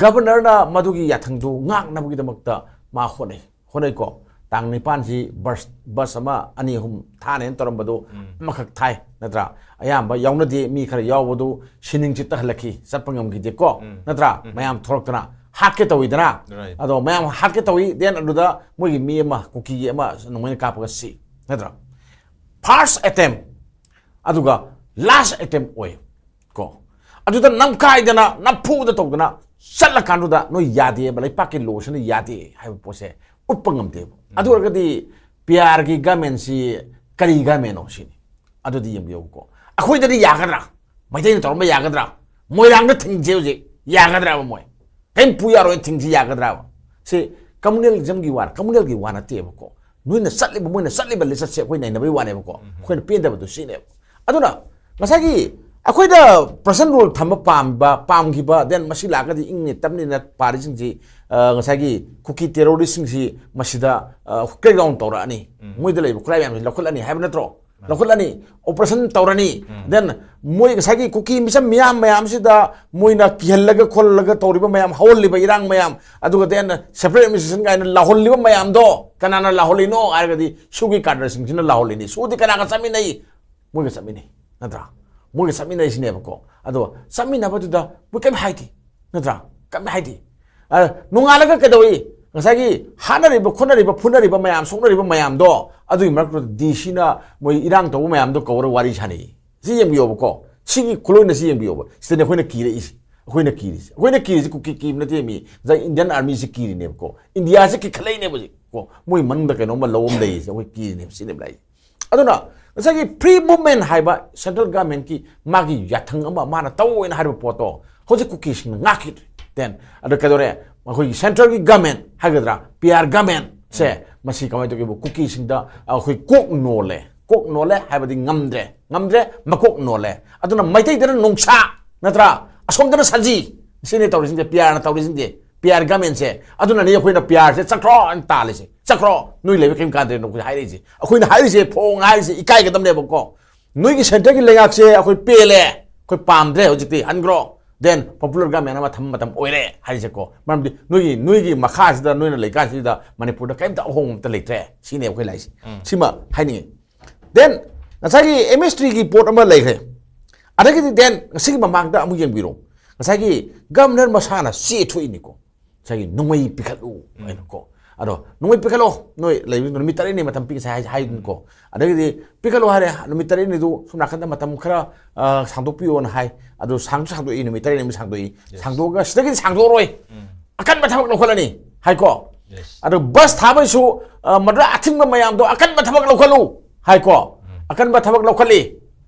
ꯒꯚꯔꯅꯔꯅ ꯃꯗꯨꯒꯤ ꯌꯥꯊꯪꯗꯨ ꯉꯥꯛꯅꯕꯒꯤꯗꯃꯛꯇ ꯃꯥ ꯍꯣꯠꯅꯩ, ꯍꯣꯠꯅꯩꯀꯣ꯫ ꯇꯥꯡ ꯅꯤꯄꯥꯟꯁꯤ ꯕꯁ, ꯕꯁ ꯑꯃ, ꯑꯅꯤ, ꯑꯍꯨꯝ ꯊꯥꯅꯦꯅ ꯇꯧꯔꯝꯕꯗꯣ ꯎꯝ꯫ ꯑꯃꯈꯛ ꯊꯥꯏ, ꯅꯠꯇ꯭ꯔꯥ? ꯑꯌꯥꯝꯕ ꯌꯥꯎꯅꯗꯦ, ꯃꯤ ꯈꯔ ꯌꯥꯎꯕꯗꯨ ꯁꯤꯅꯤꯡ ꯆꯤꯠꯇ ꯍꯜꯂꯛꯈꯤ, ꯆꯠꯄ ꯉꯝꯈꯤꯗꯦꯀꯣ, ꯎꯝ꯫ ꯅꯠꯇ꯭ꯔꯥ? ꯎꯝ꯫ ꯃꯌꯥꯝ ꯊꯣꯛꯂꯛꯇꯅ ꯍꯥꯠꯀꯦ ꯇꯧꯋꯤꯗꯅ꯫ Right. ꯑꯗꯣ ꯃꯌꯥꯝ ꯍꯥꯠꯀꯦ ꯇꯧꯋꯤ, then ꯑꯗꯨꯗ ꯃꯣꯏꯒꯤ ꯃꯤ ꯑꯃ, ꯀꯨꯀꯤꯒꯤ ꯑꯃ ꯅꯣꯡꯃꯩꯅ ꯀꯥꯞꯄꯒ ꯁꯤ, ꯅꯠꯇ꯭ꯔꯥ? First attempt, ꯑꯗꯨꯒ last attempt ꯑꯣꯏ꯫ ꯀꯣ, ꯑꯗꯨꯗ ꯅꯝꯈꯥꯏꯗꯅ, ꯅꯝꯐꯨꯗ ꯇꯧꯗꯅ ꯆꯠꯂꯀꯥꯟꯗꯨꯗ ꯅꯣꯏ ꯌꯥꯗꯦꯕ, ꯂꯩꯄꯥꯛꯀꯤ ꯂꯣꯁꯤꯅ ꯌꯥꯗꯦ ꯍꯥꯏꯕ ꯄꯣꯠꯁꯦ ꯎꯠꯄ ꯉꯝꯗꯦꯕ꯫ ꯎꯝ꯫ ꯑꯗꯨ ꯑꯣꯏꯔꯒꯗꯤ ꯄꯤ ꯑꯥꯔꯒꯤ ꯒꯃꯦꯟꯁꯤ ꯀꯔꯤ ꯒꯃꯦꯟꯅꯣ ꯁꯤꯅꯤ꯫ ꯑꯗꯨꯗꯤ ꯌꯦꯡꯕꯤꯌꯨꯀꯣ, ꯑꯩꯈꯣꯏꯗꯗꯤ ꯌꯥꯒꯗ꯭ꯔꯥ? ꯃꯩꯇꯩꯅ ꯇꯧꯔꯝꯕ ꯌꯥꯒꯗ꯭ꯔꯥ? ꯃꯣꯏꯔꯥꯡꯗ ꯊꯤꯡꯁꯦ ꯍꯧꯖꯤꯛ ꯌꯥꯒꯗ꯭ꯔꯥꯕ? ꯃꯣꯏ ꯀꯔꯤꯝ ꯄꯨ ꯌꯥꯔꯣꯏ, ꯊꯤꯡꯁꯤ ꯌꯥꯒꯗ꯭ꯔꯥꯕ? ꯁꯤ ꯀꯝꯃꯨꯅꯦꯂꯤꯖꯝꯒꯤ ꯋꯥ, ꯀꯝꯃꯨꯅꯦꯜꯒꯤ ꯋꯥ ꯅꯠꯇꯦꯕꯀꯣ꯫ ꯅꯣꯏꯅ ꯆꯠꯂꯤꯕ, ꯃꯣꯏꯅ ꯆꯠꯂꯤꯕ ꯂꯤꯆꯠꯁꯦ ꯑꯩꯈꯣꯏ ꯅꯩꯅꯕꯒꯤ ꯋꯥꯅꯦꯕꯀꯣ꯫ ꯎꯝ꯫ ꯑꯩꯈꯣꯏꯅ ꯄꯦꯟꯗꯕꯗꯨ ꯁꯤꯅꯦꯕ꯫ ꯑꯗꯨꯅ ꯉꯁꯥꯏꯒꯤ ꯑꯩꯈꯣꯏꯗ ꯄ꯭ꯔꯁꯟ ꯔꯨꯜ ꯊꯝꯕ ꯄꯥꯝꯕ ꯄꯥꯝꯈꯤꯕ, ꯗꯦꯟ ꯃꯁꯤ ꯂꯥꯛꯑꯒꯗꯤ ꯏꯪꯅ ꯇꯞꯅ ꯄꯥꯔꯤꯁꯤꯡꯁꯤ, ꯑ, ꯉꯁꯥꯏꯒꯤ ꯀꯨꯀꯤ ꯇꯦꯔꯣꯔꯤꯁ꯭ꯠꯁꯤꯡꯁꯤ ꯃꯁꯤꯗ, ꯑ, ꯀ꯭ꯔꯦꯛ ꯗꯥꯎꯟ ꯇꯧꯔꯛꯑꯅꯤ, ꯎꯝ꯫ ꯃꯣꯏꯗ ꯂꯩꯕ ꯈꯨꯠꯂꯥꯏ ꯃꯌꯥꯝꯁꯤ ꯂꯧꯈꯠꯂꯅꯤ ꯍꯥꯏꯕ ꯅꯠꯇ꯭ꯔꯣ? ꯎꯝ꯫ ꯂꯧꯈꯠꯂꯅꯤ, ꯑꯣꯄꯔꯦꯁꯟ ꯇꯧꯔꯅꯤ꯫ ꯎꯝ꯫ ꯗꯦꯟ ꯃꯣꯏ ꯉꯁꯥꯏꯒꯤ ꯀꯨꯀꯤ ꯃꯤꯆꯝ ꯃꯤꯌꯥꯝ ꯃꯌꯥꯝꯁꯤꯗ ꯃꯣꯏꯅ ꯀꯤꯍꯜꯂꯒ ꯈꯣꯜꯂꯒ ꯇꯧꯔꯤꯕ ꯃꯌꯥꯝ, ꯍꯧꯍꯜꯂꯤꯕ ꯏꯔꯥꯡ ꯃꯌꯥꯝ, ꯑꯗꯨꯒ ꯗꯦꯟ ꯁꯦꯄꯔꯦꯠ ꯑꯦꯗꯃꯤꯅꯤꯁꯇ꯭ꯔꯦꯁꯟ ꯀꯥꯏꯅ ꯂꯥꯎꯍꯜꯂꯤꯕ ꯃꯌꯥꯝꯗꯣ ꯀꯅꯥꯅ ꯂꯥꯎꯍꯜꯂꯤꯅꯣ ꯍꯥꯏꯔꯒꯗꯤ ꯁꯨꯒꯤ ꯀꯥꯗꯔꯁꯤꯡꯁꯤꯅ ꯂꯥꯎꯍꯜꯂꯤꯅꯤ꯫ ꯁꯨꯗꯤ ꯀꯅꯥꯒ ꯆꯠꯃꯤꯟꯅꯩ? ꯃꯣꯏꯒ ꯆꯠꯃꯤꯟꯅꯩ, ꯅꯠꯇ꯭ꯔꯥ? ꯃꯣꯏꯒ ꯆꯠꯃꯤꯟꯅꯩꯁꯤꯅꯦꯕꯀꯣ꯫ ꯑꯗꯣ ꯆꯠꯃꯤꯟꯅꯕꯗꯨꯗ ꯃꯣꯏ ꯀꯩꯝ ꯍꯥꯏꯗꯦ, ꯅꯠꯇ꯭ꯔꯥ? ꯀꯩꯝ ꯍꯥꯏꯗꯦ꯫ ꯑ, ꯅꯣꯡꯉꯥꯜꯂꯒ ꯀꯩꯗꯧꯏ? ꯉꯁꯥꯏꯒꯤ ꯍꯥꯠꯅꯔꯤꯕ, ꯈꯣꯠꯅꯔꯤꯕ, ꯐꯨꯅꯔꯤꯕ ꯃꯌꯥꯝ, ꯁꯣꯛꯅꯔꯤꯕ ꯃꯌꯥꯝꯗꯣ, ꯑꯗꯨꯒꯤ ꯃꯔꯛꯇꯨꯗ ꯗꯤ ꯁꯤꯅ ꯃꯣꯏ ꯏꯔꯥꯡ ꯇꯧꯕ ꯃꯌꯥꯝꯗꯣ ꯀꯧꯔ ꯋꯥꯔꯤ ꯁꯥꯟꯅꯩ꯫ ꯁꯤ ꯌꯦꯡꯕꯤꯌꯣꯕꯀꯣ꯫ ꯁꯤꯒꯤ ꯈꯨꯂꯣꯏꯅ ꯁꯤ ꯌꯦꯡꯕꯤꯌꯣꯕ꯫ ꯁꯤꯗꯅꯦ ꯑꯩꯈꯣꯏꯅ ꯀꯤꯔꯛꯏꯁꯦ꯫ ꯑꯩꯈꯣꯏꯅ ꯀꯤꯔꯤꯁꯦ꯫ ꯑꯩꯈꯣꯏꯅ ꯀꯤꯔꯤꯁꯦ ꯀꯨꯀꯤ ꯀꯤꯕ ꯅꯠꯇꯦ ꯃꯤ꯫ ꯉꯁꯥꯏ ꯏꯟꯗꯤꯌꯟ ꯑꯥꯔꯃꯤꯁꯤ ꯀꯤꯔꯤꯅꯦꯕꯀꯣ꯫ ꯏꯟꯗꯤꯌꯥꯁꯤ ꯀꯤꯈꯠꯂꯛꯏꯅꯦꯕ ꯍꯧꯖꯤꯛ ꯀꯣ꯫ ꯃꯣꯏ ꯃꯅꯨꯡꯗ ꯀꯩꯅꯣꯝꯃ ꯂꯧ ꯑꯃ ꯂꯩꯔꯤꯁꯦ ꯑꯩꯈꯣꯏ ꯀꯤꯔꯤꯅꯦꯕ꯫ ꯁꯤꯅꯦꯕ ꯂꯥꯛꯏꯁꯦ꯫ ꯑꯗꯨꯅ ꯉꯁꯥꯏꯒꯤ ꯐ꯭ꯔꯤ ꯃꯨꯚꯃꯦꯟ ꯍꯥꯏꯕ ꯁꯦꯟꯇ꯭ꯔꯦꯜ ꯒꯚꯔꯟꯃꯦꯟꯠꯀꯤ ꯃꯥꯒꯤ ꯌꯥꯊꯪ ꯑꯃ ꯃꯥꯅ ꯇꯧ ꯍꯥꯏꯅ ꯍꯥꯏꯔꯤꯕ ꯄꯣꯠꯇꯣ ꯍꯧꯖꯤꯛ ꯀꯨꯀꯤꯁꯤꯡꯅ ꯉꯥꯛꯈꯤꯗ꯭ꯔꯦ꯫ ꯗꯦꯟ ꯑꯗ ꯀꯩꯗꯧꯔꯦ? ꯑꯩꯈꯣꯏꯒꯤ ꯁꯦꯟꯇ꯭ꯔꯦꯜꯒꯤ ꯒꯚꯔꯟꯃꯦꯟꯠ ꯍꯥꯏꯒꯗ꯭ꯔꯥ, ꯄꯤ ꯑꯥꯔ ꯒꯚꯔꯟꯃꯦꯟꯠꯁꯦ ꯃꯁꯤ ꯀꯃꯥꯏꯅ ꯇꯧꯒꯦꯕꯨ ꯀꯨꯀꯤꯁꯤꯡꯗ ꯑꯩꯈꯣꯏ ꯀꯣꯛ ꯅꯣꯜꯂꯦ꯫ ꯀꯣꯛ ꯅꯣꯜꯂꯦ ꯍꯥꯏꯕꯗꯤ ꯉꯝꯗ꯭ꯔꯦ, ꯉꯝꯗ꯭ꯔꯦ, ꯃꯀꯣꯛ ꯅꯣꯜꯂꯦ꯫ ꯑꯗꯨꯅ ꯃꯩꯇꯩꯗꯅ ꯅꯣꯡꯁꯥ, ꯅꯠꯇ꯭ꯔꯥ? ꯑꯁꯣꯝꯗꯅ ꯁꯖꯤ꯫ ꯁꯤꯅꯤ ꯇꯧꯔꯤꯁꯤꯡꯁꯦ, ꯄꯤ ꯑꯥꯔꯅ ꯇꯧꯔꯤꯁꯤꯡꯁꯦ, ꯄꯤ ꯑꯥꯔ ꯒꯚꯔꯟꯃꯦꯟꯠꯁꯦ꯫ ꯑꯗꯨꯅꯅꯤ ꯑꯩꯈꯣꯏꯅ ꯄꯤ ꯑꯥꯔꯁꯦ ꯆꯠꯈ꯭ꯔꯣ ꯍꯥꯏꯅ ꯇꯥꯜꯂꯤꯁꯦ꯫ ꯆꯠꯈ꯭ꯔꯣ, ꯅꯣꯏ ꯂꯩꯕ ꯀꯔꯤꯝ ꯀꯥꯟꯗ꯭ꯔꯦ ꯅꯈꯣꯏ ꯍꯥꯏꯔꯛꯏꯁꯦ꯫ ꯑꯩꯈꯣꯏꯅ ꯍꯥꯏꯔꯤꯁꯦ, ꯐꯣꯡ ꯍꯥꯏꯔꯤꯁꯦ ꯏꯀꯥꯏꯒꯗꯕꯅꯦꯕꯀꯣ꯫ ꯅꯣꯏꯒꯤ ꯁꯦꯟꯇꯔꯒꯤ ꯂꯩꯉꯥꯛꯁꯦ ꯑꯩꯈꯣꯏ ꯄꯦꯜꯂꯦ, ꯑꯩꯈꯣꯏ ꯄꯥꯝꯗ꯭ꯔꯦ, ꯍꯧꯖꯤꯛꯇꯤ ꯍꯟꯈ꯭ꯔꯣ, ꯗꯦꯟ ꯄꯣꯄꯨꯂꯔ ꯒꯚꯔꯟꯃꯦꯟꯠ ꯑꯃ ꯊꯝꯕ ꯃꯇꯝ ꯑꯣꯏꯔꯦ ꯍꯥꯏꯔꯤꯁꯦꯀꯣ꯫ ꯃꯔꯝꯗꯤ ꯅꯣꯏꯒꯤ, ꯅꯣꯏꯒꯤ ꯃꯈꯥꯁꯤꯗ, ꯅꯣꯏꯅ ꯂꯩꯀꯥꯟꯁꯤꯗ ꯃꯅꯤꯄꯨꯔꯗ ꯀꯔꯤꯝꯇ ꯑꯍꯣꯡꯕ ꯑꯝꯇ ꯂꯩꯇ꯭ꯔꯦ꯫ ꯁꯤꯅꯦ ꯑꯩꯈꯣꯏ ꯂꯥꯛꯏꯁꯦ꯫ ꯎꯝ꯫ ꯁꯤꯃ ꯍꯥꯏꯅꯤꯡꯉꯤ꯫ ꯗꯦꯟ ꯉꯁꯥꯏꯒꯤ ꯑꯦꯝ ꯑꯦꯁ ꯇꯤꯒꯤ ꯄꯣꯠ ꯑꯃ ꯂꯩꯈ꯭ꯔꯦ꯫ ꯑꯗꯒꯤꯗꯤ ꯗꯦꯟ ꯉꯁꯤꯒꯤ ꯃꯃꯥꯡꯗ ꯑꯃꯨꯛ ꯌꯦꯡꯕꯤꯔꯣ, ꯉꯁꯥꯏꯒꯤ ꯒꯚꯔꯅꯔ ꯃꯁꯥꯅ ꯆꯦ ꯊꯣꯛꯏꯅꯤꯀꯣ꯫ ꯉꯁꯥꯏꯒꯤ ꯅꯣꯡꯃꯩ ꯄꯤꯈꯠꯂꯨ ꯍꯥꯏꯅꯀꯣ꯫ ꯑꯗꯣ ꯅꯣꯡꯃꯩ ꯄꯤꯈꯠꯂꯣ, ꯅꯣꯏ ꯂꯩꯕ ꯅꯨꯃꯤꯠ ꯇꯔꯦꯠꯅꯤ ꯃꯇꯝ ꯄꯤ ꯉꯁꯥꯏ ꯍꯥꯏ-, ꯍꯥꯏꯗꯨꯅꯀꯣ꯫ ꯑꯗꯒꯤꯗꯤ ꯄꯤꯈꯠꯂꯣ ꯍꯥꯏꯔꯦ, ꯅꯨꯃꯤꯠ ꯇꯔꯦꯠꯅꯤꯗꯨ ꯁꯣꯝ ꯅꯥꯀꯟꯗ ꯃꯇꯝ ꯈꯔ, ꯑ, ꯁꯥꯡꯗꯣꯛꯄꯤꯌꯣꯅ ꯍꯥꯏ꯫ ꯑꯗꯨ ꯁꯥꯡꯁꯨ ꯁꯥꯡꯗꯣꯛꯏ, ꯅꯨꯃꯤꯠ ꯇꯔꯦꯠꯅꯤ ꯑꯃ ꯁꯥꯡꯗꯣꯛꯏ꯫ ꯌꯦꯁ꯫ ꯁꯥꯡꯗꯣꯛꯑꯒ ꯁꯤꯗꯒꯤꯗꯤ ꯁꯥꯡꯗꯣꯛꯑꯔꯣꯏ, ꯎꯝ꯫ ꯑꯀꯟꯕ ꯊꯕꯛ ꯂꯧꯈꯠꯂꯅꯤ ꯍꯥꯏꯀꯣ꯫ ꯌꯦꯁ꯫ ꯑꯗꯨ ꯕꯁ ꯊꯥꯕꯩꯁꯨ, ꯑ, ꯃꯗꯨꯗ ꯑꯊꯤꯡꯕ ꯃꯌꯥꯝꯗꯣ ꯑꯀꯟꯕ ꯊꯕꯛ ꯂꯧꯈꯠꯂꯨ ꯍꯥꯏꯀꯣ꯫ ꯎꯝ꯫ ꯑꯀꯟꯕ ꯊꯕꯛ ꯂꯧꯈꯠꯂꯤ꯫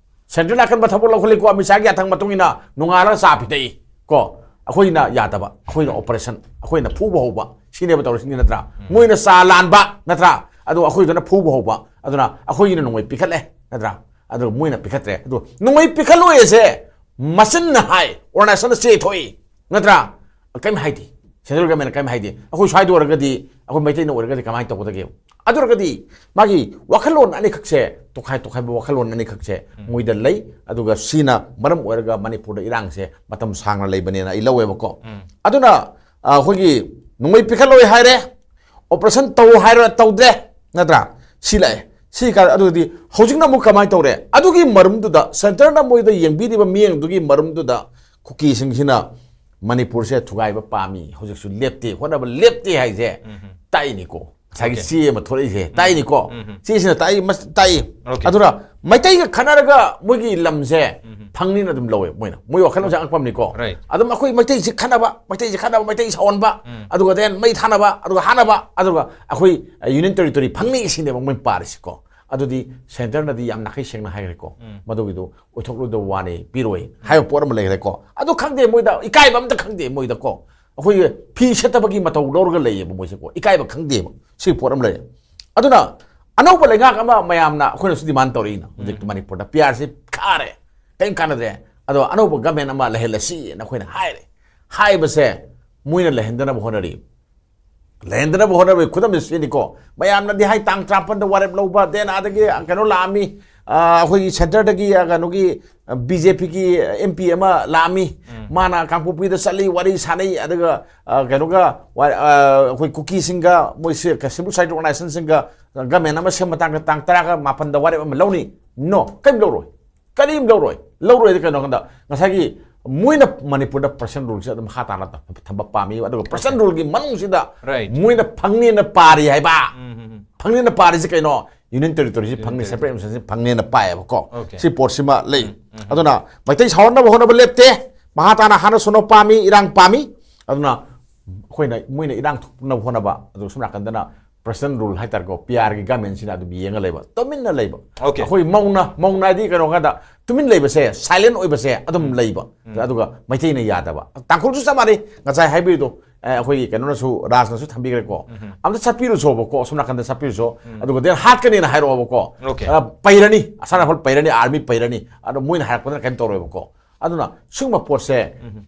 ꯁꯦꯟꯇ꯭ꯔꯦꯜꯅ ꯑꯀꯟꯕ ꯊꯕꯛ ꯂꯧꯈꯠꯂꯤꯀꯣ, ꯑꯃꯤꯠ ꯁꯥꯍꯒꯤ ꯌꯥꯊꯪ ꯃꯇꯨꯡ ꯏꯟꯅ ꯅꯣꯡꯉꯥꯜꯂꯒ ꯆꯥ ꯄꯤꯊꯛꯏ ꯀꯣ꯫ ꯑꯩꯈꯣꯏꯅ ꯌꯥꯗꯕ, ꯑꯩꯈꯣꯏꯅ ꯑꯣꯄꯔꯦꯁꯟ, ꯑꯩꯈꯣꯏꯅ ꯐꯨꯕ ꯍꯧꯕ, ꯁꯤꯅꯦꯕ ꯇꯧꯔꯤꯁꯤꯡꯁꯤ ꯅꯠꯇ꯭ꯔꯥ? ꯎꯝ꯫ ꯃꯣꯏꯅ ꯆꯥ ꯂꯥꯟꯕ ꯅꯠꯇ꯭ꯔꯥ? ꯑꯗꯣ ꯑꯩꯈꯣꯏꯗꯨꯅ ꯐꯨꯕ ꯍꯧꯕ, ꯑꯗꯨꯅ ꯑꯩꯈꯣꯏꯒꯤꯅ ꯅꯣꯡꯃꯩ ꯄꯤꯈꯠꯂꯦ ꯅꯠꯇ꯭ꯔꯥ? ꯑꯗꯨꯒ ꯃꯣꯏꯅ ꯄꯤꯈꯠꯇ꯭ꯔꯦ꯫ ꯑꯗꯨ ꯅꯣꯡꯃꯩ ꯄꯤꯈꯠꯂꯣꯏ ꯑꯁꯦ ꯃꯆꯤꯟꯅ ꯍꯥꯏ, ꯑꯣꯔꯒꯅꯥꯏꯖꯦꯁꯟꯅ ꯆꯦ ꯊꯣꯛꯏ, ꯅꯠꯇ꯭ꯔꯥ? ꯀꯩꯝ ꯍꯥꯏꯗꯦ꯫ ꯁꯦꯟꯇ꯭ꯔꯦꯜ ꯒꯚꯔꯟꯃꯦꯟꯅ ꯀꯩꯝ ꯍꯥꯏꯗꯦ꯫ ꯑꯩꯈꯣꯏ ꯁ꯭ꯋꯥꯏꯗ ꯑꯣꯏꯔꯒꯗꯤ, ꯑꯩꯈꯣꯏ ꯃꯩꯇꯩꯅ ꯑꯣꯏꯔꯒꯗꯤ ꯀꯃꯥꯏꯅ ꯇꯧꯒꯗꯒꯦ? ꯑꯗꯨ ꯑꯣꯏꯔꯒꯗꯤ ꯃꯥꯒꯤ ꯋꯥꯈꯜꯂꯣꯟ ꯑꯅꯤꯈꯛꯁꯦ, ꯇꯣꯈꯥꯏ ꯇꯣꯈꯥꯏꯕ ꯋꯥꯈꯜꯂꯣꯟ ꯑꯅꯤꯈꯛꯁꯦ ꯃꯣꯏꯗ ꯂꯩ꯫ ꯑꯗꯨꯒ ꯁꯤꯅ ꯃꯔꯝ ꯑꯣꯏꯔꯒ ꯃꯅꯤꯄꯨꯔꯗ ꯏꯔꯥꯡꯁꯦ ꯃꯇꯝ ꯁꯥꯡꯅ ꯂꯩꯕꯅꯦꯅ ꯑꯩ ꯂꯧꯋꯦꯕꯀꯣ꯫ ꯑꯗꯨꯅ, ꯑ, ꯑꯩꯈꯣꯏꯒꯤ ꯅꯣꯡꯃꯩ ꯄꯤꯈꯠꯂꯣꯏ ꯍꯥꯏꯔꯦ, ꯑꯣꯄꯔꯦꯁꯟ ꯇꯧ ꯍꯥꯏꯔ ꯇꯧꯗ꯭ꯔꯦ, ꯅꯠꯇ꯭ꯔꯥ? ꯁꯤ ꯂꯥꯛꯑꯦ꯫ ꯁꯤ ꯀꯥꯟ-, ꯑꯗꯨꯗꯤ ꯍꯧꯖꯤꯛꯅ ꯑꯃꯨꯛ ꯀꯃꯥꯏꯅ ꯇꯧꯔꯦ? ꯑꯗꯨꯒꯤ ꯃꯔꯨꯝꯗꯨꯗ, ꯁꯦꯟꯇꯔꯅ ꯃꯣꯏꯗ ꯌꯦꯡꯕꯤꯔꯤꯕ ꯃꯤꯠꯌꯦꯡꯗꯨꯒꯤ ꯃꯔꯨꯝꯗꯨꯗ ꯀꯨꯀꯤꯁꯤꯡꯁꯤꯅ ꯃꯅꯤꯄꯨꯔꯁꯦ ꯊꯨꯒꯥꯏꯕ ꯄꯥꯝꯃꯤ, ꯍꯧꯖꯤꯛꯁꯨ ꯂꯦꯞꯇꯦ, ꯍꯣꯠꯅꯕ ꯂꯦꯞꯇꯦ ꯍꯥꯏꯁꯦ ꯇꯥꯛꯏꯅꯤꯀꯣ꯫ ꯉꯁꯥꯏꯒꯤ Okay. ꯆꯦ ꯑꯃ ꯊꯣꯛꯂꯛꯏꯁꯦ ꯇꯥꯛꯏꯅꯤꯀꯣ꯫ ꯆꯦꯁꯤꯅ ꯇꯥꯛꯏ, ꯃꯁ-, ꯇꯥꯛꯏ꯫ Okay. ꯑꯗꯨꯅ ꯃꯩꯇꯩꯒ ꯈꯠꯅꯔꯒ ꯃꯣꯏꯒꯤ ꯂꯝꯁꯦ ꯐꯪꯅꯤꯅ ꯑꯗꯨꯝ ꯂꯧꯋꯦ ꯃꯣꯏꯅ꯫ ꯃꯣꯏ ꯋꯥꯈꯜꯂꯣꯟꯁꯦ ꯑꯉꯛꯄ ꯑꯃꯅꯤꯀꯣ꯫ Right. ꯑꯗꯨꯝ ꯑꯩꯈꯣꯏ ꯃꯩꯇꯩꯁꯤ ꯈꯠꯅꯕ, ꯃꯩꯇꯩꯁꯤ ꯈꯠꯅꯕ, ꯃꯩꯇꯩ ꯁꯥꯎꯍꯟꯕ, ꯑꯗꯨꯒ then ꯃꯩ ꯊꯥꯅꯕ, ꯑꯗꯨꯒ ꯍꯥꯠꯅꯕ, ꯑꯗꯨꯒ ꯑꯩꯈꯣꯏ, ꯑ, ꯌꯨꯅꯤꯌꯟ ꯇꯦꯔꯤꯇꯣꯔꯤ ꯐꯪꯅꯤ ꯁꯤꯅꯦꯕ ꯃꯣꯏ ꯄꯥꯔꯤꯁꯤꯀꯣ꯫ ꯑꯗꯨꯗꯤ ꯁꯦꯟꯇꯔꯅꯗꯤ ꯌꯥꯝ ꯅꯥꯈꯩ ꯁꯦꯡꯅ ꯍꯥꯏꯈ꯭ꯔꯦꯀꯣ꯫ ꯃꯗꯨꯒꯤꯗꯣ ꯑꯣꯏꯊꯣꯛꯂꯣꯏꯗꯕ ꯋꯥꯅꯤ, ꯄꯤꯔꯣꯏ ꯍꯥꯏꯕ ꯄꯣꯠ ꯑꯃ ꯂꯩꯈ꯭ꯔꯦꯀꯣ꯫ ꯑꯗꯨ ꯈꯪꯗꯦ ꯃꯣꯏꯗ, ꯏꯀꯥꯏꯕ ꯑꯝꯇ ꯈꯪꯗꯦ ꯃꯣꯏꯗꯀꯣ꯫ ꯑꯩꯈꯣꯏꯒꯤ ꯐꯤ ꯁꯦꯠꯇꯕꯒꯤ ꯃꯇꯧ ꯂꯧꯔꯒ ꯂꯩꯌꯦꯕ ꯃꯣꯏꯁꯦꯀꯣ꯫ ꯏꯀꯥꯏꯕ ꯈꯪꯗꯦꯕ꯫ ꯁꯤ ꯄꯣꯠ ꯑꯃ ꯂꯩꯔꯦ꯫ ꯑꯗꯨꯅ ꯑꯅꯧꯕ ꯂꯩꯉꯥꯛ ꯑꯃ ꯃꯌꯥꯝꯅ ꯑꯩꯈꯣꯏꯅꯁꯨ ꯗꯤꯃꯥꯟ ꯇꯧꯔꯛꯏꯅ꯫ ꯍꯧꯖꯤꯛ ꯃꯅꯤꯄꯨꯔꯗ ꯄꯤ ꯑꯥꯔꯁꯤ ꯀꯥꯔꯦ, ꯀꯔꯤꯝ ꯀꯥꯟꯅꯗ꯭ꯔꯦ, ꯑꯗꯣ ꯑꯅꯧꯕ ꯒꯃꯦꯟ ꯑꯃ ꯂꯩꯍꯜꯂꯁꯤꯅ ꯑꯩꯈꯣꯏꯅ ꯍꯥꯏꯔꯦ꯫ ꯍꯥꯏꯕꯁꯦ ꯃꯣꯏꯅ ꯂꯩꯍꯟꯗꯅꯕ ꯍꯣꯠꯅꯔꯤ꯫ ꯂꯩꯍꯟꯗꯅꯕ ꯍꯣꯠꯅꯕꯒꯤ ꯈꯨꯗꯝꯁꯦ ꯁꯤꯅꯤꯀꯣ꯫ ꯃꯌꯥꯝꯅꯗꯤ ꯍꯥꯏ ꯇꯥꯡ ꯇꯔꯥꯃꯥꯄꯟꯗ ꯋꯥꯔꯦꯞ ꯂꯧꯕ, then ꯑꯗꯒꯤ ꯀꯩꯅꯣ ꯂꯥꯛꯑꯝꯃꯤ, ꯑ, ꯑꯩꯈꯣꯏꯒꯤ ꯁꯦꯟꯇꯔꯗꯒꯤ, ꯑ, ꯀꯩꯅꯣꯒꯤ, ꯑ, ꯕꯤ ꯖꯦ ꯄꯤꯒꯤ ꯑꯦꯝ ꯄꯤ ꯑꯃ ꯂꯥꯛꯑꯝꯃꯤ꯫ ꯃꯥꯅ ꯀꯥꯡꯄꯣꯛꯄꯤꯗ ꯆꯠꯂꯤ, ꯋꯥꯔꯤ ꯁꯥꯟꯅꯩ, ꯑꯗꯨꯒ, ꯑ, ꯀꯩꯅꯣꯒ, ꯋꯥ-, ꯑ, ꯑꯩꯈꯣꯏ ꯀꯨꯀꯤꯁꯤꯡꯒ ꯃꯣꯏ ꯁꯤ-, civil society organizationꯁꯤꯡꯒ ꯒꯃꯦꯟ ꯑꯃ ꯁꯦꯝꯕ ꯃꯇꯥꯡꯗ ꯇꯥꯡ ꯇꯔꯥꯒ ꯃꯥꯄꯟꯗ ꯋꯥꯔꯦꯞ ꯑꯃ ꯂꯧꯅꯤ꯫ No, ꯀꯔꯤꯝ ꯂꯧꯔꯣꯏ꯫ ꯀꯔꯤꯝ ꯂꯧꯔꯣꯏ꯫ ꯂꯧꯔꯣꯏꯗꯤ ꯀꯩꯅꯣ ꯍꯥꯏꯕꯗ ꯉꯁꯥꯏꯒꯤ ꯃꯣꯏꯅ ꯃꯅꯤꯄꯨꯔꯗ ꯄ꯭ꯔꯁꯟ ꯔꯨꯜꯁꯦ ꯑꯗꯨꯝ ꯃꯈꯥ ꯇꯥꯅ ꯊꯝꯕ ꯄꯥꯝꯃꯤ꯫ ꯑꯗꯨꯒ ꯄ꯭ꯔꯁꯟ ꯔꯨꯜꯒꯤ ꯃꯅꯨꯡꯁꯤꯗ Right. ꯃꯣꯏꯅ ꯐꯪꯅꯤꯅ ꯄꯥꯔꯤ ꯍꯥꯏꯕ꯫ ꯐꯪꯅꯤꯅ ꯄꯥꯔꯤꯁꯤ ꯀꯩꯅꯣ? ꯌꯨꯅꯤꯌꯟ ꯇꯦꯔꯤꯇꯣꯔꯤꯁꯤ ꯐꯪꯅꯤ, ꯇꯦꯔꯤꯇꯣꯔꯤ꯫ ꯁꯦꯄꯔꯦꯠ ꯑꯦꯗꯃꯤꯅꯤꯁꯇ꯭ꯔꯦꯁꯟꯁꯤ ꯐꯪꯅꯤꯅ ꯄꯥꯏꯌꯦꯕꯀꯣ꯫ Okay. ꯁꯤ ꯄꯣꯠꯁꯤꯃ ꯂꯩ꯫ ꯑꯗꯨꯅ ꯃꯩꯇꯩ ꯁꯥꯎꯍꯟꯅꯕ ꯍꯣꯠꯅꯕ ꯂꯦꯞꯇꯦ꯫ ꯃꯍꯥ ꯇꯥꯅ ꯍꯥꯟꯅ ꯁꯣꯟꯅꯕ ꯄꯥꯝꯃꯤ, ꯏꯔꯥꯡ ꯄꯥꯝꯃꯤ꯫ ꯑꯗꯨꯅ ꯑꯩꯈꯣꯏꯅ, ꯃꯣꯏꯅ ꯏꯔꯥꯡ ꯊꯣꯛꯅꯕ ꯍꯣꯠꯅꯕ, ꯑꯗꯨꯒ ꯁꯣꯝ ꯅꯥꯀꯟꯗꯅ ꯄ꯭ꯔꯁꯟ ꯔꯨꯜ ꯍꯥꯏꯇꯥꯔꯦꯀꯣ, ꯄꯤ ꯑꯥꯔꯒꯤ ꯒꯃꯦꯟꯁꯤꯅ ꯑꯗꯨꯝ ꯌꯦꯡꯉ ꯂꯩꯕ, ꯇꯨꯃꯤꯟꯅ ꯂꯩꯕ꯫ Okay. ꯑꯩꯈꯣꯏ ꯃꯧꯅ, ꯃꯧꯅ ꯍꯥꯏꯗꯤ ꯀꯩꯅꯣ ꯀꯥꯟꯗ ꯇꯨꯃꯤꯟ ꯂꯩꯕꯁꯦ, ꯁꯥꯏꯂꯦꯟ ꯑꯣꯏꯕꯁꯦ ꯑꯗꯨꯝ ꯂꯩꯕ꯫ ꯑꯗꯨꯒ ꯃꯩꯇꯩꯅ ꯌꯥꯗꯕ꯫ ꯇꯥꯡꯈꯨꯜꯁꯨ ꯆꯞ ꯃꯥꯟꯅꯩ, ꯉꯁꯥꯏ ꯍꯥꯏꯕꯤꯔꯤꯗꯣ, ꯑꯦ, ꯑꯩꯈꯣꯏꯒꯤ ꯀꯩꯅꯣꯅꯁꯨ, ꯔꯥꯖꯅꯁꯨ ꯊꯝꯕꯤꯈ꯭ꯔꯦꯀꯣ꯫ ꯑꯝꯇ ꯆꯠꯄꯤꯔꯨꯁꯣꯕꯀꯣ, ꯑꯁꯣꯝ ꯅꯥꯀꯟꯗ ꯆꯠꯄꯤꯔꯨꯁꯣ꯫ ꯑꯗꯨꯒ then ꯍꯥꯠꯀꯅꯤꯅ ꯍꯥꯏꯔꯛꯑꯣꯕꯀꯣ꯫ Okay. ꯑ, ꯄꯩꯔꯅꯤ, ꯑꯁꯥꯝ ꯔꯥꯏꯐꯜ ꯄꯩꯔꯅꯤ, ꯑꯥꯔꯃꯤ ꯄꯩꯔꯅꯤ꯫ ꯑꯗꯣ ꯃꯣꯏꯅ ꯍꯥꯏꯔꯛꯄꯗꯅ ꯀꯩꯝ ꯇꯧꯔꯣꯏꯕꯀꯣ꯫ ꯑꯗꯨꯅ ꯁꯤꯒꯨꯝꯕ ꯄꯣꯠꯁꯦ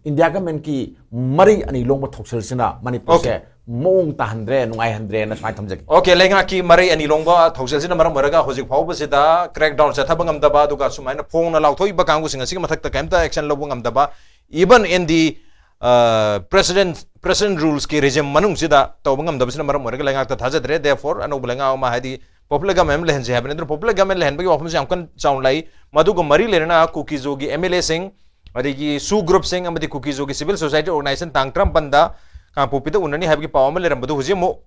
ꯏꯟꯗꯤꯌꯥ ꯒꯃꯦꯟꯀꯤ ꯃꯔꯩ ꯑꯅꯤ ꯂꯣꯡꯕ ꯊꯧꯁꯤꯜꯁꯤꯅ ꯃꯅꯤꯄꯨꯔꯁꯦ ꯃꯑꯣꯡ ꯇꯥꯍꯟꯗ꯭ꯔꯦ, ꯅꯨꯡꯉꯥꯏꯍꯟꯗ꯭ꯔꯦꯅ ꯁꯨꯃꯥꯏꯅ ꯊꯝꯖꯒꯦ꯫ Okay, ꯂꯩꯉꯥꯛꯀꯤ ꯃꯔꯩ ꯑꯅꯤ ꯂꯣꯡꯕ ꯊꯧꯁꯤꯜꯁꯤꯅ ꯃꯔꯝ ꯑꯣꯏꯔꯒ ꯍꯧꯖꯤꯛ ꯐꯥꯎꯕꯁꯤꯗ crackdown ꯆꯠꯊꯕ ꯉꯝꯗꯕ, ꯑꯗꯨꯒ ꯁꯨꯃꯥꯏꯅ ꯐꯣꯡꯅ ꯂꯥꯎꯊꯣꯛꯏꯕ ꯀꯥꯡꯕꯨꯁꯤꯡ ꯑꯁꯤꯒꯤ ꯃꯊꯛꯇ ꯀꯩꯝꯇ action ꯂꯧꯕ ꯉꯝꯗꯕ, even in the, uh, president, president rules ꯀꯤ regime ꯃꯅꯨꯡꯁꯤꯗ ꯇꯧꯕ ꯉꯝꯗꯕꯁꯤꯅ ꯃꯔꯝ ꯑꯣꯏꯔꯒ ꯂꯩꯉꯥꯛꯇ ꯊꯥꯖꯗ꯭ꯔꯦ꯫ Therefore, ꯑꯅꯧꯕ ꯂꯩꯉꯥꯛ ꯑꯃ, ꯍꯥꯏꯗꯤ popular government ꯑꯃ ꯂꯩꯍꯟꯁꯦ ꯍꯥꯏꯕꯅꯤ꯫ ꯑꯗꯨꯅ popular government ꯂꯩꯍꯟꯕꯒꯤ ꯋꯥꯐꯝꯁꯤ ꯌꯥꯝ ꯀꯟꯅ ꯆꯥꯎꯅ ꯂꯥꯛꯏ꯫ ꯃꯗꯨꯒ ꯃꯔꯤ ꯂꯩꯅꯅ ꯀꯨꯀꯤꯖꯣꯒꯤ MLA ꯁꯤꯡ, ꯑꯗꯒꯤ ꯁꯨ group ꯁꯤꯡ ꯑꯃꯗꯤ ꯀꯨꯀꯤꯖꯣꯒꯤ civil society organization ꯇꯥꯡ ꯇꯔꯥꯃꯥꯄꯟꯗ ꯀꯥꯡꯄꯣꯛꯄꯤꯗ ꯎꯅꯅꯤ ꯍꯥꯏꯕꯒꯤ ꯄꯥꯎ ꯑꯃ ꯂꯩꯔꯝꯕꯗꯨ ꯍꯧꯖꯤꯛ ꯑꯃꯨꯛ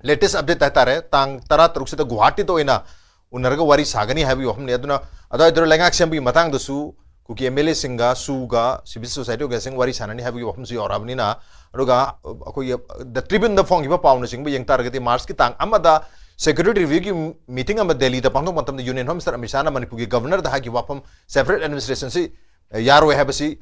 latest update ꯍꯥꯏꯇꯥꯔꯦ, ꯇꯥꯡ ꯇꯔꯥ ꯇꯔꯨꯛꯁꯤꯗ ꯒꯨꯋꯥꯍꯥꯇꯤꯗ ꯑꯣꯏꯅ ꯎꯅꯔꯒ ꯋꯥꯔꯤ ꯁꯥꯒꯅꯤ ꯍꯥꯏꯕꯒꯤ ꯋꯥꯐꯝꯅꯤ꯫ ꯑꯗꯨꯅ ꯑꯗꯨꯋꯥꯏꯗꯨꯗ ꯂꯩꯉꯥꯛ ꯁꯦꯝꯕꯒꯤ ꯃꯇꯥꯡꯗꯁꯨ ꯀꯨꯀꯤ MLA ꯁꯤꯡꯒ, ꯁꯨꯒ, civil society organization ꯁꯤꯡ ꯋꯥꯔꯤ ꯁꯥꯟꯅꯅꯤ ꯍꯥꯏꯕꯒꯤ ꯋꯥꯐꯝꯁꯨ ꯌꯥꯎꯔꯛꯑꯕꯅꯤꯅ, ꯑꯗꯨꯒ ꯑꯩꯈꯣꯏꯒꯤ The Tribune ꯗ ꯐꯣꯡꯈꯤꯕ ꯄꯥꯎꯅꯆꯤꯡꯕ ꯌꯦꯡ ꯇꯥꯔꯒꯗꯤ, March ꯀꯤ ꯇꯥꯡ ꯑꯃꯗ security review ꯒꯤ meeting ꯑꯃ ꯗꯦꯜꯂꯤꯗ ꯄꯥꯡꯊꯣꯛꯄ ꯃꯇꯝꯗ Union Home Minister ꯑꯃꯤꯠ ꯁꯥꯍꯅ ꯃꯅꯤꯄꯨꯔꯒꯤ Governor ꯗ ꯍꯥꯏꯈꯤꯕ ꯋꯥꯐꯝ, separate administration ꯁꯤ ꯌꯥꯔꯣꯏ ꯍꯥꯏꯕꯁꯤ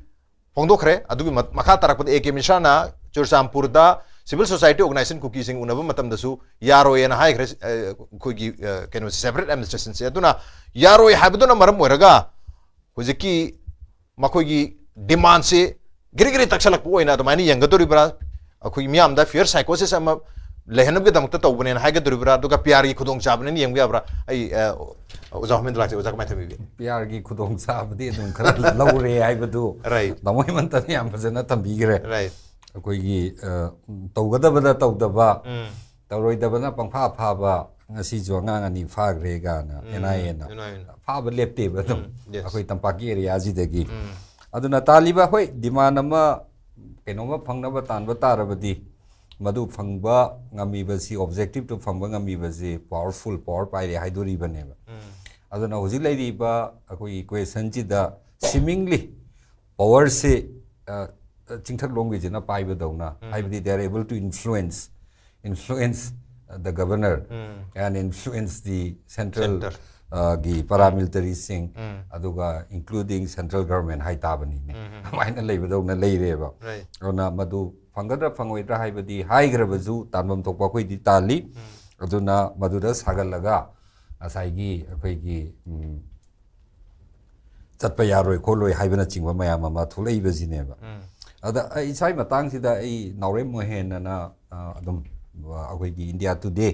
ꯐꯣꯡꯗꯣꯛꯈ꯭ꯔꯦ꯫ ꯑꯗꯨꯒꯤ ꯃ-, ꯃꯈꯥ ꯇꯥꯔꯛꯄꯗ A K ꯃꯤꯁ꯭ꯔꯥꯅ ꯆꯨꯔꯆꯥꯟꯄꯨꯔꯗ civil society organization ꯀꯨꯀꯤꯁꯤꯡ ꯎꯅꯕ ꯃꯇꯝꯗꯁꯨ ꯌꯥꯔꯣꯏꯅ ꯍꯥꯏꯈ꯭ꯔꯦ, ꯑ, ꯑꯩꯈꯣꯏꯒꯤ, ꯑ, ꯀꯩꯅꯣꯁꯦ, separate administration ꯁꯦ꯫ ꯑꯗꯨꯅ ꯌꯥꯔꯣꯏ ꯍꯥꯏꯕꯗꯨꯅ ꯃꯔꯝ ꯑꯣꯏꯔꯒ ꯍꯧꯖꯤꯛꯀꯤ ꯃꯈꯣꯏꯒꯤ demand ꯁꯤ ꯒꯤꯔꯤ ꯒꯤꯔꯤ ꯇꯛꯁꯜꯂꯛꯄ ꯑꯣꯏꯅ ꯑꯗꯨꯃꯥꯏꯅ ꯌꯦꯡꯒꯗꯧꯔꯤꯕ꯭ꯔꯥ? ꯑꯩꯈꯣꯏꯒꯤ ꯃꯤꯌꯥꯝꯗ fear psychosis ꯑꯃ ꯂꯩꯍꯟꯅꯕꯒꯤꯗꯃꯛꯇ ꯇꯧꯕꯅꯦꯅ ꯍꯥꯏꯒꯗꯧꯔꯤꯕ꯭ꯔꯥ? ꯑꯗꯨꯒ P R ꯒꯤ ꯈꯨꯗꯣꯡꯆꯥꯕꯅꯦꯅ ꯌꯦꯡꯕ ꯌꯥꯕ꯭ꯔꯥ? ꯑꯩ, ꯑ, ꯑꯣꯖꯥ ꯍꯣꯃꯦꯟꯗ꯭ꯔ ꯂꯥꯛꯆꯩ, ꯑꯣꯖꯥ ꯀꯃꯥꯏꯅ ꯊꯝꯕꯤꯒꯦ? P R ꯒꯤ ꯈꯨꯗꯣꯡꯆꯥꯕꯗꯤ ꯑꯗꯨꯝ ꯈꯔ ꯂꯧꯔꯦ ꯍꯥꯏꯕꯗꯨ Right. ꯇꯥꯃꯣ ꯍꯦꯃꯟꯇꯅ ꯌꯥꯝ ꯐꯖꯅ ꯊꯝꯕꯤꯈ꯭ꯔꯦ꯫ Right. ꯑꯩꯈꯣꯏꯒꯤ, ꯑ, ꯇꯧꯒꯗꯕꯗ ꯇꯧꯗꯕ, ꯎꯝ. ꯇꯧꯔꯣꯏꯗꯕꯅ ꯄꯪꯐꯥ ꯐꯥꯕ, ꯉꯁꯤꯁꯨ ꯑꯉꯥꯡ ꯑꯅꯤ ꯐꯥꯈ꯭ꯔꯦ ꯀꯥꯏꯅ, ꯎꯝ. N I A ꯅ꯫ N I A ꯅ. ꯐꯥꯕ ꯂꯦꯞꯇꯦꯕ ꯑꯗꯨꯝ꯫ ꯎꯝ, yes. ꯑꯩꯈꯣꯏ ꯇꯝꯄꯥꯛꯀꯤ area ꯁꯤꯗꯒꯤ꯫ ꯎꯝ. ꯑꯗꯨꯅ ꯇꯥꯜꯂꯤꯕ, ꯍꯣꯏ, demand ꯑꯃ ꯀꯩꯅꯣꯝꯃ ꯐꯪꯅꯕ ꯇꯥꯟꯕ ꯇꯥꯔꯕꯗꯤ, ꯃꯗꯨ ꯐꯪꯕ ꯉꯝꯃꯤꯕꯁꯤ, objective ꯇꯨ ꯐꯪꯕ ꯉꯝꯃꯤꯕꯁꯤ powerful, power ꯄꯥꯏꯔꯦ ꯍꯥꯏꯗꯣꯔꯤꯕꯅꯦꯕ꯫ ꯎꯝ. ꯑꯗꯨꯅ ꯍꯧꯖꯤꯛ ꯂꯩꯔꯤꯕ ꯑꯩꯈꯣꯏꯒꯤ question ꯁꯤꯗ seemingly power ꯁꯤ, ꯑ, ꯆꯤꯡꯊꯛꯂꯣꯝꯒꯤꯁꯤꯅ ꯄꯥꯏꯕꯗꯧꯅ, ꯎꯝ. ꯍꯥꯏꯕꯗꯤ they are able to influence, influence the governor um. and influence the central, Center. ꯑ, ꯒꯤ paramilitary ꯁꯤꯡ, ꯎꯝ. ꯑꯗꯨꯒ including central government ꯍꯥꯏꯇꯥꯕꯅꯤꯅꯦ꯫ ꯎꯝ, ꯎꯝ. ꯑꯗꯨꯃꯥꯏꯅ ꯂꯩꯕꯗꯧꯅ ꯂꯩꯔꯦꯕ꯫ Right. ꯑꯗꯨꯅ ꯃꯗꯨ ꯐꯪꯒꯗ꯭ꯔꯥ ꯐꯪꯉꯣꯏꯗ꯭ꯔꯥ ꯍꯥꯏꯕꯗꯤ ꯍꯥꯏꯈ꯭ꯔꯕꯁꯨ ꯇꯥꯟꯐꯝ ꯊꯣꯛꯄ ꯑꯩꯈꯣꯏꯗꯤ ꯇꯥꯜꯂꯤ꯫ ꯑꯗꯨꯅ ꯃꯗꯨꯗ ꯁꯥꯒꯠꯂꯒ ꯉꯁꯥꯏꯒꯤ ꯑꯩꯈꯣꯏꯒꯤ ꯎꯝ, ꯆꯠꯄ ꯌꯥꯔꯣꯏ ꯈꯣꯠꯂꯣꯏ ꯍꯥꯏꯕꯅꯆꯤꯡꯕ ꯃꯌꯥꯝ ꯑꯃ ꯊꯣꯛꯂꯛꯏꯕꯁꯤꯅꯦꯕ꯫ ꯑꯗ ꯑꯩ ꯏꯁꯥꯒꯤ ꯃꯇꯥꯡꯁꯤꯗ ꯑꯩ ꯅꯥꯎꯔꯦꯝ ꯃꯣꯍꯦꯟ ꯑꯅ ꯑ, ꯑꯗꯨꯝ ꯑ, ꯑꯩꯈꯣꯏꯒꯤ ꯏꯟꯗꯤꯌꯥ ꯇꯨꯗꯦ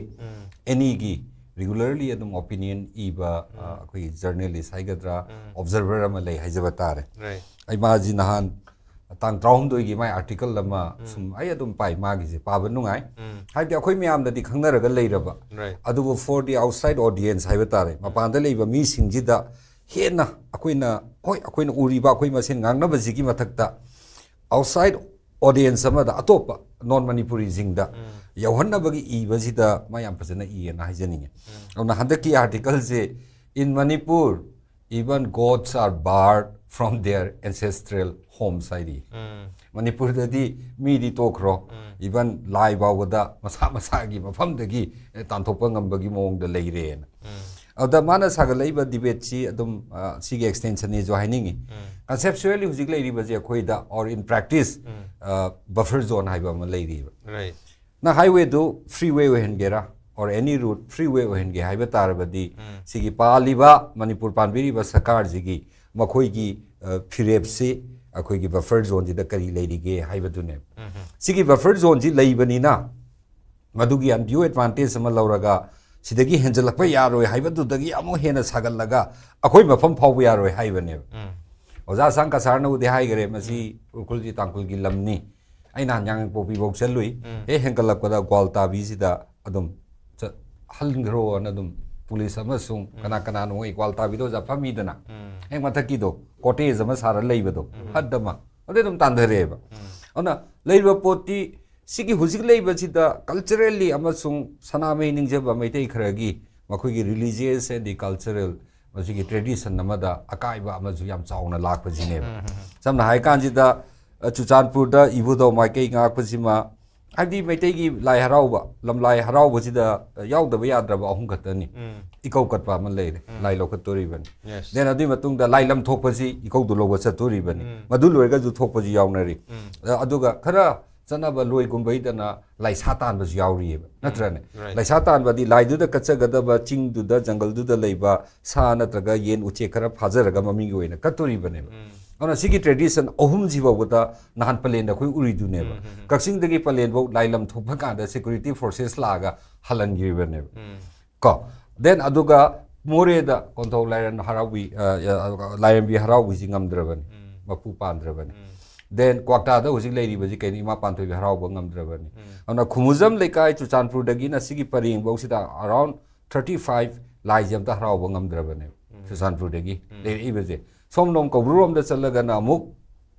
ꯑꯦꯅꯤꯒꯤ ꯔꯤꯒꯨꯂꯔꯂꯤ ꯑꯗꯨꯝ ꯑꯣꯄꯤꯅꯤꯌꯟ ꯏꯕ ꯑ, ꯑꯩꯈꯣꯏꯒꯤ ꯖꯔꯅꯦꯂꯤꯁ ꯍꯥꯏꯒꯗ꯭ꯔꯥ, ꯑꯣꯕꯖꯔꯚꯔ ꯑꯃ ꯂꯩ ꯍꯥꯏꯖꯕ ꯇꯥꯔꯦ꯫ Right. ꯑꯩ ꯃꯥꯁꯤ ꯅꯍꯥꯟ ꯇꯥꯡ ꯇꯔꯥꯍꯨꯝꯗꯣꯏꯒꯤ ꯃꯥꯏ ꯑꯥꯔꯇꯤꯀꯜ ꯑꯃ ꯁꯨꯝ ꯑꯩ ꯑꯗꯨꯝ ꯄꯥꯏ, ꯃꯥꯒꯤꯁꯦ ꯄꯥꯕ ꯅꯨꯡꯉꯥꯏ꯫ ꯍꯥꯏꯕꯗꯤ ꯑꯩꯈꯣꯏ ꯃꯌꯥꯝꯗꯗꯤ ꯈꯪꯅꯔꯒ ꯂꯩꯔꯕ, Right. ꯑꯗꯨꯕꯨ for the outside audience ꯍꯥꯏꯕ ꯇꯥꯔꯦ, ꯃꯄꯥꯟꯗ ꯂꯩꯕ ꯃꯤꯁꯤꯡꯁꯤꯗ ꯍꯦꯟꯅ ꯑꯩꯈꯣꯏꯅ, ꯍꯣꯏ, ꯑꯩꯈꯣꯏꯅ ꯎꯔꯤꯕ ꯑꯩꯈꯣꯏ ꯃꯁꯦꯟ ꯉꯥꯡꯅꯕꯁꯤꯒꯤ ꯃꯊꯛꯇ ꯑꯥꯎꯠꯁꯥꯏꯠ ꯑꯣꯗꯤꯌꯦꯟꯁ ꯑꯃꯗ, ꯑꯇꯣꯞꯄ ꯅꯣꯟ ꯃꯅꯤꯄꯨꯔꯤꯁꯤꯡꯗ ꯌꯧꯍꯟꯅꯕꯒꯤ ꯏꯕꯁꯤꯗ ꯃꯥ ꯌꯥꯝ ꯐꯖꯅ ꯏꯌꯦꯅ ꯍꯥꯏꯖꯅꯤꯡꯉꯦ꯫ ꯑꯗꯨꯅ ꯍꯟꯗꯛꯀꯤ ꯑꯥꯔꯇꯤꯀꯜꯁꯦ, "In Manipur, even gods are barred from their ancestral homes" ꯍꯥꯏꯔꯤ꯫ ꯃꯅꯤꯄꯨꯔꯗꯗꯤ ꯃꯤꯗꯤ ꯇꯣꯛꯈ꯭ꯔꯣ, ꯏꯚꯟ ꯂꯥꯏ ꯐꯥꯎꯕꯗ ꯃꯁꯥ ꯃꯁꯥꯒꯤ ꯃꯐꯝꯗꯒꯤ, ꯑꯦ, ꯇꯥꯟꯊꯣꯛꯄ ꯉꯝꯕꯒꯤ ꯃꯑꯣꯡꯗ ꯂꯩꯔꯦꯅ꯫ ꯑꯗꯨꯗ ꯃꯥꯅ ꯁꯥꯒꯠꯂꯛꯏꯕ ꯗꯤꯕꯦꯠꯁꯤ ꯑꯗꯨꯝ, ꯑ, ꯁꯤꯒꯤ ꯑꯦꯛꯁꯇꯦꯟꯁꯟꯅꯤꯁꯨ ꯍꯥꯏꯅꯤꯡꯉꯤ꯫ ꯀꯟꯁꯦꯞꯆꯨꯋꯦꯜꯂꯤ ꯍꯧꯖꯤꯛ ꯂꯩꯔꯤꯕꯁꯦ ꯑꯩꯈꯣꯏꯗ, or in practice, buffer zone ꯍꯥꯏꯕ ꯑꯃ ꯂꯩꯔꯤꯕ꯫ Right. ꯅꯪ ꯍꯥꯏꯋꯦꯗꯨ ꯐ꯭ꯔꯤꯋꯦ ꯑꯣꯏꯍꯟꯒꯦꯔꯥ, or any route ꯐ꯭ꯔꯤꯋꯦ ꯑꯣꯏꯍꯟꯒꯦ ꯍꯥꯏꯕ ꯇꯥꯔꯕꯗꯤ, ꯁꯤꯒꯤ ꯄꯥꯜꯂꯤꯕ, ꯃꯅꯤꯄꯨꯔ ꯄꯥꯟꯕꯤꯔꯤꯕ ꯁꯔꯀꯥꯔꯁꯤꯒꯤ ꯃꯈꯣꯏꯒꯤ, ꯑ, ꯐꯤꯔꯦꯞꯁꯤ ꯑꯩꯈꯣꯏꯒꯤ ꯕꯐꯔ ꯖꯣꯟꯁꯤꯗ ꯀꯔꯤ ꯂꯩꯔꯤꯒꯦ ꯍꯥꯏꯕꯗꯨꯅꯦꯕ꯫ ꯁꯤꯒꯤ ꯕꯐꯔ ꯖꯣꯟꯁꯤ ꯂꯩꯕꯅꯤꯅ, ꯃꯗꯨꯒꯤ ꯑꯟꯗ꯭ꯌꯨ ꯑꯦꯗꯚꯥꯟꯇꯦꯖ ꯑꯃ ꯂꯧꯔꯒ, ꯁꯤꯗꯒꯤ ꯍꯦꯟꯖꯜꯂꯛꯄ ꯌꯥꯔꯣꯏ ꯍꯥꯏꯕꯗꯨꯗꯒꯤ ꯑꯃꯨꯛ ꯍꯦꯟꯅ ꯁꯥꯒꯠꯂꯒ ꯑꯩꯈꯣꯏ ꯃꯐꯝ ꯐꯥꯎꯕ ꯌꯥꯔꯣꯏ ꯍꯥꯏꯕꯅꯦꯕ꯫ ꯑꯣꯖꯥ ꯑꯁꯥꯡ ꯀꯁꯥꯔꯅꯕꯨꯗꯤ ꯍꯥꯏꯈꯔꯦ, "ꯃꯁꯤ ꯎꯈ꯭ꯔꯨꯜꯁꯤ ꯇꯥꯡꯈꯨꯜꯒꯤ ꯂꯝꯅꯤ"꯫ ꯑꯩ ꯅꯍꯥꯟ ꯌꯥꯡꯉꯪꯄꯣꯛꯄꯤꯐꯥꯎ ꯆꯠꯂꯨꯏ꯫ ꯍꯦꯛ ꯍꯦꯟꯒꯠꯂꯛꯄꯗ ꯒ꯭ꯋꯥꯜꯇꯥꯕꯤꯁꯤꯗ ꯑꯗꯨꯝ ꯆꯠ-, ꯍꯟꯈ꯭ꯔꯣꯅ ꯑꯗꯨꯝ ꯄꯨꯂꯤꯁ ꯑꯃꯁꯨꯡ ꯀꯅꯥ ꯀꯅꯥꯅꯣ, ꯃꯣꯏ ꯒ꯭ꯋꯥꯜꯇꯥꯕꯤꯗꯣ ꯑꯣꯖꯥ ꯐꯝꯃꯤꯗꯅ, ꯍꯦꯛ ꯃꯊꯛꯀꯤꯗꯣ, ꯀꯣꯇꯦꯖ ꯑꯃ ꯁꯥꯔ ꯂꯩꯕꯗꯣ, ꯍꯠ ꯑꯃ, ꯑꯗꯩ ꯑꯗꯨꯝ ꯇꯥꯟꯊꯔꯛꯑꯦꯕ꯫ ꯑꯗꯨꯅ ꯂꯩꯔꯤꯕ ꯄꯣꯠꯇꯤ, ꯁꯤꯒꯤ ꯍꯧꯖꯤꯛ ꯂꯩꯕꯁꯤꯗ ꯀꯜꯆꯔꯦꯜꯂꯤ ꯑꯃꯁꯨꯡ ꯁꯅꯥꯃꯍꯤ ꯅꯤꯡꯖꯕ ꯃꯩꯇꯩ ꯈꯔꯒꯤ ꯃꯈꯣꯏꯒꯤ religious and the cultural, ꯃꯁꯤꯒꯤ ꯇ꯭ꯔꯦꯗꯤꯁꯟ ꯑꯃꯗ ꯑꯀꯥꯏꯕ ꯑꯃꯁꯨ ꯌꯥꯝ ꯆꯥꯎꯅ ꯂꯥꯛꯄꯁꯤꯅꯦꯕ꯫ ꯁꯝꯅ ꯍꯥꯏ ꯀꯥꯟꯁꯤꯗ, ꯑ, ꯆꯨꯔꯆꯥꯟꯄꯨꯔꯗ ꯏꯕꯨꯙꯧ ꯃꯥꯏꯀꯩ ꯉꯥꯛꯄꯁꯤꯃ, ꯍꯥꯏꯕꯗꯤ ꯃꯩꯇꯩꯒꯤ ꯂꯥꯏ ꯍꯔꯥꯎꯕ, ꯂꯝꯂꯥꯏ ꯍꯔꯥꯎꯕꯁꯤꯗ, ꯑ, ꯌꯥꯎꯗꯕ ꯌꯥꯗ꯭ꯔꯕ ꯑꯍꯨꯝ ꯈꯛꯇꯅꯤ꯫ ꯏꯀꯧ ꯀꯠꯄ ꯑꯃ ꯂꯩꯔꯦ, ꯂꯥꯏ ꯂꯧꯈꯠꯇꯣꯔꯤꯕꯅꯤ꯫ Yes. Then ꯑꯗꯨꯒꯤ ꯃꯇꯨꯡꯗ ꯂꯥꯏ ꯂꯝ ꯊꯣꯛꯄꯁꯤ ꯏꯀꯧꯗꯨ ꯂꯧꯕ ꯆꯠꯇꯣꯔꯤꯕꯅꯤ꯫ ꯃꯗꯨ ꯂꯣꯏꯔꯒꯁꯨ ꯊꯣꯛꯄꯁꯨ ꯌꯥꯎꯅꯔꯤ꯫ ꯑ, ꯑꯗꯨꯒ ꯈꯔ ꯆꯠꯅꯕ ꯂꯣꯏ ꯀꯨꯝꯕꯩꯗꯅ ꯂꯥꯏꯁꯥ ꯇꯥꯟꯕꯁꯨ ꯌꯥꯎꯔꯤꯑꯕ, ꯅꯠꯇ꯭ꯔꯅꯦ? Right. ꯂꯥꯏꯁꯥ ꯇꯥꯟꯕꯗꯤ ꯂꯥꯏꯗꯨꯗ ꯀꯠꯆꯒꯗꯕ ꯆꯤꯡꯗꯨꯗ, ꯖꯪꯒꯜꯗꯨꯗ ꯂꯩꯕ ꯁꯥ ꯅꯠꯇ꯭ꯔꯒ ꯌꯦꯟ ꯎꯆꯦꯛ ꯈꯔ ꯐꯥꯖꯔꯒ ꯃꯃꯤꯡꯒꯤ ꯑꯣꯏꯅ ꯀꯠꯇꯣꯔꯤꯕꯅꯦꯕ꯫ ꯎꯝ. ꯑꯗꯨꯅ ꯁꯤꯒꯤ tradition ꯑꯍꯨꯝꯁꯤ ꯐꯥꯎꯕꯗ ꯅꯍꯥꯟ ꯄꯂꯦꯟꯗ ꯑꯩꯈꯣꯏ ꯎꯔꯤꯗꯨꯅꯦꯕ꯫ ꯎꯝ, ꯎꯝ, ꯎꯝ. ꯀꯛꯆꯤꯡꯗꯒꯤ ꯄꯂꯦꯟꯐꯧ ꯂꯥꯏꯂꯝ ꯊꯣꯛꯄ ꯀꯥꯟꯗ security forces ꯂꯥꯛꯑꯒ ꯍꯜꯍꯟꯈꯤꯕꯅꯦꯕ꯫ ꯎꯝ. ꯀꯣ, then ꯑꯗꯨꯒ ꯃꯣꯔꯦꯗ ꯀꯣꯟꯊꯧ ꯂꯥꯏꯔꯦꯝ ꯍꯔꯥꯎꯕꯤ, ꯑ, ꯑ, ꯂꯥꯏꯔꯦꯝꯕꯤ ꯍꯔꯥꯎꯕꯤꯁꯤ ꯉꯝꯗ꯭ꯔꯕꯅꯤ, ꯎꯝ. ꯃꯄꯨ ꯄꯥꯟꯗ꯭ꯔꯕꯅꯤ꯫ ꯎꯝ. Then ꯀ꯭ꯋꯥꯛꯇꯥꯗ ꯍꯧꯖꯤꯛ ꯂꯩꯔꯤꯕꯁꯤ ꯀꯩꯅꯣ, ꯏꯃꯥ ꯄꯥꯟꯊꯣꯏꯕꯤ ꯍꯔꯥꯎꯕ ꯉꯝꯗ꯭ꯔꯕꯅꯤ꯫ ꯎꯝ. ꯑꯗꯨꯅ ꯈꯨꯃꯨꯖꯝ ꯂꯩꯀꯥꯏ ꯆꯨꯔꯆꯥꯟꯄꯨꯔꯗꯒꯤꯅ ꯁꯤꯒꯤ ꯄꯔꯦꯡꯐꯧꯁꯤꯗ around thirty five ꯂꯥꯏꯁꯦ ꯑꯝꯇ ꯍꯔꯥꯎꯕ ꯉꯝꯗ꯭ꯔꯕꯅꯦꯕ, ꯎꯝ. ꯆꯨꯔꯆꯥꯟꯄꯨꯔꯗꯒꯤ ꯎꯝ. ꯂꯩꯔꯛꯏꯕꯁꯦ꯫ ꯁꯣꯝꯂꯣꯝ ꯀꯧꯕ꯭ꯔꯨꯔꯣꯝꯗ ꯆꯠꯂꯒꯅ ꯑꯃꯨꯛ,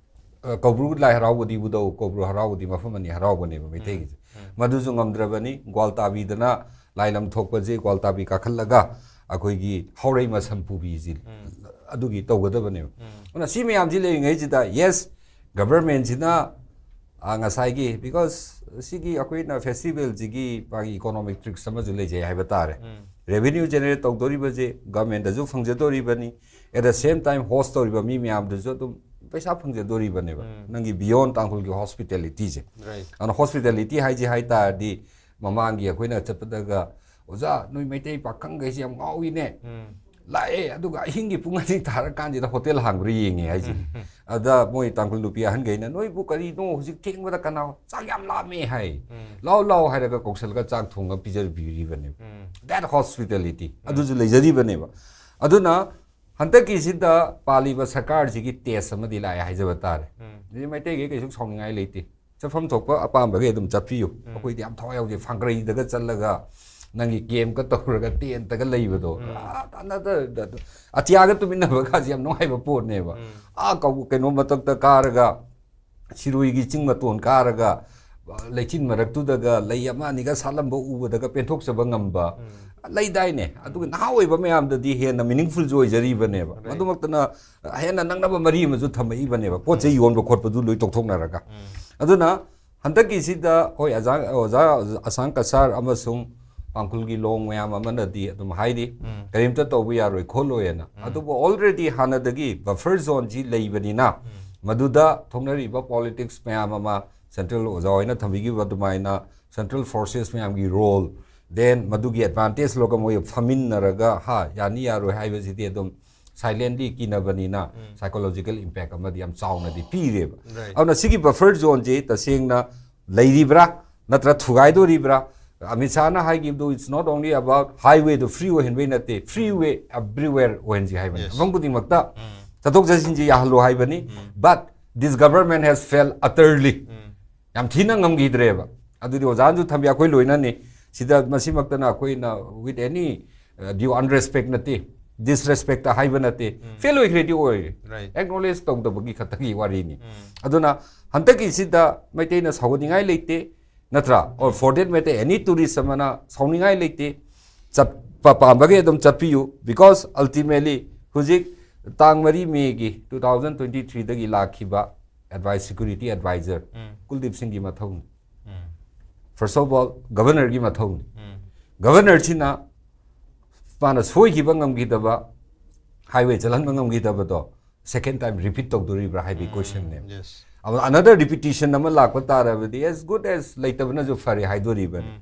ꯑ, ꯀꯧꯕ꯭ꯔꯨ ꯂꯥꯏ ꯍꯔꯥꯎꯕꯗꯤ ꯎꯗꯧ, ꯀꯧꯕ꯭ꯔꯨ ꯍꯔꯥꯎꯕꯗꯤ ꯃꯐꯝ ꯑꯅꯤ ꯍꯔꯥꯎꯕꯅꯦꯕ ꯃꯩꯇꯩꯒꯤꯁꯦ꯫ ꯎꯝ. ꯃꯗꯨꯁꯨ ꯉꯝꯗ꯭ꯔꯕꯅꯤ꯫ ꯒ꯭ꯋꯥꯜꯇꯥꯕꯤꯗꯅ ꯂꯥꯏꯂꯝ ꯊꯣꯛꯄꯁꯦ, ꯒ꯭ꯋꯥꯜꯇꯥꯕꯤ ꯀꯥꯈꯠꯂꯒ ꯑꯩꯈꯣꯏꯒꯤ ꯍꯥꯎꯔꯩ ꯃꯁꯝ ꯄꯨꯕꯤꯁꯤ ꯎꯝ. ꯑꯗꯨꯒꯤ ꯇꯧꯒꯗꯕꯅꯦꯕ꯫ ꯎꯝ. ꯑꯗꯨꯅ ꯁꯤ ꯃꯌꯥꯝꯁꯤ ꯂꯩꯔꯤꯉꯩꯁꯤꯗ, yes, governmentꯁꯤꯅ, ꯑ, ꯉꯁꯥꯏꯒꯤ, because ꯁꯤꯒꯤ ꯑꯩꯈꯣꯏꯅ festivalꯁꯤꯒꯤ ꯃꯥꯒꯤ economic tricks ꯑꯃꯁꯨ ꯂꯩꯖꯩ ꯍꯥꯏꯕ ꯇꯥꯔꯦ꯫ ꯎꯝ. Revenue generate ꯇꯧꯗꯣꯔꯤꯕꯁꯦ governmentꯇꯁꯨ ꯐꯪꯖꯗꯣꯔꯤꯕꯅꯤ, at the same time host ꯇꯧꯔꯤꯕ ꯃꯤ ꯃꯌꯥꯝꯗꯨꯁꯨ ꯑꯗꯨꯝ ꯄꯩꯁꯥ ꯐꯪꯖꯗꯣꯔꯤꯕꯅꯦꯕ꯫ ꯎꯝ. ꯅꯪꯒꯤ beyond ꯇꯥꯡꯈꯨꯜꯒꯤ hospitalityꯁꯦ꯫ Right. ꯑꯗꯨꯅ hospitality ꯍꯥꯏꯁꯦ ꯍꯥꯏ ꯇꯥꯔꯗꯤ, ꯃꯃꯥꯡꯒꯤ ꯑꯩꯈꯣꯏꯅ ꯆꯠꯄꯗꯒ, "ꯑꯣꯖꯥ, ꯅꯣꯏ ꯃꯩꯇꯩ ꯄꯥꯈꯪꯈꯩꯁꯦ ꯌꯥꯝ ꯉꯥꯎꯏꯅꯦ, ꯎꯝ. ꯂꯥꯛꯑꯦ, ꯑꯗꯨꯒ ꯑꯍꯤꯡꯒꯤ ꯄꯨꯡ ꯑꯅꯤ ꯇꯥꯔꯀꯥꯟꯁꯤꯗ ꯍꯣꯇꯦꯜ ꯍꯥꯡꯕ꯭ꯔꯥ ꯌꯦꯡꯉꯦ" ꯍꯥꯏꯁꯤꯅꯤ꯫ ꯎꯝ. ꯑꯗ ꯃꯣꯏ ꯇꯥꯡꯈꯨꯜ ꯅꯨꯄꯤ ꯑꯍꯟꯈꯩꯅ, "ꯅꯣꯏꯕꯨ ꯀꯔꯤꯅꯣ ꯍꯧꯖꯤꯛ ꯊꯦꯡꯕꯗ ꯀꯅꯥ ꯆꯥꯛ ꯌꯥꯝ ꯂꯥꯝꯃꯦ" ꯍꯥꯏ꯫ ꯎꯝ. "ꯂꯥꯎ ꯂꯥꯎ" ꯍꯥꯏꯔꯒ ꯀꯧꯁꯜꯂꯒ ꯆꯥꯛ ꯊꯣꯡꯉ ꯄꯤꯖꯕꯤꯔꯤꯕꯅꯦꯕ꯫ ꯎꯝ. That hospitality ꯑꯗꯨꯁꯨ ꯂꯩꯖꯔꯤꯕꯅꯦꯕ꯫ ꯑꯗꯨꯅ ꯍꯟꯗꯛꯀꯤꯁꯤꯗ ꯄꯥꯜꯂꯤꯕ ꯁꯔꯀꯥꯔꯁꯤꯒꯤ test ꯑꯃꯗꯤ ꯂꯥꯛꯑꯦ ꯍꯥꯏꯖꯕ ꯇꯥꯔꯦ꯫ ꯎꯝ. ꯑꯗꯨꯗꯤ ꯃꯩꯇꯩꯒꯤ ꯀꯩꯁꯨ ꯁꯥꯎꯅꯤꯡꯉꯥꯏ ꯂꯩꯇꯦ, ꯆꯠꯐꯝ ꯊꯣꯛꯄ ꯑꯄꯥꯝꯕꯈꯩ ꯑꯗꯨꯝ ꯆꯠꯄꯤꯌꯨ꯫ ꯎꯝ. ꯑꯩꯈꯣꯏꯗꯤ ꯌꯥꯝ ꯊꯋꯥꯏ ꯌꯥꯎꯖꯩ, ꯐꯥꯡꯒ꯭ꯔꯩꯗꯒ ꯆꯠꯂꯒ ꯅꯪꯒꯤ campꯀ ꯇꯧꯔꯒ tentꯒ ꯂꯩꯕꯗꯣ, ꯎꯝ. ꯑꯥ, ꯑꯅꯗ-, ꯑꯇꯤꯌꯥꯒ ꯇꯨꯃꯤꯟꯅꯕꯒꯁꯦ ꯌꯥꯝ ꯅꯨꯡꯉꯥꯏꯕ ꯄꯣꯠꯅꯦꯕ꯫ ꯎꯝ. ꯑꯥ ꯀꯧ-, ꯀꯩꯅꯣ ꯃꯊꯛꯇ ꯀꯥꯔꯒ, ꯁꯤꯔꯣꯏꯒꯤ ꯆꯤꯡ ꯃꯇꯣꯟ ꯀꯥꯔꯒ, ꯂꯩꯆꯤꯟ ꯃꯔꯛꯇꯨꯗꯒ ꯂꯩ ꯑꯃ ꯑꯅꯤꯒ ꯁꯥꯠꯂꯝꯕ ꯎꯕꯗꯒ ꯄꯦꯟꯊꯣꯛꯆꯕ ꯉꯝꯕ ꯎꯝ. ꯂꯩꯗꯥꯏꯅꯦ? ꯑꯗꯨꯒ ꯅꯍꯥ ꯑꯣꯏꯕ ꯃꯌꯥꯝꯗꯗꯤ ꯍꯦꯟꯅ meaningfulꯁꯨ ꯑꯣꯏꯖꯔꯤꯕꯅꯦꯕ꯫ Right. ꯃꯗꯨꯃꯛꯇꯅ ꯍꯦꯟꯅ ꯅꯛꯅꯕ ꯃꯔꯤ ꯑꯃꯁꯨ ꯊꯝꯃꯛꯏꯕꯅꯦꯕ, ꯄꯣꯠ ꯆꯩ ꯌꯣꯟꯕ ꯈꯣꯠꯄꯗꯨ ꯂꯣꯏ ꯇꯣꯛꯊꯣꯛꯅꯔꯒ꯫ ꯎꯝ. ꯑꯗꯨꯅ ꯍꯟꯗꯛꯀꯤꯁꯤꯗ, ꯍꯣꯏ, ꯑꯣꯖꯥ, ꯑꯣꯖꯥ ꯑꯁꯥꯡ ꯀꯁꯥꯔ ꯑꯃꯁꯨꯡ ꯄꯥꯡꯈꯨꯜꯒꯤ ꯂꯣꯡ ꯃꯌꯥꯝ ꯑꯃꯅꯗꯤ ꯑꯗꯨꯝ ꯍꯥꯏꯔꯤ, ꯎꯝ. ꯀꯔꯤꯝꯇ ꯇꯧꯕ ꯌꯥꯔꯣꯏ ꯈꯣꯠꯂꯣꯏꯅ꯫ ꯎꯝ. ꯑꯗꯨꯕꯨ already ꯍꯥꯟꯅꯗꯒꯤ buffer zoneꯁꯤ ꯂꯩꯕꯅꯤꯅ, ꯎꯝ. ꯃꯗꯨꯗ ꯊꯣꯛꯅꯔꯤꯕ politics ꯃꯌꯥꯝ ꯑꯃ, ꯁꯦꯟꯇ꯭ꯔꯦꯜ ꯑꯣꯖꯥ ꯍꯣꯏꯅ ꯊꯝꯕꯤꯈꯤꯕ ꯑꯗꯨꯃꯥꯏꯅ ꯁꯦꯟꯇ꯭ꯔꯦꯜ ꯐꯣꯔꯁꯦꯁ ꯃꯌꯥꯝꯒꯤ ꯔꯣꯜ, ꯗꯦꯟ ꯃꯗꯨꯒꯤ ꯑꯦꯗꯚꯥꯟꯇꯦꯖ ꯂꯧꯔꯒ ꯃꯣꯏ ꯐꯝꯃꯤꯟꯅꯔꯒ, ꯍꯥ, ꯌꯥꯅꯤ ꯌꯥꯔꯣꯏ ꯍꯥꯏꯕꯁꯤꯗꯤ ꯑꯗꯨꯝ ꯁꯥꯏꯂꯦꯟꯂꯤ ꯀꯤꯅꯕꯅꯤꯅ ꯁꯥꯏꯀꯣꯂꯣꯖꯤꯀꯦꯜ ꯏꯝꯄꯦꯛ ꯑꯃꯗꯤ ꯌꯥꯝ ꯆꯥꯎꯅꯗꯤ ꯄꯤꯔꯦꯕ꯫ Right. ꯑꯗꯨꯅ ꯁꯤꯒꯤ ꯕꯐꯔ ꯖꯣꯟꯁꯤ ꯇꯁꯦꯡꯅ ꯂꯩꯔꯤꯕ꯭ꯔꯥ ꯅꯠꯇ꯭ꯔ ꯊꯨꯒꯥꯏꯗꯣꯔꯤꯕ꯭ꯔꯥ? ꯑꯃꯤꯠ ꯁꯥꯍꯅ ꯍꯥꯏꯈꯤꯕꯗꯨ, it's not only about highway ꯗꯨ ꯐ꯭ꯔꯤ ꯑꯣꯏꯍꯟꯕꯩ ꯅꯠꯇꯦ, ꯐ꯭ꯔꯤ ꯋꯦ ꯑꯦꯕ꯭ꯔꯤꯋꯦꯔ ꯑꯣꯏꯍꯟꯁꯤ ꯍꯥꯏꯕꯅꯤ꯫ Yes. ꯃꯐꯝ ꯈꯨꯗꯤꯡꯃꯛꯇ ꯎꯝ. ꯆꯠꯊꯣꯛ ꯆꯠꯁꯤꯟꯁꯤ ꯌꯥꯍꯜꯂꯣ ꯍꯥꯏꯕꯅꯤ꯫ ꯎꯝ. But this government has failed utterly. ꯎꯝ. ꯌꯥꯝ ꯊꯤꯅ ꯉꯝꯈꯤꯗ꯭ꯔꯦꯕ꯫ ꯑꯗꯨꯗꯤ ꯑꯣꯖꯥꯅꯁꯨ ꯊꯝꯕꯤ, ꯑꯩꯈꯣꯏ ꯂꯣꯏꯅꯅꯤ꯫ ꯁꯤꯗ ꯃꯁꯤꯃꯛꯇꯅ ꯑꯩꯈꯣꯏꯅ with any, uh, due unrespect ꯅꯠꯇꯦ, ꯗꯤꯁꯔꯦꯁꯄꯦꯛꯇ ꯍꯥꯏꯕ ꯅꯠꯇꯦ, ꯎꯝ. ꯐꯦꯜ ꯑꯣꯏꯈ꯭ꯔꯦꯗꯤ ꯑꯣꯏꯔꯦ꯫ Right. ꯑꯦꯛꯅꯣꯂꯦꯖ ꯇꯧꯗꯕꯒꯤ ꯈꯛꯇꯒꯤ ꯋꯥꯔꯤꯅꯤ꯫ ꯎꯝ. ꯑꯗꯨꯅ ꯍꯟꯗꯛꯀꯤꯁꯤꯗ ꯃꯩꯇꯩꯅ ꯁꯥꯎꯒꯠꯅꯤꯡꯉꯥꯏ ꯂꯩꯇꯦ, ꯅꯠꯇ꯭ꯔꯥ? Or for that matter, any tourist ꯑꯃꯅ ꯁꯥꯎꯅꯤꯡꯉꯥꯏ ꯂꯩꯇꯦ꯫ ꯆꯠꯄ ꯄꯥꯝꯕꯒꯤ ꯑꯗꯨꯝ ꯆꯠꯄꯤꯌꯨ, because ultimately ꯍꯧꯖꯤꯛ ꯇꯥꯡ ꯃꯔꯤ ꯃꯦꯒꯤ two thousand twenty three ꯗꯒꯤ ꯂꯥꯛꯈꯤꯕ ꯑꯦꯗꯚꯥꯏꯁ, ꯁꯦꯀ꯭ꯌꯨꯔꯤꯇꯤ ꯑꯦꯗꯚꯥꯏꯖꯔ ꯎꯝ. ꯀꯨꯜꯗꯤꯞ ꯁꯤꯡꯒꯤ ꯃꯊꯧꯅꯤ꯫ ꯎꯝ. First of all, ꯒꯚꯔꯅꯔꯒꯤ ꯃꯊꯧꯅꯤ꯫ ꯎꯝ. ꯒꯚꯔꯅꯔꯁꯤꯅ ꯃꯥꯅ ꯁꯣꯏꯈꯤꯕ ꯉꯝꯈꯤꯗꯕ, ꯍꯥꯏꯋꯦ ꯆꯠꯍꯟꯕ ꯉꯝꯈꯤꯗꯕꯗꯣ second time repeat ꯇꯧꯗꯣꯔꯤꯕ꯭ꯔꯥ ꯍꯥꯏꯕꯒꯤ question ꯅꯦꯕ꯫ Yes. ꯑꯗꯨ another repetition ꯑꯃ ꯂꯥꯛꯄ ꯇꯥꯔꯕꯗꯤ as good as ꯂꯩꯇꯕꯅꯁꯨ ꯐꯔꯦ ꯍꯥꯏꯗꯣꯔꯤꯕꯅꯤ꯫ ꯎꯝ.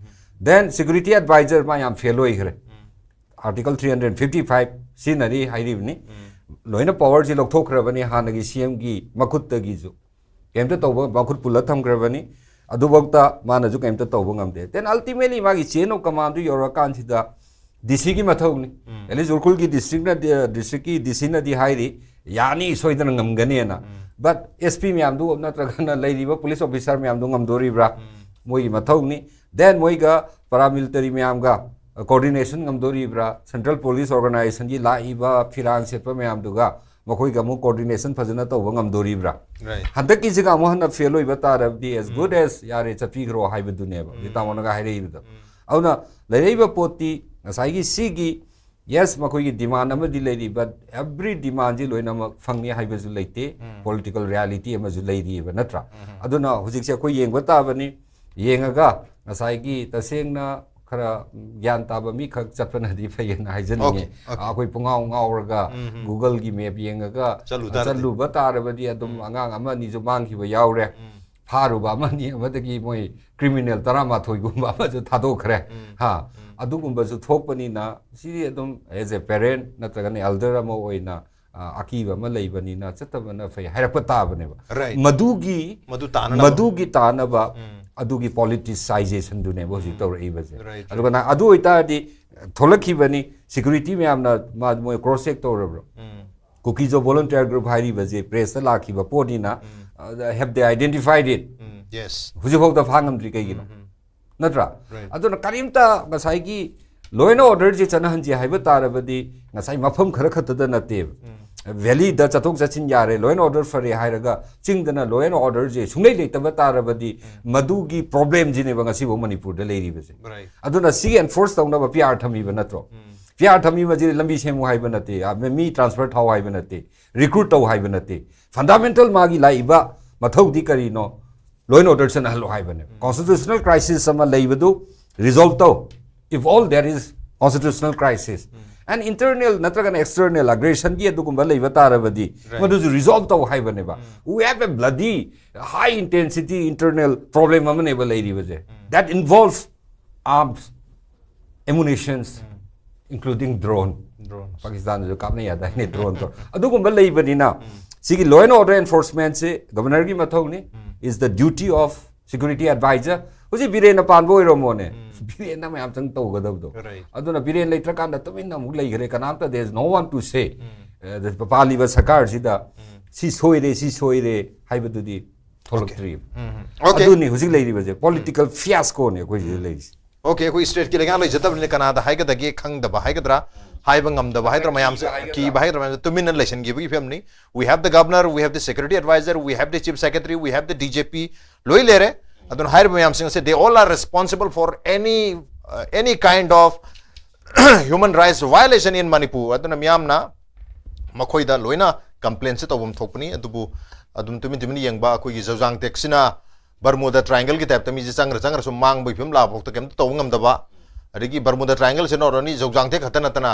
Then security advisor ꯃꯥ ꯌꯥꯝ ꯐꯦꯜ ꯑꯣꯏꯈ꯭ꯔꯦ꯫ ꯎꯝ. Article three hundred fifty five ꯁꯤꯖꯤꯟꯅꯔꯤ ꯍꯥꯏꯔꯤꯕꯅꯤ꯫ ꯎꯝ. ꯂꯣꯏꯅ ꯄꯋꯔꯁꯤ ꯂꯧꯊꯣꯛꯈ꯭ꯔꯕꯅꯤ ꯍꯥꯟꯅꯒꯤ ꯁꯤ ꯑꯦꯝꯒꯤ ꯃꯈꯨꯠꯇꯒꯤꯁꯨ꯫ ꯀꯩꯝꯇ ꯇꯧꯕ, ꯃꯈꯨꯠ ꯄꯨꯜꯂ ꯊꯝꯈ꯭ꯔꯕꯅꯤ꯫ ꯑꯗꯨꯐꯥꯎꯗ ꯃꯥꯅꯁꯨ ꯀꯩꯝꯇ ꯇꯧꯕ ꯉꯝꯗꯦ꯫ Then ultimately ꯃꯥꯒꯤ chain of command ꯗꯨ ꯌꯧꯔꯀꯥꯟꯁꯤꯗ ꯗꯤ ꯁꯤꯒꯤ ꯃꯊꯧꯅꯤ꯫ ꯎꯝ. At least ꯎꯈ꯭ꯔꯨꯜꯒꯤ ꯗꯤꯁꯇ꯭ꯔꯤꯛꯅ, ꯗꯤꯁꯇ꯭ꯔꯤꯛꯀꯤ ꯗꯤ ꯁꯤꯅꯗꯤ ꯍꯥꯏꯔꯤ, ꯌꯥꯅꯤ, ꯁꯣꯏꯗꯅ ꯉꯝꯒꯅꯤꯅ꯫ ꯎꯝ. But ꯑꯦꯁ ꯄꯤ ꯃꯌꯥꯝꯗꯨ ꯅꯠꯇ꯭ꯔꯒꯅ ꯂꯩꯔꯤꯕ ꯄꯨꯂꯤꯁ ꯑꯣꯐꯤꯁꯥꯔ ꯃꯌꯥꯝꯗꯨ ꯉꯝꯗꯣꯔꯤꯕ꯭ꯔꯥ? ꯎꯝ. ꯃꯣꯏꯒꯤ ꯃꯊꯧꯅꯤ꯫ Then ꯃꯣꯏꯒ ꯄꯔꯥꯃꯤꯂꯤꯇꯔꯤ ꯃꯌꯥꯝꯒ ꯀꯣꯑꯣꯔꯗꯤꯅꯦꯁꯟ ꯉꯝꯗꯣꯔꯤꯕ꯭ꯔꯥ? ꯁꯦꯟꯇ꯭ꯔꯦꯜ ꯄꯨꯂꯤꯁ ꯑꯣꯔꯒꯅꯥꯏꯖꯦꯁꯟꯒꯤ ꯂꯥꯛꯏꯕ ꯐꯤꯔꯥꯟ ꯁꯦꯠꯄ ꯃꯌꯥꯝꯗꯨꯒ ꯃꯈꯣꯏꯒ ꯑꯃꯨꯛ ꯀꯣꯑꯣꯔꯗꯤꯅꯦꯁꯟ ꯐꯖꯅ ꯇꯧꯕ ꯉꯝꯗꯣꯔꯤꯕ꯭ꯔꯥ? Right. ꯍꯟꯗꯛꯀꯤꯁꯤꯒ ꯑꯃꯨꯛ ꯍꯟꯅ ꯐꯦꯜ ꯑꯣꯏꯕ ꯇꯥꯔꯕꯗꯤ as good as ꯌꯥꯔꯦ, ꯆꯠꯄꯤꯈ꯭ꯔꯣ ꯍꯥꯏꯕꯗꯨꯅꯦꯕ ꯍꯧꯖꯤꯛ ꯇꯥꯃꯣꯅꯒ ꯍꯥꯏꯔꯛꯏꯕꯗꯣ꯫ ꯑꯗꯨꯅ ꯂꯩꯔꯛꯏꯕ ꯄꯣꯠꯇꯤ ꯉꯁꯥꯏꯒꯤ ꯁꯤꯒꯤ, yes, ꯃꯈꯣꯏꯒꯤ demand ꯑꯃꯗꯤ ꯂꯩꯔꯤ, but every demand ꯁꯤ ꯂꯣꯏꯅꯃꯛ ꯐꯪꯅꯤ ꯍꯥꯏꯕꯁꯨ ꯂꯩꯇꯦ꯫ ꯎꯝ. Political reality ꯑꯃꯁꯨ ꯂꯩꯔꯤꯕ, ꯅꯠꯇ꯭ꯔꯥ? ꯎꯝ. ꯑꯗꯨꯅ ꯍꯧꯖꯤꯛꯁꯦ ꯑꯩꯈꯣꯏ ꯌꯦꯡꯕ ꯇꯥꯕꯅꯤ꯫ ꯌꯦꯡꯉꯒ ꯉꯁꯥꯏꯒꯤ ꯇꯁꯦꯡꯅ ꯈꯔ ꯒ꯭ꯌꯥꯟ ꯇꯥꯕ ꯃꯤꯈꯛ ꯆꯠꯄꯅꯗꯤ ꯐꯩꯌꯦꯅ ꯍꯥꯏꯖꯅꯤꯡꯉꯤ꯫ Okay, okay. ꯑꯩꯈꯣꯏ ꯄꯨꯡꯉꯥꯎ ꯉꯥꯎꯔꯒ ꯎꯝ, ꯎꯝ. Google ꯒꯤ map ꯌꯦꯡꯉꯒ ꯆꯠꯂꯨ ꯇꯥꯔꯗꯤ. ꯆꯠꯂꯨꯕ ꯇꯥꯔꯕꯗꯤ ꯑꯗꯨꯝ ꯑꯉꯥꯡ ꯑꯃ ꯑꯅꯤꯁꯨ ꯃꯥꯡꯈꯤꯕ ꯌꯥꯎꯔꯦ꯫ ꯎꯝ. ꯐꯥꯔꯨꯕ ꯑꯃꯅꯤ ꯑꯃꯗꯒꯤ ꯃꯣꯏ ꯀ꯭ꯔꯤꯃꯤꯅꯦꯜ ꯇꯔꯥꯃꯥꯊꯣꯏꯒꯨꯝꯕ ꯑꯃꯁꯨ ꯊꯥꯗꯣꯛꯈ꯭ꯔꯦ꯫ ꯍꯥ, ꯑꯗꯨꯒꯨꯝꯕꯁꯨ ꯊꯣꯛꯄꯅꯤꯅ ꯁꯤꯗꯤ ꯑꯗꯨꯝ as a parent ꯅꯠꯇ꯭ꯔꯒꯅ ꯑꯦꯜꯗꯔ ꯑꯃ ꯑꯣꯏꯅ ꯑ, ꯑꯀꯤꯕ ꯑꯃ ꯂꯩꯕꯅꯤꯅ ꯆꯠꯇꯕꯅ ꯐꯩ ꯍꯥꯏꯔꯛꯄ ꯇꯥꯕꯅꯦꯕ꯫ Right. ꯃꯗꯨꯒꯤ ꯃꯗꯨ ꯇꯥꯅꯅꯕ ꯃꯗꯨꯒꯤ ꯇꯥꯅꯕ ꯑꯗꯨꯒꯤ politicization ꯗꯨꯅꯦꯕ ꯍꯧꯖꯤꯛ ꯇꯧꯔꯛꯏꯕꯁꯦ꯫ Right, ꯑꯗꯨꯒ ꯅ- ꯑꯗꯨ ꯑꯣꯏꯇꯥꯔꯗꯤ ꯊꯣꯛꯂꯛꯈꯤꯕꯅꯤ꯫ ꯁꯦꯀ꯭ꯌꯨꯔꯤꯇꯤ ꯃꯌꯥꯝꯅ ꯃꯥ ꯃꯣꯏ ꯀ꯭ꯔꯣꯁ ꯆꯦꯛ ꯇꯧꯔꯕ꯭ꯔꯣ? ꯀꯨꯀꯤꯖꯣ ꯚꯣꯂꯟꯇꯤꯌꯔ ꯒ꯭ꯔꯨꯞ ꯍꯥꯏꯔꯤꯕꯁꯦ ꯄ꯭ꯔꯦꯁꯇ ꯂꯥꯛꯈꯤꯕ ꯄꯣꯠꯅꯤꯅ, have they identified it? Um, yes. ꯍꯧꯖꯤꯛꯐꯥꯎꯗ ꯐꯥ ꯉꯝꯗ꯭ꯔꯤ ꯀꯩꯒꯤꯅꯣ? ꯅꯠꯇ꯭ꯔꯥ? Right. ꯑꯗꯨꯅ ꯀꯔꯤꯝꯇ ꯉꯁꯥꯏꯒꯤ law and order ꯁꯦ ꯆꯠꯅꯍꯟꯁꯦ ꯍꯥꯏꯕ ꯇꯥꯔꯕꯗꯤ ꯉꯁꯥꯏ ꯃꯐꯝ ꯈꯔ ꯈꯛꯇꯗ ꯅꯠꯇꯦꯕ꯫ ꯚꯦꯂꯤꯗ ꯆꯠꯊꯣꯛ ꯆꯠꯁꯤꯟ ꯌꯥꯔꯦ, law and order ꯐꯔꯦ ꯍꯥꯏꯔꯒ ꯆꯤꯡꯗꯅ law and order ꯁꯦ ꯁꯨꯡꯂꯩ ꯂꯩꯇꯕ ꯇꯥꯔꯕꯗꯤ ꯃꯗꯨꯒꯤ problem ꯁꯤꯅꯦꯕ ꯉꯁꯤꯐꯥꯎ ꯃꯅꯤꯄꯨꯔꯗ ꯂꯩꯔꯤꯕꯁꯦ꯫ Right. ꯑꯗꯨꯅ ꯁꯤꯒꯤ enforce ꯇꯧꯅꯕ ꯄꯤ ꯑꯥꯔ ꯊꯝꯃꯤꯕ ꯅꯠꯇ꯭ꯔꯣ? ꯄꯤ ꯑꯥꯔ ꯊꯝꯃꯤꯕꯁꯤ ꯂꯝꯕꯤ ꯁꯦꯝꯃꯨ ꯍꯥꯏꯕ ꯅꯠꯇꯦ, ꯑ, ꯃꯤ transfer ꯊꯥꯎ ꯍꯥꯏꯕ ꯅꯠꯇꯦ, recruit ꯇꯧ ꯍꯥꯏꯕ ꯅꯠꯇꯦ꯫ Fundamental ꯃꯥꯒꯤ ꯂꯥꯛꯏꯕ ꯃꯊꯧꯗꯤ ꯀꯔꯤꯅꯣ? Law and order ꯆꯠꯅꯍꯜꯂꯣ ꯍꯥꯏꯕꯅꯦ꯫ Constitutional crisis ꯑꯃ ꯂꯩꯕꯗꯨ resolve ꯇꯧ, if all there is constitutional crisis and internal ꯅꯠꯇ꯭ꯔꯒꯅ external aggression ꯒꯤ ꯑꯗꯨꯒꯨꯝꯕ ꯂꯩꯕ ꯇꯥꯔꯕꯗꯤ Right. ꯃꯗꯨꯁꯨ resolve ꯇꯧ ꯍꯥꯏꯕꯅꯦꯕ꯫ We have a bloody high intensity internal problem ꯑꯃꯅꯦꯕ ꯂꯩꯔꯤꯕꯁꯦ, that involves arms, ammunitions, including drone. Drones. ꯄꯥꯀꯤꯁꯇꯥꯟꯗꯁꯨ ꯀꯥꯞꯅꯩ ꯍꯥꯏꯗꯥꯏꯅꯦ drone ꯗꯣ꯫ ꯑꯗꯨꯒꯨꯝꯕ ꯂꯩꯕꯅꯤꯅ ꯁꯤꯒꯤ law and order enforcement say ꯒꯕꯔꯅꯔꯒꯤ ꯃꯊꯧꯅꯤ, is the duty of security advisor. ꯍꯧꯖꯤꯛ ꯕꯤꯔꯦꯟꯅ ꯄꯥꯟꯕ ꯑꯣꯏꯔꯝꯃꯣꯅꯦ, ꯕꯤꯔꯦꯟꯅ ꯃꯌꯥꯝ ꯆꯪ ꯇꯧꯒꯗꯕꯗꯣ꯫ Right. ꯑꯗꯨꯅ ꯕꯤꯔꯦꯟ ꯂꯩꯇ꯭ꯔꯀꯥꯟꯗ ꯇꯨꯃꯤꯟꯅ ꯑꯃꯨꯛ ꯂꯩꯈ꯭ꯔꯦ, ꯀꯅꯥꯝꯇ, there is no one to say, ꯑ, ꯄꯥꯜꯂꯤꯕ ꯁꯔꯀꯥꯔꯁꯤꯗ ꯁꯤ ꯁꯣꯏꯔꯦ, ꯁꯤ ꯁꯣꯏꯔꯦ ꯍꯥꯏꯕꯗꯨꯗꯤ ꯊꯣꯛꯂꯛꯇ꯭ꯔꯤ꯫ Okay. ꯑꯗꯨꯅꯤ ꯍꯧꯖꯤꯛ ꯂꯩꯔꯤꯕꯁꯦ, political fiasco ꯅꯦ ꯑꯩꯈꯣꯏ ꯁꯤꯗ ꯂꯩꯔꯤꯁꯦ꯫ Okay, ꯑꯩꯈꯣꯏ ꯁ꯭ꯇꯦꯠꯀꯤ ꯂꯩꯉꯥꯛ ꯂꯩꯖꯗꯕꯅꯤꯅ ꯀꯅꯥꯗ ꯍꯥꯏꯒꯗꯒꯦ ꯈꯪꯗꯕ ꯍꯥꯏꯒꯗ꯭ꯔꯥ, ꯍꯥꯏꯕ ꯉꯝꯗꯕ ꯍꯥꯏꯒꯗ꯭ꯔꯥ, ꯃꯌꯥꯝꯁꯦ ꯀꯤꯕ ꯍꯥꯏꯒꯗ꯭ꯔꯥ, ꯃꯌꯥꯝꯁꯦ ꯇꯨꯃꯤꯟꯅ ꯂꯩꯁꯟꯈꯤꯕꯒꯤ ꯐꯤꯕꯝꯅꯤ꯫ We have the governor, we have the security advisor, we have the chief secretary, we have the D G P, ꯂꯣꯏ ꯂꯩꯔꯦ꯫ ꯑꯗꯨꯅ ꯍꯥꯏꯔꯤꯕ ꯃꯌꯥꯝꯁꯤꯡ ꯑꯁꯦ, they all are responsible for any, uh, any kind of human rights violation in Manipur. ꯑꯗꯨꯅ ꯃꯤꯌꯥꯝꯅ ꯃꯈꯣꯏꯗ ꯂꯣꯏꯅ complain ꯁꯦ ꯇꯧꯐꯝ ꯊꯣꯛꯄꯅꯤ꯫ ꯑꯗꯨꯕꯨ ꯑꯗꯨꯝ ꯇꯨꯃꯤꯟ ꯇꯨꯃꯤꯟ ꯌꯦꯡꯕ, ꯑꯩꯈꯣꯏꯒꯤ ꯖꯧꯖꯥꯡ ꯇꯦꯛꯁꯤꯅ ꯕꯔꯃꯨꯗ ꯇ꯭ꯔꯥꯏꯡꯒꯜꯒꯤ ꯇꯥꯏꯞꯇ ꯃꯤꯁꯦ ꯆꯪꯈ꯭ꯔ ꯆꯪꯈ꯭ꯔꯁꯨ ꯃꯥꯡꯕꯒꯤ ꯐꯤꯕꯝ ꯂꯥꯛꯄ ꯐꯥꯎꯗ ꯀꯩꯝꯇ ꯇꯧꯕ ꯉꯝꯗꯕ, ꯑꯗꯒꯤ ꯕꯔꯃꯨꯗ ꯇ꯭ꯔꯥꯏꯡꯒꯜꯁꯤꯅ ꯑꯣꯏꯔꯅꯤ, ꯖꯧꯖꯥꯡ ꯇꯦꯛ ꯈꯛꯇ ꯅꯠꯇꯅ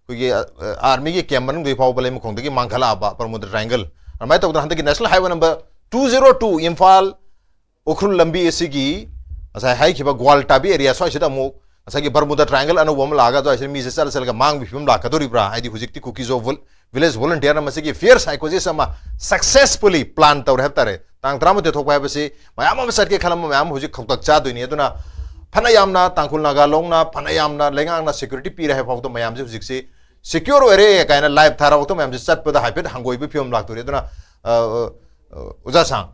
ꯑꯩꯈꯣꯏꯒꯤ, ꯑ, ꯑ, ꯑꯥꯔꯃꯤꯒꯤ ꯀꯦꯝ ꯃꯅꯨꯡꯗꯒꯤ ꯐꯥꯎꯕ ꯂꯩꯃꯈꯣꯡꯗꯒꯤ ꯃꯥꯡꯈꯠꯂꯛꯑꯕ ꯕꯔꯃꯨꯗ ꯇ꯭ꯔꯥꯏꯡꯒꯜ꯫ ꯑꯗꯨꯃꯥꯏꯅ ꯇꯧꯗꯅ ꯍꯟꯗꯛꯀꯤ National Highway number two zero two Imphal Ukhrul ꯂꯝꯕꯤ ꯑꯁꯤꯒꯤ ꯉꯁꯥꯏ ꯍꯥꯏꯈꯤꯕ ꯒ꯭ꯋꯥꯜ ꯇꯥꯕꯤ ꯑꯦꯔꯤꯌꯥ ꯁ꯭ꯋꯥꯏꯁꯤꯗ ꯑꯃꯨꯛ ꯉꯁꯥꯏꯒꯤ ꯕꯔꯃꯨꯗꯥ ꯇ꯭ꯔꯥꯏꯡꯒꯜ ꯑꯅꯧꯕ ꯑꯃ ꯂꯥꯛꯑꯒ ꯁ꯭ꯋꯥꯏꯁꯤꯗ ꯃꯤꯁꯦ ꯆꯠꯂ ꯆꯠꯂꯒ ꯃꯥꯡꯕꯒꯤ ꯐꯤꯕꯝ ꯂꯥꯛꯀꯗꯧꯔꯤꯕ꯭ꯔꯥ? ꯍꯥꯏꯗꯤ ꯍꯧꯖꯤꯛꯇꯤ ꯀꯨꯀꯤꯖꯣ ꯚꯤꯂꯦꯖ ꯚꯣꯂꯨꯟꯇꯤꯌꯔ ꯑꯃ ꯃꯁꯤꯒꯤ ꯐꯤꯌꯔ ꯁꯥꯏꯀꯣꯁꯤꯁ ꯑꯃ ꯁꯛꯁꯦꯁꯐꯨꯜꯂꯤ ꯄ꯭ꯂꯥꯟ ꯇꯧꯔꯦ ꯍꯥꯏꯕ ꯇꯥꯔꯦ꯫ ꯇꯥꯡ ꯇꯔꯥꯃꯥꯊꯣꯏ ꯊꯣꯛꯄ ꯍꯥꯏꯕꯁꯤ ꯃꯌꯥꯝ ꯑꯃ ꯆꯠꯀꯦ ꯈꯜꯂꯝꯕ ꯃꯌꯥꯝ ꯑꯃ ꯍꯧꯖꯤꯛ ꯈꯧꯇꯛ ꯆꯥꯗꯣꯏꯅꯤ꯫ ꯑꯗꯨꯅ ꯐꯅ ꯌꯥꯝꯅ ꯇꯥꯡꯈꯨꯜ ꯅꯥꯒꯥ ꯂꯣꯡꯅ, ꯐꯅ ꯌꯥꯝꯅ ꯂꯩꯉꯥꯛꯅ ꯁꯦꯀ꯭ꯌꯨꯔꯤꯇꯤ ꯄꯤꯔꯦ ꯍꯥꯏꯕ ꯐꯥꯎꯗ ꯃꯌꯥꯝꯁꯦ ꯍꯧꯖꯤꯛꯁꯤ ꯁꯦꯀ꯭ꯌꯣꯔ ꯑꯣꯏꯔꯦ ꯀꯥꯏꯅ ꯂꯥꯏꯚ ꯊꯥꯔꯛꯄꯗ ꯃꯌꯥꯝꯁꯦ ꯆꯠꯄꯗ ꯍꯥꯏꯐꯦꯠ ꯍꯪꯒꯣꯏꯕꯒꯤ ꯐꯤꯕꯝ ꯂꯥꯛꯇꯣꯔꯤ꯫ ꯑꯗꯨꯅ ꯑ, ꯑ, ꯑꯣꯖꯥ ꯁꯥꯡ,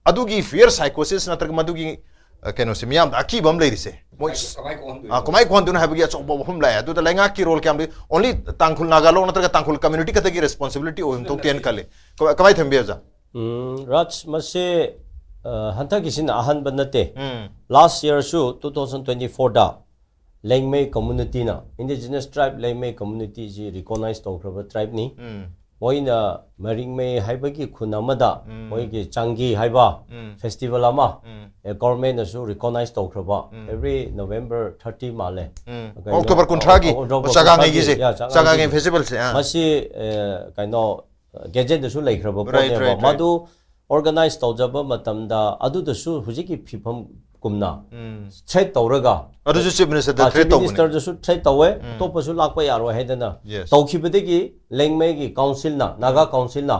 ꯑꯗꯨꯒꯤ ꯐꯤꯌꯔ ꯁꯥꯏꯀꯣꯁꯤꯁ ꯅꯠꯇ꯭ꯔꯒ ꯃꯗꯨꯒꯤ ꯑ, ꯀꯩꯅꯣꯁꯦ ꯃꯤꯌꯥꯝꯗ ꯑꯀꯤꯕ ꯑꯃ ꯂꯩꯔꯤꯁꯦ꯫ ꯃꯣꯏ ꯀꯃꯥꯏ ꯀꯣꯛꯍꯟꯗꯣꯏꯅꯣ? ꯑ, ꯀꯃꯥꯏ ꯀꯣꯛꯍꯟꯗꯣꯏꯅꯣ ꯍꯥꯏꯕꯒꯤ ꯑꯆꯧꯕ ꯋꯥꯐꯝ ꯂꯥꯛꯑꯦ꯫ ꯑꯗꯨꯗ ꯂꯩꯉꯥꯛꯀꯤ ꯔꯣꯜ ꯀꯌꯥꯝ ꯂꯩ? ꯑꯣꯟꯂꯤ ꯇꯥꯡꯈꯨꯜ ꯅꯥꯒꯥ ꯂꯣꯡ ꯅꯠꯇ꯭ꯔꯒ ꯇꯥꯡꯈꯨꯜ ꯀꯝꯃ꯭ꯌꯨꯅꯤꯇꯤ ꯈꯛꯇꯒꯤ ꯔꯦꯁꯄꯣꯟꯁꯤꯕꯤꯂꯤꯇꯤ ꯑꯣꯏꯕ ꯊꯣꯛꯇꯦꯅ ꯈꯜꯂꯤ꯫ ꯀꯃꯥꯏ ꯀꯃꯥꯏ ꯊꯝꯕꯤ ꯑꯣꯖꯥ? ꯎꯝ, ꯔꯥꯖ, ꯃꯁꯦ, ꯑ, ꯍꯟꯗꯛꯀꯤꯁꯤꯅ ꯑꯍꯥꯟꯕ ꯅꯠꯇꯦ꯫ ꯎꯝ꯫ ꯂꯥꯁ ꯌꯔꯁꯨ, ꯇꯨ ꯊꯥꯎꯖꯟ ꯇ꯭ꯋꯦꯟꯇꯤ ꯐꯣꯔꯗ ꯂꯦꯡꯃꯩ ꯀꯝꯃ꯭ꯌꯨꯅꯤꯇꯤꯅ, ꯏꯟꯗꯤꯖꯤꯅꯁ ꯇ꯭ꯔꯥꯏꯕ ꯂꯦꯡꯃꯩ ꯀꯝꯃ꯭ꯌꯨꯅꯤꯇꯤꯁꯤ ꯔꯤꯀꯣꯛꯅꯥꯏꯖ ꯇꯧꯈ꯭ꯔꯕ ꯇ꯭ꯔꯥꯏꯕꯅꯤ꯫ ꯎꯝ꯫ ꯃꯣꯏꯅ ꯃꯔꯤꯡꯃꯩ ꯍꯥꯏꯕꯒꯤ ꯈꯨꯟ ꯑꯃꯗ ꯎꯝ꯫ ꯃꯣꯏꯒꯤ ꯆꯥꯡꯒꯤ ꯍꯥꯏꯕ ꯎꯝ꯫ ꯐꯦꯁꯇꯤꯚꯦꯜ ꯑꯃ, ꯎꯝ꯫ ꯑꯦ, ꯒꯣꯔꯃꯦꯟꯅꯁꯨ ꯔꯤꯀꯣꯛꯅꯥꯏꯖ ꯇꯧꯈ꯭ꯔꯕ, ꯎꯝ꯫ ꯑꯦꯚ꯭ꯔꯤ ꯅꯣꯕꯦꯝꯕꯔ ꯊꯥꯔꯇꯤ ꯃꯥꯜꯂꯦ꯫ ꯎꯝ꯫ ꯀꯩꯅꯣ, ꯑꯣꯛꯇꯣꯕꯔ ꯀꯨꯟꯊ꯭ꯔꯥꯒꯤ, ꯑꯣꯛꯇꯣꯕꯔ ꯆꯥꯒꯥꯡꯉꯩꯒꯤꯁꯦ, ꯀꯨꯟꯊ꯭ꯔꯥꯒꯤ, ꯌꯥ, ꯆꯥꯒꯥꯡꯉꯩ ꯆꯥꯒꯥꯡꯉꯩ ꯐꯦꯁꯇꯤꯚꯦꯜꯁꯦ, ꯑꯥ꯫ ꯃꯁꯤ, ꯑꯦ, ꯀꯩꯅꯣ, ꯒꯦꯖꯦꯠꯇꯁꯨ ꯂꯩꯈ꯭ꯔꯕ ꯔꯥꯏꯠ, ꯄꯣꯠꯅꯦꯕ꯫ Right, right. ꯃꯗꯨ ꯑꯣꯔꯒꯅꯥꯏꯖ ꯇꯧꯖꯕ ꯃꯇꯝꯗ ꯑꯗꯨꯗꯁꯨ ꯍꯧꯖꯤꯛꯀꯤ ꯐꯤꯕꯝ ꯀꯨꯝꯅ ꯎꯝ꯫ ꯊ꯭ꯔꯦꯠ ꯇꯧꯔꯒ, ꯑꯗꯨꯁꯨ ꯆꯤꯐ ꯃꯤꯅꯤꯁꯇꯔꯗ ꯑ, ꯊ꯭ꯔꯦꯠ ꯆꯤꯐ ꯇꯧꯕꯅꯦ꯫ ꯃꯤꯅꯤꯁꯇꯔꯗꯁꯨ ꯊ꯭ꯔꯦꯠ ꯇꯧꯋꯦ, ꯎꯝ꯫ ꯑꯇꯣꯞꯄꯁꯨ ꯂꯥꯛꯄ ꯌꯥꯔꯣꯏ ꯍꯥꯏꯗꯅ ꯌꯦꯁ꯫ ꯇꯧꯈꯤꯕꯗꯒꯤ ꯂꯦꯡꯃꯩꯒꯤ ꯀꯥꯎꯟꯁꯤꯜꯅ, ꯅꯥꯒꯥ ꯀꯥꯎꯟꯁꯤꯜꯅ,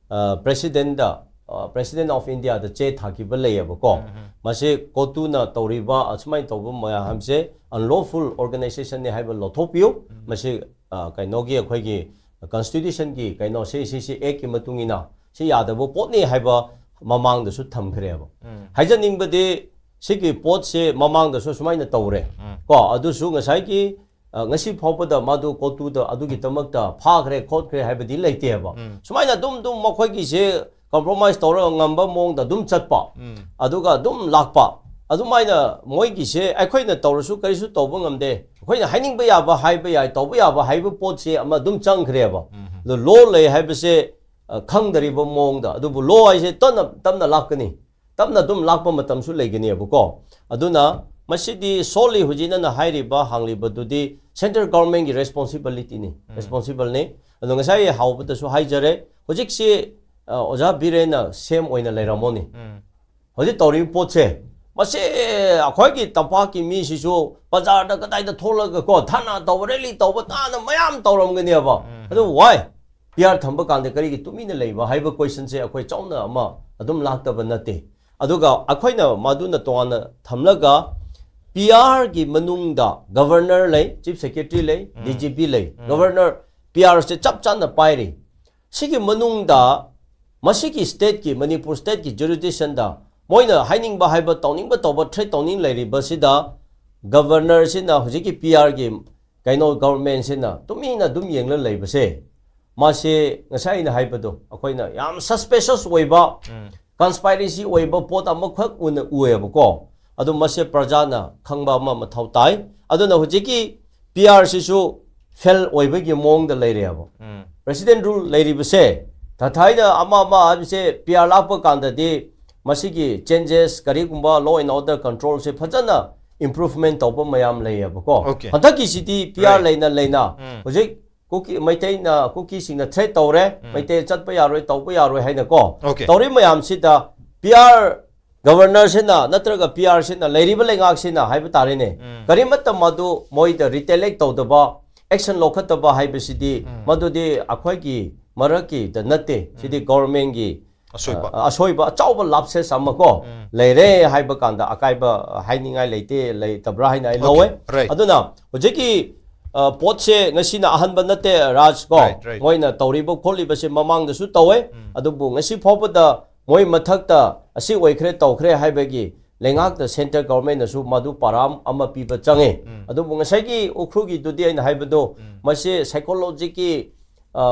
ꯑ, ꯄ꯭ꯔꯦꯁꯤꯗꯦꯟꯗ, ꯑ, ꯄ꯭ꯔꯦꯁꯤꯗꯦꯟ ꯑꯣꯐ ꯏꯟꯗꯤꯌꯥꯗ ꯆꯦ ꯊꯥꯈꯤꯕ ꯂꯩꯌꯦꯕꯀꯣ꯫ ꯎꯝ, ꯎꯝ꯫ ꯃꯁꯤ ꯀꯣꯇꯨꯅ ꯇꯧꯔꯤꯕ ꯑꯁꯨꯃꯥꯏꯅ ꯇꯧꯕ ꯃꯌꯥꯝꯁꯦ ꯑꯟꯂꯣꯐꯨꯜ ꯑꯣꯔꯒꯅꯥꯏꯖꯦꯁꯟꯅꯤ ꯍꯥꯏꯕ ꯂꯧꯊꯣꯛꯄꯤꯌꯨ꯫ ꯎꯝ꯫ ꯃꯁꯤ, ꯑ, ꯀꯩꯅꯣꯒꯤ ꯑꯩꯈꯣꯏꯒꯤ ꯀꯟꯁꯇꯤꯇ꯭ꯌꯨꯁꯟꯒꯤ ꯀꯩꯅꯣ, ꯁꯤ, ꯁꯤ, ꯁꯤ ꯑꯦꯛꯀꯤ ꯃꯇꯨꯡ ꯏꯟꯅ ꯁꯤ ꯌꯥꯗꯕ ꯄꯣꯠꯅꯤ ꯍꯥꯏꯕ ꯃꯃꯥꯡꯗꯁꯨ ꯊꯝꯈ꯭ꯔꯦꯕ꯫ ꯎꯝ꯫ ꯍꯥꯏꯖꯅꯤꯡꯕꯗꯤ ꯁꯤꯒꯤ ꯄꯣꯠꯁꯦ ꯃꯃꯥꯡꯗꯁꯨ ꯁꯨꯃꯥꯏꯅ ꯇꯧꯔꯦ꯫ ꯎꯝ꯫ ꯀꯣ, ꯑꯗꯨꯁꯨ ꯉꯁꯥꯏꯒꯤ, ꯑ, ꯉꯁꯤ ꯐꯥꯎꯕꯗ ꯃꯥꯗꯨ ꯀꯣꯇꯨꯗ ꯑꯗꯨꯒꯤꯗꯃꯛꯇ ꯐꯥꯈ꯭ꯔꯦ ꯈꯣꯠꯈ꯭ꯔꯦ ꯍꯥꯏꯕꯗꯤ ꯂꯩꯇꯦꯕ꯫ ꯎꯝ꯫ ꯁꯨꯃꯥꯏꯅ ꯑꯗꯨꯝ ꯑꯗꯨꯝ ꯃꯈꯣꯏꯒꯤꯁꯦ ꯀꯝꯄ꯭ꯔꯣꯃꯥꯏꯁ ꯇꯧꯔꯒ ꯉꯝꯕ ꯃꯑꯣꯡꯗ ꯑꯗꯨꯝ ꯆꯠꯄ꯫ ꯎꯝ꯫ ꯑꯗꯨꯒ ꯑꯗꯨꯝ ꯂꯥꯛꯄ꯫ ꯑꯗꯨꯃꯥꯏꯅ ꯃꯣꯏꯒꯤꯁꯦ ꯑꯩꯈꯣꯏꯅ ꯇꯧꯔꯁꯨ ꯀꯔꯤꯁꯨ ꯇꯧꯕ ꯉꯝꯗꯦ꯫ ꯑꯩꯈꯣꯏꯅ ꯍꯥꯏꯅꯤꯡꯕ ꯌꯥꯕ ꯍꯥꯏꯕ ꯌꯥꯏ, ꯇꯧꯕ ꯌꯥꯕ ꯍꯥꯏꯕ ꯄꯣꯠꯁꯦ ꯑꯃ ꯑꯗꯨꯝ ꯆꯪꯈ꯭ꯔꯦꯕ꯫ ꯎꯝ꯫ ꯑꯗꯣ ꯂꯣ ꯂꯩ ꯍꯥꯏꯕꯁꯦ, ꯑ, ꯈꯪꯗꯔꯤꯕ ꯃꯑꯣꯡꯗ, ꯑꯗꯨꯕꯨ ꯂꯣ ꯍꯥꯏꯁꯦ ꯇꯞꯅ ꯇꯞꯅ ꯂꯥꯛꯀꯅꯤ, ꯇꯞꯅ ꯑꯗꯨꯝ ꯂꯥꯛꯄ ꯃꯇꯝꯁꯨ ꯂꯩꯒꯅꯦꯕꯀꯣ꯫ ꯑꯗꯨꯅ ꯃꯁꯤꯗꯤ solely ꯍꯧꯖꯤꯛ ꯅꯪꯅ ꯍꯥꯏꯔꯤꯕ, ꯍꯥꯡꯂꯤꯕꯗꯨꯗꯤ ꯁꯦꯟꯇ꯭ꯔꯦꯜ ꯒꯣꯔꯃꯦꯟꯒꯤ ꯔꯦꯁꯄꯣꯟꯁꯤꯕꯤꯂꯤꯇꯤꯅꯤ, ꯎꯝ꯫ ꯔꯦꯁꯄꯣꯟꯁꯤꯕꯜꯅꯤ꯫ ꯑꯗꯣ ꯉꯁꯥꯏ ꯍꯥꯎꯕꯗꯁꯨ ꯍꯥꯏꯖꯔꯦ, ꯍꯧꯖꯤꯛꯁꯤ, ꯑ, ꯑꯣꯖꯥ ꯕꯤꯔꯦꯟꯅ ꯁꯦꯝ ꯑꯣꯏꯅ ꯂꯩꯔꯝꯃꯣꯅꯤ꯫ ꯎꯝ꯫ ꯍꯧꯖꯤꯛ ꯇꯧꯔꯤꯕ ꯄꯣꯠꯁꯦ, ꯃꯁꯤ ꯑꯩꯈꯣꯏꯒꯤ ꯇꯝꯄꯥꯛꯀꯤ ꯃꯤꯁꯤꯁꯨ ꯕꯖꯥꯔꯗ ꯀꯗꯥꯏꯗ ꯊꯣꯛꯂꯒ ꯀꯣ ꯙꯔꯅꯥ ꯇꯧꯕ, ꯔꯦꯂꯤ ꯇꯧꯕ ꯇꯥꯅ ꯃꯌꯥꯝ ꯇꯧꯔꯝꯒꯅꯦꯕ꯫ ꯑꯗꯨ why? ꯄꯤ ꯑꯥꯔ ꯊꯝꯕ ꯀꯥꯟꯗ ꯀꯔꯤꯒꯤ ꯇꯨꯃꯤꯟꯅ ꯂꯩꯕ ꯍꯥꯏꯕ ꯀꯣꯏꯁꯟꯁꯦ ꯑꯩꯈꯣꯏ ꯆꯥꯎꯅ ꯑꯃ ꯑꯗꯨꯝ ꯂꯥꯛꯇꯕ ꯅꯠꯇꯦ꯫ ꯑꯗꯨꯒ ꯑꯩꯈꯣꯏꯅ ꯃꯗꯨꯅ ꯇꯣꯉꯥꯟꯅ ꯊꯝꯂꯒ, ꯄꯤ ꯑꯥꯔꯒꯤ ꯃꯅꯨꯡꯗ ꯒꯕꯔꯅꯔ ꯂꯩ, ꯆꯤꯐ ꯁꯦꯀ꯭ꯔꯦꯇꯔꯤ ꯂꯩ, ꯗꯤ ꯖꯤ ꯄꯤ ꯂꯩ꯫ ꯒꯕꯔꯅꯔ ꯄꯤ ꯑꯥꯔꯁꯦ ꯆꯞ ꯆꯥꯅ ꯄꯥꯏꯔꯤ꯫ ꯁꯤꯒꯤ ꯃꯅꯨꯡꯗ ꯃꯁꯤꯒꯤ ꯁ꯭ꯇꯦꯠꯀꯤ, ꯃꯅꯤꯄꯨꯔ ꯁ꯭ꯇꯦꯠꯀꯤ ꯖꯨꯔꯤꯗꯤꯛꯁꯟꯗ ꯃꯣꯏꯅ ꯍꯥꯏꯅꯤꯡꯕ ꯍꯥꯏꯕ, ꯇꯧꯅꯤꯡꯕ ꯇꯧꯕ, ꯊ꯭ꯔꯦꯠ ꯇꯧꯅꯤꯡ ꯂꯩꯔꯤꯕꯁꯤꯗ, ꯒꯕꯔꯅꯔꯁꯤꯅ, ꯍꯧꯖꯤꯛꯀꯤ ꯄꯤ ꯑꯥꯔꯒꯤ ꯀꯩꯅꯣ, ꯒꯕꯔꯃꯦꯟꯁꯤꯅ ꯇꯨꯃꯤꯟꯅ ꯑꯗꯨꯝ ꯌꯦꯡꯂ ꯂꯩꯕꯁꯦ, ꯃꯥꯁꯦ ꯉꯁꯥꯏ ꯑꯩꯅ ꯍꯥꯏꯕꯗꯣ, ꯑꯩꯈꯣꯏꯅ ꯌꯥꯝ ꯁꯁꯄꯦꯁꯁ ꯑꯣꯏꯕ, ꯀꯟꯁꯄꯥꯏꯔꯦꯁꯤ ꯑꯣꯏꯕ ꯄꯣꯠ ꯑꯃꯈꯛ ꯑꯣꯏꯅ ꯎꯑꯦꯕꯀꯣ꯫ ꯑꯗꯨ ꯃꯁꯦ ꯄ꯭ꯔꯖꯥꯅ ꯈꯪꯕ ꯑꯃ ꯃꯊꯧ ꯇꯥꯏ꯫ ꯑꯗꯨꯅ ꯍꯧꯖꯤꯛꯀꯤ ꯄꯤ ꯑꯥꯔꯁꯤꯁꯨ ꯐꯦꯜ ꯑꯣꯏꯕꯒꯤ ꯃꯑꯣꯡꯗ ꯂꯩꯔꯦꯕ꯫ ꯔꯦꯁꯤꯗꯦꯟ ꯔꯨꯜ ꯂꯩꯔꯤꯕꯁꯦ, ꯊꯥꯊꯥꯏꯅ ꯑꯃ ꯑꯃ ꯍꯥꯏꯕꯁꯦ, ꯄꯤ ꯑꯥꯔ ꯂꯥꯛꯄ ꯀꯥꯟꯗꯗꯤ ꯃꯁꯤꯒꯤ ꯆꯦꯟꯖꯦꯁ, ꯀꯔꯤꯒꯨꯝꯕ law and order controlꯁꯦ ꯐꯖꯅ ꯏꯝꯄ꯭ꯔꯨꯚꯃꯦꯟ ꯇꯧꯕ ꯃꯌꯥꯝ ꯂꯩꯌꯦꯕꯀꯣ꯫ Okay. ꯍꯟꯗꯛꯀꯤꯁꯤꯗꯤ ꯄꯤ ꯑꯥꯔ Right. ꯂꯩꯅ ꯂꯩꯅ ꯎꯝ. ꯍꯧꯖꯤꯛ ꯀꯨꯀꯤ, ꯃꯩꯇꯩꯅ, ꯀꯨꯀꯤꯁꯤꯡꯅ ꯊ꯭ꯔꯦꯠ ꯇꯧꯔꯦ, ꯃꯩꯇꯩ ꯆꯠꯄ ꯌꯥꯔꯣꯏ, ꯇꯧꯕ ꯌꯥꯔꯣꯏ ꯍꯥꯏꯅꯀꯣ꯫ Okay. ꯇꯧꯔꯤ ꯃꯌꯥꯝꯁꯤꯗ ꯄꯤ ꯑꯥꯔ ꯒꯕꯔꯅꯔꯁꯤꯅ ꯅꯠꯇ꯭ꯔꯒ ꯄꯤ ꯑꯥꯔꯁꯤꯅ, ꯂꯩꯔꯤꯕ ꯂꯩꯉꯥꯛꯁꯤꯅ ꯍꯥꯏꯕ ꯇꯥꯔꯦꯅꯦ, ꯀꯔꯤꯃꯠꯇ ꯃꯗꯨ ꯃꯣꯏꯗ ꯔꯤꯇꯦꯂꯦꯛ ꯇꯧꯗꯕ, ꯑꯦꯛꯁꯟ ꯂꯧꯈꯠꯇꯕ ꯍꯥꯏꯕꯁꯤꯗꯤ ꯃꯗꯨꯗꯤ ꯑꯩꯈꯣꯏꯒꯤ ꯃꯔꯛꯀꯤꯗ ꯅꯠꯇꯦ, ꯁꯤꯗꯤ ꯒꯣꯔꯃꯦꯟꯒꯤ ꯑꯁꯣꯏꯕ꯫ ꯑ, ꯑꯁꯣꯏꯕ ꯑꯆꯧꯕ ꯂꯥꯞꯁꯦꯁ ꯑꯃ ꯀꯣ ꯂꯩꯔꯦ ꯍꯥꯏꯕ ꯀꯥꯟꯗ ꯑꯀꯥꯏꯕ ꯍꯥꯏꯅꯤꯡꯉꯥꯏ ꯂꯩꯇꯦ, ꯂꯩꯇꯕ꯭ꯔꯥ ꯍꯥꯏꯅ ꯑꯩ Okay, ꯂꯧꯋꯦ꯫ right. ꯑꯗꯨꯅ ꯍꯧꯖꯤꯛꯀꯤ, ꯑ, ꯄꯣꯠꯁꯦ ꯉꯁꯤꯅ ꯑꯍꯥꯟꯕ ꯅꯠꯇꯦ, ꯔꯥꯖ ꯀꯣ꯫ Right, right. ꯃꯣꯏꯅ ꯇꯧꯔꯤꯕ ꯈꯣꯠꯂꯤꯕꯁꯦ ꯃꯃꯥꯡꯗꯁꯨ ꯇꯧꯋꯦ꯫ ꯑꯗꯨꯕꯨ ꯉꯁꯤ ꯐꯥꯎꯕꯗ ꯃꯣꯏ ꯃꯊꯛꯇ ꯑꯁꯤ ꯑꯣꯏꯈ꯭ꯔꯦ, ꯇꯧꯈ꯭ꯔꯦ ꯍꯥꯏꯕꯒꯤ ꯂꯩꯉꯥꯛꯇ, ꯁꯦꯟꯇ꯭ꯔ ꯒꯣꯔꯃꯦꯟꯅꯁꯨ ꯃꯗꯨ ꯄꯥꯔꯥꯝ ꯑꯃ ꯄꯤꯕ ꯆꯪꯉꯦ꯫ ꯑꯗꯨꯕꯨ ꯉꯁꯥꯏꯒꯤ ꯎꯈ꯭ꯔꯨꯜꯒꯤꯗꯨꯗꯤ ꯑꯩꯅ ꯍꯥꯏꯕꯗꯣ, ꯃꯁꯤ ꯁꯥꯏꯀꯣꯂꯣꯖꯤꯒꯤ, ꯑ,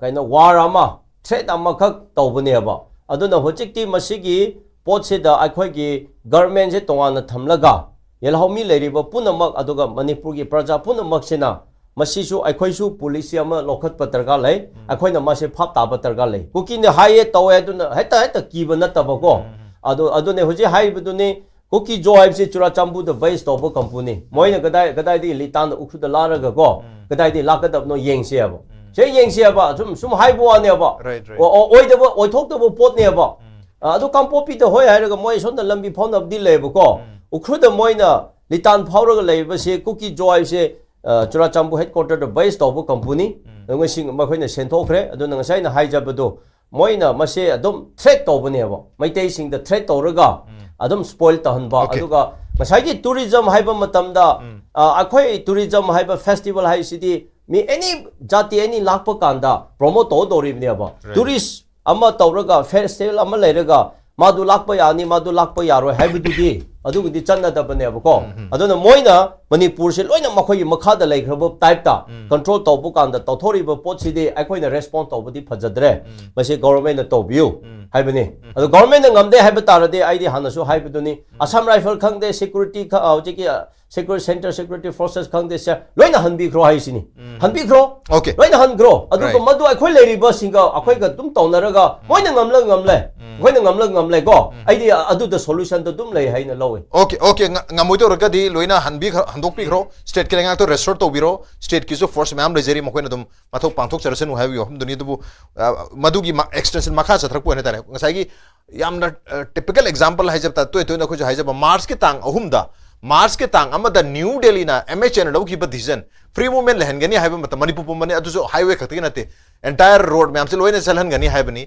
ꯀꯩꯅꯣ, ꯋꯥꯔ ꯑꯃ, ꯊ꯭ꯔꯦꯠ ꯑꯃꯈꯛ ꯇꯧꯕꯅꯦꯕ꯫ ꯑꯗꯨꯅ ꯍꯧꯖꯤꯛꯇꯤ ꯃꯁꯤꯒꯤ ꯄꯣꯠꯁꯤꯗ ꯑꯩꯈꯣꯏꯒꯤ ꯒꯔꯃꯦꯟꯁꯦ ꯇꯣꯉꯥꯟꯅ ꯊꯝꯂꯒ, ꯌꯦꯜꯍꯧꯃꯤ ꯂꯩꯔꯤꯕ ꯄꯨꯝꯅꯃꯛ, ꯑꯗꯨꯒ ꯃꯅꯤꯄꯨꯔꯒꯤ ꯄ꯭ꯔꯖꯥ ꯄꯨꯝꯅꯃꯛꯁꯤꯅ ꯃꯁꯤꯁꯨ ꯑꯩꯈꯣꯏꯁꯨ ꯄꯣꯂꯤꯁꯤ ꯑꯃ ꯂꯧꯈꯠꯄ ꯗꯔꯀꯥꯔ ꯂꯩ꯫ ꯑꯩꯈꯣꯏꯅ ꯃꯁꯦ ꯚꯥꯞ ꯇꯥꯕ ꯗꯔꯀꯥꯔ ꯂꯩ꯫ ꯀꯨꯀꯤꯅ ꯍꯥꯏꯌꯦ, ꯇꯧꯋꯦ, ꯑꯗꯨꯅ ꯍꯦꯛꯇ, ꯍꯦꯛꯇ ꯀꯤꯕ ꯅꯠꯇꯕꯀꯣ꯫ ꯑꯗꯨ, ꯑꯗꯨꯅꯦ ꯍꯧꯖꯤꯛ ꯍꯥꯏꯔꯤꯕꯗꯨꯅꯤ, ꯀꯨꯀꯤ ꯖꯣ ꯍꯥꯏꯕꯁꯤ ꯆꯨꯔꯥꯆꯥꯟꯄꯨꯔꯗ ꯕꯦꯁ ꯇꯧꯕ ꯀꯝꯄꯅꯤ꯫ ꯃꯣꯏꯅ ꯀꯗꯥꯏ, ꯀꯗꯥꯏꯗꯒꯤ ꯂꯤꯇꯥꯟꯗ ꯎꯈ꯭ꯔꯨꯜꯗ ꯂꯥꯛꯂꯒ ꯀꯣ, ꯀꯗꯥꯏꯗꯒꯤ ꯂꯥꯛꯀꯗꯕꯅꯣ ꯌꯦꯡꯁꯦꯕ꯫ ꯁꯦ ꯌꯦꯡꯁꯦꯕ, ꯁꯨꯝ, ꯁꯨꯝ ꯍꯥꯏꯕ ꯋꯥꯅꯦꯕ꯫ Right, right. ꯑꯣ, ꯑꯣ, ꯑꯣꯏꯗꯕ, ꯑꯣꯏꯊꯣꯛꯇꯕ ꯄꯣꯠꯅꯦꯕ꯫ ꯑ, ꯑꯗꯨ ꯀꯥꯡꯄꯣꯛꯄꯤꯗ ꯍꯣꯏ ꯍꯥꯏꯔꯒ ꯃꯣꯏ ꯁꯣꯝꯗ ꯂꯝꯕꯤ ꯐꯥꯎꯅꯕꯗꯤ ꯂꯩꯌꯦꯕꯀꯣ꯫ ꯎꯈ꯭ꯔꯨꯜꯗ ꯃꯣꯏꯅ ꯂꯤꯇꯥꯟ ꯐꯥꯎꯔꯒ ꯂꯩꯕꯁꯦ ꯀꯨꯀꯤ ꯖꯣ ꯍꯥꯏꯕꯁꯦ, ꯑ, ꯆꯨꯔꯥꯆꯥꯟꯄꯨꯔ headquarter ꯗ base ꯇꯧꯕ company꯫ ꯑꯗꯨ ꯉꯁꯤ ꯃꯈꯣꯏꯅ ꯁꯦꯟꯊꯣꯛꯈ꯭ꯔꯦ꯫ ꯑꯗꯨꯅ ꯉꯁꯥꯏ ꯑꯩꯅ ꯍꯥꯏꯖꯕꯗꯣ, ꯃꯣꯏꯅ ꯃꯁꯦ ꯑꯗꯨꯝ threat ꯇꯧꯕꯅꯦꯕ, ꯃꯩꯇꯩꯁꯤꯡꯗ threat ꯇꯧꯔꯒ ꯑꯗꯨꯝ spoil ꯇꯧꯍꯟꯕ꯫ Okay. ꯑꯗꯨꯒ ꯉꯁꯥꯏꯒꯤ tourism ꯍꯥꯏꯕ ꯃꯇꯝꯗ, ꯑ, ꯑꯩꯈꯣꯏ tourism ꯍꯥꯏꯕ festival ꯍꯥꯏꯁꯤꯗꯤ ꯃꯤ any ꯖꯥꯇꯤ any ꯂꯥꯛꯄ ꯀꯥꯟꯗ promote ꯇꯧꯗꯧꯔꯤꯕꯅꯦꯕ꯫ Tourist ꯑꯃ ꯇꯧꯔꯒ, festival ꯑꯃ ꯂꯩꯔꯒ ꯃꯥꯗꯨ ꯂꯥꯛꯄ ꯌꯥꯅꯤ, ꯃꯥꯗꯨ ꯂꯥꯛꯄ ꯌꯥꯔꯣꯏ ꯍꯥꯏꯕꯗꯨꯗꯤ ꯑꯗꯨꯒꯤꯗꯤ ꯆꯠꯅꯗꯕꯅꯦꯕꯀꯣ꯫ ꯑꯗꯨꯅ ꯃꯣꯏꯅ ꯃꯅꯤꯄꯨꯔꯁꯦ ꯂꯣꯏꯅ ꯃꯈꯣꯏꯒꯤ ꯃꯈꯥꯗ ꯂꯩꯈ꯭ꯔꯕ type ꯇ control ꯇꯧꯕ ꯀꯥꯟꯗ ꯇꯧꯊꯣꯔꯛꯏꯕ ꯄꯣꯠꯁꯤꯗꯤ ꯑꯩꯈꯣꯏꯅ response ꯇꯧꯕꯗꯤ ꯐꯖꯗ꯭ꯔꯦ꯫ ꯃꯁꯤ government ꯅ ꯇꯧꯕꯤꯌꯨ ꯍꯥꯏꯕꯅꯤ꯫ ꯑꯗꯣ government ꯅ ꯉꯝꯗꯦ ꯍꯥꯏꯕ ꯇꯥꯔꯗꯤ, ꯑꯩꯗꯤ ꯍꯥꯟꯅꯁꯨ ꯍꯥꯏꯕꯗꯨꯅꯤ, Assam Rifle ꯈꯪꯗꯦ, security ꯈ-, ꯑ, ꯍꯧꯖꯤꯛꯀꯤ, ꯑ, security, central security forces ꯈꯪꯗꯦ, ꯁꯦ ꯂꯣꯏꯅ ꯍꯟꯕꯤꯈ꯭ꯔꯣ ꯍꯥꯏꯁꯤꯅꯤ꯫ ꯍꯟꯕꯤꯈ꯭ꯔꯣ꯫ Okay. ꯂꯣꯏꯅ ꯍꯟꯈ꯭ꯔꯣ꯫ ꯑꯗꯨꯒ Right. ꯃꯗꯨ ꯑꯩꯈꯣꯏ ꯂꯩꯔꯤꯕꯁꯤꯡꯒ ꯑꯩꯈꯣꯏꯒ ꯑꯗꯨꯝ ꯇꯧꯅꯔꯒ ꯃꯣꯏꯅ ꯉꯝꯂ ꯉꯝꯂꯦ, ꯑꯩꯈꯣꯏꯅ ꯉꯝꯂ ꯉꯝꯂꯦꯀꯣ꯫ ꯑꯩꯗꯤ ꯑꯗꯨꯗ solution ꯗꯣ ꯑꯗꯨꯝ ꯂꯩ ꯍꯥꯏꯅ ꯂꯧꯋꯦ꯫ Okay, okay, ꯉ-, ꯉꯝꯃꯣꯏꯗꯧꯔꯒꯗꯤ ꯂꯣꯏꯅ ꯍꯟꯕꯤꯈ꯭ꯔꯣ, ꯍꯟꯗꯣꯛꯄꯤꯈ꯭ꯔꯣ, state ꯀꯤ ꯂꯩꯉꯥꯛꯇꯣ restore ꯇꯧꯕꯤꯔꯣ, state ꯀꯤꯁꯨ force ꯃꯌꯥꯝ ꯂꯩꯖꯔꯤ, ꯃꯈꯣꯏꯅ ꯑꯗꯨꯝ ꯃꯊꯧ ꯄꯥꯡꯊꯣꯛꯆꯔꯁꯅꯨ ꯍꯥꯏꯕꯒꯤ ꯋꯥꯐꯝꯗꯨꯅꯤ꯫ ꯑꯗꯨꯕꯨ, ꯑ, ꯃꯗꯨꯒꯤ ꯃ-, extension ꯃꯈꯥ ꯆꯠꯊꯔꯛꯄ ꯑꯣꯏꯅ ꯍꯥꯏꯇꯥꯔꯦ, ꯉꯁꯥꯏꯒꯤ ꯌꯥꯝꯅ, ꯑ, typical example ꯍꯥꯏꯖꯕ ꯇꯥꯔꯦ, ꯇꯣꯏ ꯇꯣꯏꯅ ꯑꯩꯈꯣꯏꯁꯨ ꯍꯥꯏꯖꯕ, March ꯀꯤ ꯇꯥꯡ ꯑꯍꯨꯝꯗ, March ꯀꯤ ꯇꯥꯡ ꯑꯃꯗ New Delhi ꯅ M H A ꯅ ꯂꯧꯈꯤꯕ decision, free movement ꯂꯩꯍꯟꯒꯅꯤ ꯍꯥꯏꯕ ꯃꯇꯝ, ꯃꯅꯤꯄꯨꯔ ꯄꯨꯝꯕꯅꯤ, ꯑꯗꯨꯁꯨ highway ꯈꯛꯇꯒꯤ ꯅꯠꯇꯦ, entire road ꯃꯌꯥꯝꯁꯦ ꯂꯣꯏꯅ ꯆꯠꯍꯟꯒꯅꯤ ꯍꯥꯏꯕꯅꯤ꯫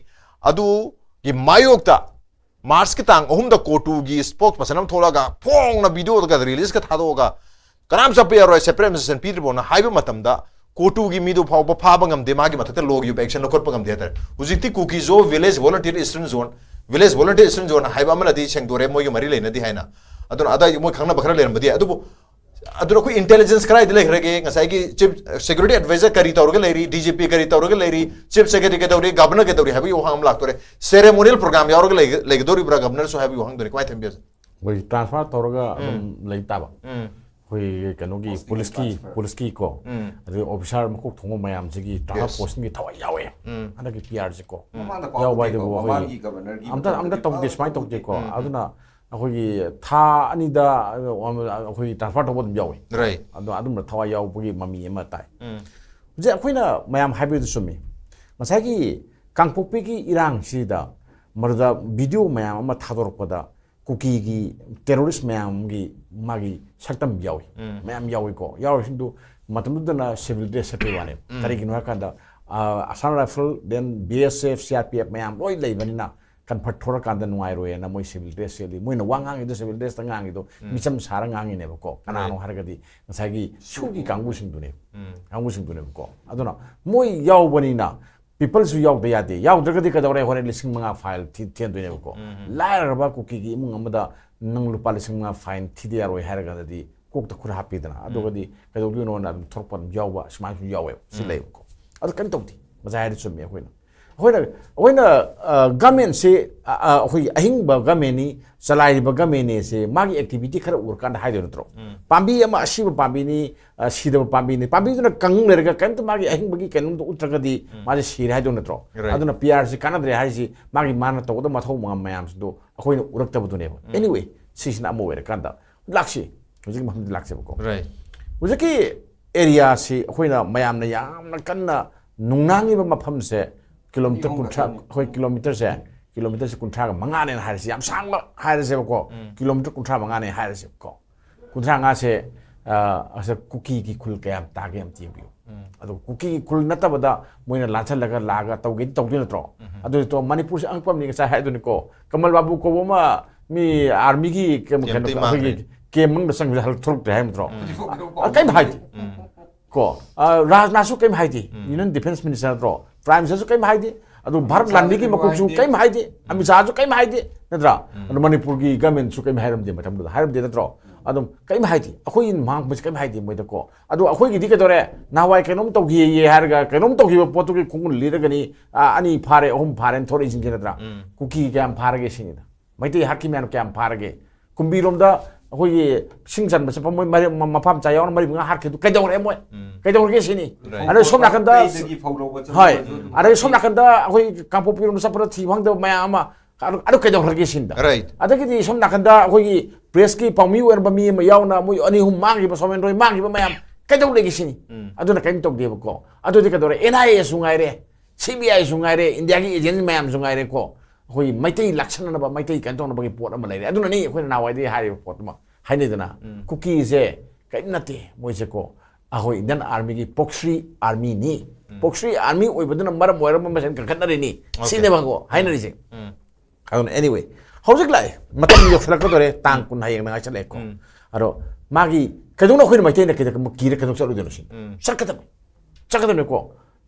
ꯑꯗꯨꯒꯤ ꯃꯥꯌꯣꯛꯇ March ꯀꯤ ꯇꯥꯡ ꯑꯍꯨꯝꯗ COTU ꯒꯤ spokesperson ꯑꯃ ꯊꯣꯛꯂꯒ ꯐꯣꯡꯅ video ꯒ release ꯀ ꯊꯥꯗꯣꯛꯑꯒ ꯀꯅꯥꯝ ꯆꯠꯄ ꯌꯥꯔꯣꯏ, separate administration ꯄꯤꯗ꯭ꯔꯤꯐꯥꯎꯅ ꯍꯥꯏꯕ ꯃꯇꯝꯗ COTU ꯒꯤ ꯃꯤꯗꯨ ꯐꯥꯎꯕ ꯐꯥꯕ ꯉꯝꯗꯦ, ꯃꯥꯒꯤ ꯃꯊꯛꯇ law ꯒꯤ ꯑꯣꯏꯕ action ꯂꯧꯈꯠꯄ ꯉꯝꯗꯦ ꯍꯥꯏꯇꯥꯔꯦ꯫ ꯍꯧꯖꯤꯛꯇꯤ ꯀꯨꯀꯤ ꯖꯣ village volunteer eastern zone, village volunteer eastern zone ꯍꯥꯏꯕ ꯑꯃꯅꯗꯤ ꯁꯦꯡꯗꯣꯔꯦ, ꯃꯣꯏꯒ ꯃꯔꯤ ꯂꯩꯅꯗꯦ ꯍꯥꯏꯅ꯫ ꯑꯗꯨꯅ ꯑꯗꯥꯏ ꯃꯣꯏ ꯈꯪꯅꯕ ꯈꯔ ꯂꯩꯔꯝꯕꯗꯤ ꯌꯥꯏ, ꯑꯗꯨꯕꯨ ꯑꯗꯨꯅ ꯑꯩꯈꯣꯏ intelligence ꯀꯗꯥꯏꯗ ꯂꯩꯈ꯭ꯔꯒꯦ? ꯉꯁꯥꯏꯒꯤ chief security advisor ꯀꯔꯤ ꯇꯧꯔꯒ ꯂꯩꯔꯤ, D G P ꯀꯔꯤ ꯇꯧꯔꯒ ꯂꯩꯔꯤ, chief secretary ꯀꯩꯗꯧꯔꯤ, governor ꯀꯩꯗꯧꯔꯤ ꯍꯥꯏꯕꯒꯤ ꯋꯥꯍꯪ ꯑꯃ ꯂꯥꯛꯇꯣꯔꯦ꯫ Ceremonial program ꯌꯥꯎꯔꯒ ꯂꯩꯒ-, ꯂꯩꯒꯗꯧꯔꯤꯕ꯭ꯔꯥ governor ꯁꯨ ꯍꯥꯏꯕꯒꯤ ꯋꯥꯍꯪꯗꯨꯅꯤ꯫ ꯀꯃꯥꯏꯅ ꯊꯝꯕꯤꯔꯁꯦ? ꯑꯩꯈꯣꯏ transfer ꯇꯧꯔꯒ ꯑꯗꯨꯝ ꯂꯩ ꯇꯥꯕ꯫ ꯎꯝ. ꯑꯩꯈꯣꯏ ꯀꯩꯅꯣꯒꯤ Posting police ꯀꯤ transfer. police ꯀꯤ ꯀꯣ, ꯎꯝ. ꯑꯗꯩ officer ꯃꯀꯣꯛ ꯊꯣꯡꯕ ꯃꯌꯥꯝꯁꯤꯒꯤ transfer Yes. posting ꯒꯤ ꯊꯋꯥꯏ ꯌꯥꯎꯋꯦ꯫ ꯎꯝ. ꯍꯟꯗꯛꯀꯤ P R ꯁꯦ ꯀꯣ꯫ ꯃꯃꯥꯡꯗ ꯄꯥꯎ ꯌꯥꯎꯕ ꯊꯣꯛꯈꯤꯀꯣ, ꯍꯥꯏꯗꯨꯕꯨ ꯑꯩꯈꯣꯏ ꯃꯃꯥꯡꯒꯤ governorꯒꯤ ꯑꯝꯇ ꯑꯝꯇ ꯃꯇꯝꯗꯗꯤ ꯇꯧꯗꯦ, ꯄꯥꯎ ꯁꯨꯃꯥꯏꯅ ꯇꯧꯗꯦꯀꯣ꯫ ꯊꯣꯛꯈꯤꯀꯣ꯫ ꯑꯗꯨꯅ ꯑꯩꯈꯣꯏꯒꯤ ꯊꯥ ꯑꯅꯤꯗ ꯑꯩꯈꯣꯏꯒꯤ transfer ꯇꯧꯕ ꯑꯗꯨꯝ ꯌꯥꯎꯋꯤ꯫ Right. ꯑꯗꯣ ꯑꯗꯨꯝꯕ ꯊꯋꯥꯏ ꯌꯥꯎꯕꯒꯤ ꯃꯃꯤ ꯑꯃ ꯇꯥꯏ꯫ ꯎꯝ. ꯍꯧꯖꯤꯛ ꯑꯩꯈꯣꯏꯅ ꯃꯌꯥꯝ ꯍꯥꯏꯕꯗꯨ ꯆꯨꯝꯃꯤ꯫ ꯉꯁꯥꯏꯒꯤ ꯀꯥꯡꯄꯣꯛꯄꯤꯒꯤ ꯏꯔꯥꯡꯁꯤꯗ ꯃꯗꯨꯗ ꯚꯤꯗꯤꯑꯣ ꯃꯌꯥꯝ ꯑꯃ ꯊꯥꯗꯣꯔꯛꯄꯗ ꯀꯨꯀꯤꯒꯤ ꯇꯦꯔꯣꯔꯤꯁ ꯃꯌꯥꯝꯒꯤ ꯃꯥꯒꯤ ꯁꯛꯇꯝ ꯌꯥꯎꯏ꯫ ꯃꯌꯥꯝ ꯌꯥꯎꯏꯀꯣ꯫ ꯌꯥꯎꯔꯤꯁꯤꯡꯗꯨ ꯃꯇꯝꯗꯨꯗꯅ ꯁꯤꯚꯤꯜ ꯗ꯭ꯔꯦꯁ ꯁꯦꯠꯄꯩ ꯋꯥꯅꯦꯕ꯫ ꯀꯔꯤꯒꯤꯅꯣ ꯍꯥꯏꯀꯥꯟꯗ Assam rifle, then B S F, C R P F ꯃꯌꯥꯝ ꯂꯣꯏ ꯂꯩꯕꯅꯤꯅ ꯀꯟꯐꯔꯠ ꯊꯣꯔꯀꯥꯟꯗ ꯅꯨꯡꯉꯥꯏꯔꯣꯏꯅ ꯃꯣꯏ ꯁꯤꯚꯤꯜ ꯗ꯭ꯔꯦꯁ ꯁꯦꯠꯂꯤ꯫ ꯃꯣꯏꯅ ꯋꯥ ꯉꯥꯡꯉꯤꯗꯣ ꯁꯤꯚꯤꯜ ꯗ꯭ꯔꯦꯁꯇ ꯉꯥꯡꯉꯤꯗꯣ ꯃꯤꯆꯝ ꯁꯥꯔ ꯉꯥꯡꯉꯤꯅꯦꯕꯀꯣ꯫ ꯀꯅꯥꯅꯣ ꯍꯥꯏꯔꯒꯗꯤ ꯉꯁꯥꯏꯒꯤ ꯁꯨꯒꯤ ꯀꯥꯡꯕꯨꯁꯤꯡꯗꯨꯅꯦ꯫ ꯀꯥꯡꯕꯨꯁꯤꯡꯗꯨꯅꯦꯕꯀꯣ꯫ ꯑꯗꯨꯅ ꯃꯣꯏ ꯌꯥꯎꯕꯅꯤꯅ ꯄꯤꯄꯜꯁꯨ ꯌꯥꯎꯗ ꯌꯥꯗꯦ꯫ ꯌꯥꯎꯗ꯭ꯔꯒꯗꯤ ꯀꯩꯗꯧꯔꯦ? ꯍꯣꯔꯦꯟ ꯂꯤꯁꯤꯡ ꯃꯉꯥ ꯐꯥꯏꯟ ꯊꯤ-, ꯊꯤꯍꯟꯗꯣꯏꯅꯦꯕꯀꯣ꯫ ꯂꯥꯏꯔꯔꯕ ꯀꯨꯀꯤꯒꯤ ꯏꯃꯨꯡ ꯑꯃꯗ ꯅꯪ ꯂꯨꯄꯥ ꯂꯤꯁꯤꯡ ꯃꯉꯥ ꯐꯥꯏꯟ ꯊꯤꯗ ꯌꯥꯔꯣꯏ ꯍꯥꯏꯔꯒꯗꯤ ꯀꯣꯛꯇ ꯈꯨꯠ ꯍꯥꯞꯄꯤꯗꯅ꯫ ꯑꯗꯨꯒꯗꯤ ꯀꯩꯗꯧꯗꯣꯏꯅꯣꯅ ꯑꯗꯨꯝ ꯊꯣꯔꯛꯄ ꯑꯗꯨꯝ ꯌꯥꯎꯕ, ꯁꯨꯃꯥꯏꯅꯁꯨ ꯌꯥꯎꯋꯦꯕ꯫ ꯁꯤ ꯂꯩꯌꯦꯕꯀꯣ꯫ ꯑꯗꯨ ꯀꯩꯝ ꯇꯧꯗꯦ꯫ ꯉꯁꯥꯏ ꯍꯥꯏꯔꯤ ꯆꯨꯝꯃꯤ꯫ ꯑꯩꯈꯣꯏꯅ, ꯑꯩꯈꯣꯏꯅ, ꯑꯩꯈꯣꯏꯅ, ꯑ, ꯒꯃꯦꯟꯁꯤ, ꯑ, ꯑ, ꯑꯩꯈꯣꯏꯒꯤ ꯑꯍꯤꯡꯕ ꯒꯃꯦꯟꯅꯤ, ꯆꯂꯥꯏꯔꯤꯕ ꯒꯃꯦꯟꯅꯤ ꯁꯤ ꯃꯥꯒꯤ ꯑꯦꯛꯇꯤꯚꯤꯇꯤ ꯈꯔ ꯎꯔꯀꯥꯟꯗ ꯍꯥꯏꯗꯣꯏ ꯅꯠꯇ꯭ꯔꯣ? ꯄꯥꯝꯕꯤ ꯑꯃ ꯑꯁꯤꯕ ꯄꯥꯝꯕꯤꯅꯤ, ꯑ, ꯁꯤꯗꯕ ꯄꯥꯝꯕꯤꯅꯤ꯫ ꯄꯥꯝꯕꯤꯗꯨꯅ ꯀꯪ ꯂꯩꯔꯒ ꯀꯔꯤꯝꯇ ꯃꯥꯒꯤ ꯑꯍꯤꯡꯕꯒꯤ ꯀꯩꯅꯣꯝꯗ ꯎꯠꯇ꯭ꯔꯒꯗꯤ ꯃꯥꯁꯦ ꯁꯤꯔꯦ ꯍꯥꯏꯗꯧ ꯅꯠꯇ꯭ꯔꯣ? Right. ꯑꯗꯨꯅ ꯄꯤ ꯑꯥꯔꯁꯤ ꯀꯥꯟꯅꯗ꯭ꯔꯦ ꯍꯥꯏꯁꯤ ꯃꯥꯒꯤ ꯃꯥꯅ ꯇꯧꯒꯗꯕ ꯃꯊꯧ ꯃꯌꯥꯝ-, ꯃꯌꯥꯝꯁꯤꯡꯗꯣ ꯑꯩꯈꯣꯏꯅ ꯎꯔꯛꯇꯕꯗꯨꯅꯦꯕ꯫ Anyway, ꯁꯤꯁꯤꯅ ꯑꯃ ꯑꯣꯏꯔꯀꯥꯟꯗ ꯂꯥꯛꯁꯤ꯫ ꯍꯧꯖꯤꯛꯀꯤ ꯃꯐꯝꯗ ꯂꯥꯛꯁꯦꯕꯀꯣ꯫ Right. ꯍꯧꯖꯤꯛꯀꯤ ꯑꯦꯔꯤꯌꯥꯁꯤ ꯑꯩꯈꯣꯏꯅ ꯃꯌꯥꯝꯅ ꯌꯥꯝꯅ ꯀꯟꯅ ꯅꯨꯡꯅꯥꯡꯉꯤꯕ ꯃꯐꯝꯁꯦ ꯀꯤꯂꯣꯃꯤꯇꯔ ꯀꯨꯟꯊ꯭ꯔꯥ, ꯑꯩꯈꯣꯏ ꯀꯤꯂꯣꯃꯤꯇꯔꯁꯦ, ꯀꯤꯂꯣꯃꯤꯇꯔꯁꯦ ꯀꯨꯟꯊ꯭ꯔꯥꯒ ꯃꯉꯥꯅꯦꯅ ꯍꯥꯏꯔꯁꯤ, ꯌꯥꯝ ꯁꯥꯡꯕ ꯍꯥꯏꯔꯁꯦꯕꯀꯣ꯫ ꯀꯤꯂꯣꯃꯤꯇꯔ ꯀꯨꯟꯊ꯭ꯔꯥ ꯃꯉꯥꯅꯦ ꯍꯥꯏꯔꯁꯦꯕꯀꯣ꯫ ꯀꯨꯟꯊ꯭ꯔꯥ ꯃꯉꯥꯁꯦ, ꯑ, ꯑꯁ, ꯀꯨꯀꯤꯒꯤ ꯈꯨꯜ ꯀꯌꯥꯝ ꯇꯥꯒꯦ ꯑꯝꯇ ꯌꯦꯡꯕꯤꯌꯨ꯫ ꯑꯗꯣ ꯀꯨꯀꯤꯒꯤ ꯈꯨꯜ ꯅꯠꯇꯕꯗ ꯃꯣꯏꯅ ꯂꯥꯟꯁꯜꯂꯒ ꯂꯥꯛꯑꯒ ꯇꯧꯒꯦꯗꯤ ꯇꯧꯗꯣꯏ ꯅꯠꯇ꯭ꯔꯣ? ꯑꯗꯨꯗꯣ ꯃꯅꯤꯄꯨꯔꯁꯦ ꯑꯉꯛꯄ ꯑꯃꯅꯤ, ꯉꯁꯥꯏ ꯍꯥꯏꯗꯨꯅꯤꯀꯣ, ꯀꯃꯜ ꯕꯥꯕꯨ ꯀꯧꯕ ꯑꯃ ꯃꯤ ꯑꯥꯔꯃꯤꯒꯤ ꯀꯩꯅꯣ, camp ꯀꯩꯅꯣ, ꯇꯩ ꯑꯩꯈꯣꯏꯒꯤ ꯃꯥꯡꯈ꯭ꯔꯦ꯫ Camp ꯃꯅꯨꯡꯗ ꯆꯪꯕꯗ ꯍꯜꯂꯛ ꯊꯣꯛꯂꯛꯇ꯭ꯔꯦ ꯍꯥꯏꯕ ꯅꯠꯇ꯭ꯔꯣ? ꯎꯝ꯫ ꯑ, ꯀꯩꯝ ꯍꯥꯏꯗꯦ꯫ ꯎꯝ꯫ ꯀꯣ, ꯑ, ꯔꯥꯖꯅꯥꯊꯁꯨ ꯀꯩꯝ ꯍꯥꯏꯗꯦ꯫ ꯎꯝ꯫ Union Defense Minister ꯅꯠꯇ꯭ꯔꯣ? Prime Ministerꯁꯨ ꯀꯩꯝ ꯍꯥꯏꯗꯦ꯫ ꯑꯗꯨ ꯚꯥꯔꯠ ꯑꯃꯤꯠ ꯂꯥꯟꯃꯤꯒꯤ ꯁꯥꯍꯁꯨ ꯃꯀꯣꯛꯁꯨ ꯍꯥꯏꯗꯦ꯫ ꯀꯩꯝ ꯍꯥꯏꯗꯦ꯫ ꯎꯝ꯫ ꯑꯃꯤꯠ ꯁꯥꯍꯁꯨ ꯀꯩꯝ ꯍꯥꯏꯗꯦ꯫ ꯅꯠꯇ꯭ꯔꯥ? ꯎꯝ꯫ ꯑꯗꯨ ꯃꯅꯤꯄꯨꯔꯒꯤ governmentꯁꯨ ꯀꯩꯝ ꯍꯥꯏꯔꯝꯗꯦ ꯃꯇꯝꯗꯨꯗ꯫ ꯍꯥꯏꯔꯝꯗꯦ ꯅꯠꯇ꯭ꯔꯣ? ꯑꯗꯨꯝ ꯀꯩꯝ ꯍꯥꯏꯗꯦ꯫ ꯑꯩꯈꯣꯏ ꯃꯥꯡꯕꯁꯦ ꯀꯩꯝ ꯍꯥꯏꯗꯦ ꯃꯣꯏꯗꯀꯣ꯫ ꯑꯗꯣ ꯑꯩꯈꯣꯏꯒꯤꯗꯤ ꯀꯩꯗꯧꯔꯦ? ꯅꯍꯥꯟꯋꯥꯏ ꯀꯩꯅꯣꯝ ꯇꯧꯈꯤꯌꯦ ꯍꯥꯏꯔꯒ ꯀꯩꯅꯣꯝ ꯇꯧꯈꯤꯕ ꯄꯣꯠꯇꯨꯒꯤ ꯈꯣꯡꯒꯨꯟ ꯂꯤꯔꯒꯅꯤ, ꯑ, ꯑꯅꯤ ꯐꯥꯔꯦ, ꯑꯍꯨꯝ ꯐꯥꯔꯦꯅ ꯊꯣꯔꯛꯏꯁꯤꯡꯁꯦ ꯅꯠꯇ꯭ꯔꯥ? ꯎꯝ꯫ ꯀꯨꯀꯤ ꯀꯌꯥꯝ ꯐꯥꯔꯒꯦ ꯁꯤꯅꯤꯗ꯫ ꯃꯩꯇꯩ ꯍꯥꯠꯈꯤ ꯃꯌꯥꯝ ꯀꯌꯥꯝ ꯐꯥꯔꯒꯦ? ꯀꯨꯝꯕꯤꯔꯣꯝꯗ ꯑꯩꯈꯣꯏꯒꯤ ꯁꯤꯡ ꯆꯟꯕ ꯆꯠꯄ ꯃꯣꯏ ꯃꯔꯤ-, ꯃ-, ꯃꯄꯥ ꯃꯆꯥ ꯌꯥꯎꯅ ꯃꯔꯤ ꯃꯉꯥ ꯍꯥꯠꯈꯤꯗꯨ ꯀꯩꯗꯧꯔꯦ ꯃꯣꯏ? ꯎꯝ꯫ ꯀꯩꯗꯧꯔꯒꯦ ꯁꯤꯅꯤ? Right. ꯑꯗꯩ ꯁꯣꯝ ꯅꯥꯀꯟꯗ, ꯀꯩꯗꯒꯤ ꯐꯧ ꯂꯧꯕ ꯆꯠꯄ ꯍꯣꯏ, ꯑꯣꯏꯔꯁꯨ ꯑꯗꯨꯝ ꯑꯗꯩ ꯁꯣꯝ ꯅꯥꯀꯟꯗ ꯑꯩꯈꯣꯏ ꯀꯥꯡꯄꯣꯛꯄꯤꯔꯣꯝꯗ ꯆꯠꯄꯗ ꯊꯤꯕ ꯐꯪꯗꯕ ꯃꯌꯥꯝ ꯑꯃ, ꯑꯗꯨ, ꯑꯗꯨ ꯀꯩꯗꯧꯔꯒꯦ ꯁꯤꯅꯤꯗ? Right. ꯑꯗꯒꯤꯗꯤ ꯁꯣꯝ ꯅꯥꯀꯟꯗ ꯑꯩꯈꯣꯏꯒꯤ pressꯀꯤ ꯄꯥꯎꯃꯤ ꯑꯣꯏꯔꯝꯕ ꯃꯤ ꯑꯃ ꯌꯥꯎꯅ ꯃꯣꯏ ꯑꯅꯤ ꯑꯍꯨꯝ ꯃꯥꯡꯈꯤꯕ, ꯁꯣꯃꯦꯟ ꯔꯣꯏ ꯃꯥꯡꯈꯤꯕ ꯃꯌꯥꯝ ꯀꯩꯗꯧ ꯂꯩꯒꯦ ꯁꯤꯅꯤ? ꯎꯝ꯫ ꯑꯗꯨꯅ ꯀꯔꯤꯝ ꯇꯧꯗꯦꯕꯀꯣ꯫ ꯑꯗꯨꯗꯤ ꯀꯩꯗꯧꯔꯦ? NIAꯁꯨ ꯉꯥꯏꯔꯦ, CBIꯁꯨ ꯉꯥꯏꯔꯦ, ꯏꯟꯗꯤꯌꯥꯒꯤ agent ꯃꯌꯥꯝꯁꯨ ꯉꯥꯏꯔꯦꯀꯣ꯫ ꯑꯩꯈꯣꯏ ꯃꯩꯇꯩ ꯂꯥꯛꯁꯟꯅꯅꯕ, ꯃꯩꯇꯩ ꯀꯩꯅꯣ ꯇꯧꯅꯕꯒꯤ ꯄꯣꯠ ꯑꯃ ꯂꯩꯔꯦ꯫ ꯑꯗꯨꯅꯅꯤ ꯑꯩꯈꯣꯏꯅ ꯅꯍꯥꯟꯋꯥꯏꯗꯒꯤ ꯍꯥꯏꯔꯤꯕ ꯄꯣꯠꯇꯨꯃ ꯍꯥꯏꯅꯩꯗꯅ꯫ ꯀꯨꯀꯤꯁꯦ ꯀꯔꯤꯝ ꯅꯠꯇꯦ꯫ ꯃꯣꯏꯁꯦꯀꯣ, ꯑꯩꯈꯣꯏ ꯏꯟꯗꯤꯌꯟ ꯑꯥꯔꯃꯤꯒꯤ ꯄꯣꯛꯁ꯭ꯔꯤ ꯑꯥꯔꯃꯤꯅꯤ꯫ ꯄꯣꯛꯁ꯭ꯔꯤ ꯑꯥꯔꯃꯤ ꯑꯣꯏꯕꯗꯨꯅ ꯃꯔꯝ ꯑꯣꯏꯔꯒ ꯃꯁꯦꯟ ꯀꯟꯈꯠꯅꯔꯤꯅꯤ꯫ ꯁꯤꯅꯦꯕꯀꯣ ꯍꯥꯏꯅꯔꯤꯁꯦ꯫ ꯑꯗꯨꯅ anyway, ꯍꯧꯖꯤꯛ ꯂꯥꯛꯑꯦ, ꯃꯇꯝ ꯌꯧꯁꯤꯜꯂꯛꯀꯗꯧꯔꯦ, ꯇꯥꯡ ꯀꯨꯟ ꯍꯌꯦꯡꯅ ꯉꯥꯏꯁꯜꯂꯛꯑꯦꯀꯣ꯫ ꯑꯗꯣ ꯃꯥꯒꯤ ꯀꯩꯗꯧꯅ ꯑꯩꯈꯣꯏꯅ ꯃꯩꯇꯩꯅ ꯀꯩꯗꯧ ꯀꯤꯔ ꯀꯩꯗꯧ ꯆꯠꯂꯨꯗꯣꯏꯅꯣ ꯁꯤꯅꯤ꯫ ꯆꯠꯀꯗꯕꯅꯤ꯫ ꯆꯠꯀꯗꯕꯅꯤꯀꯣ꯫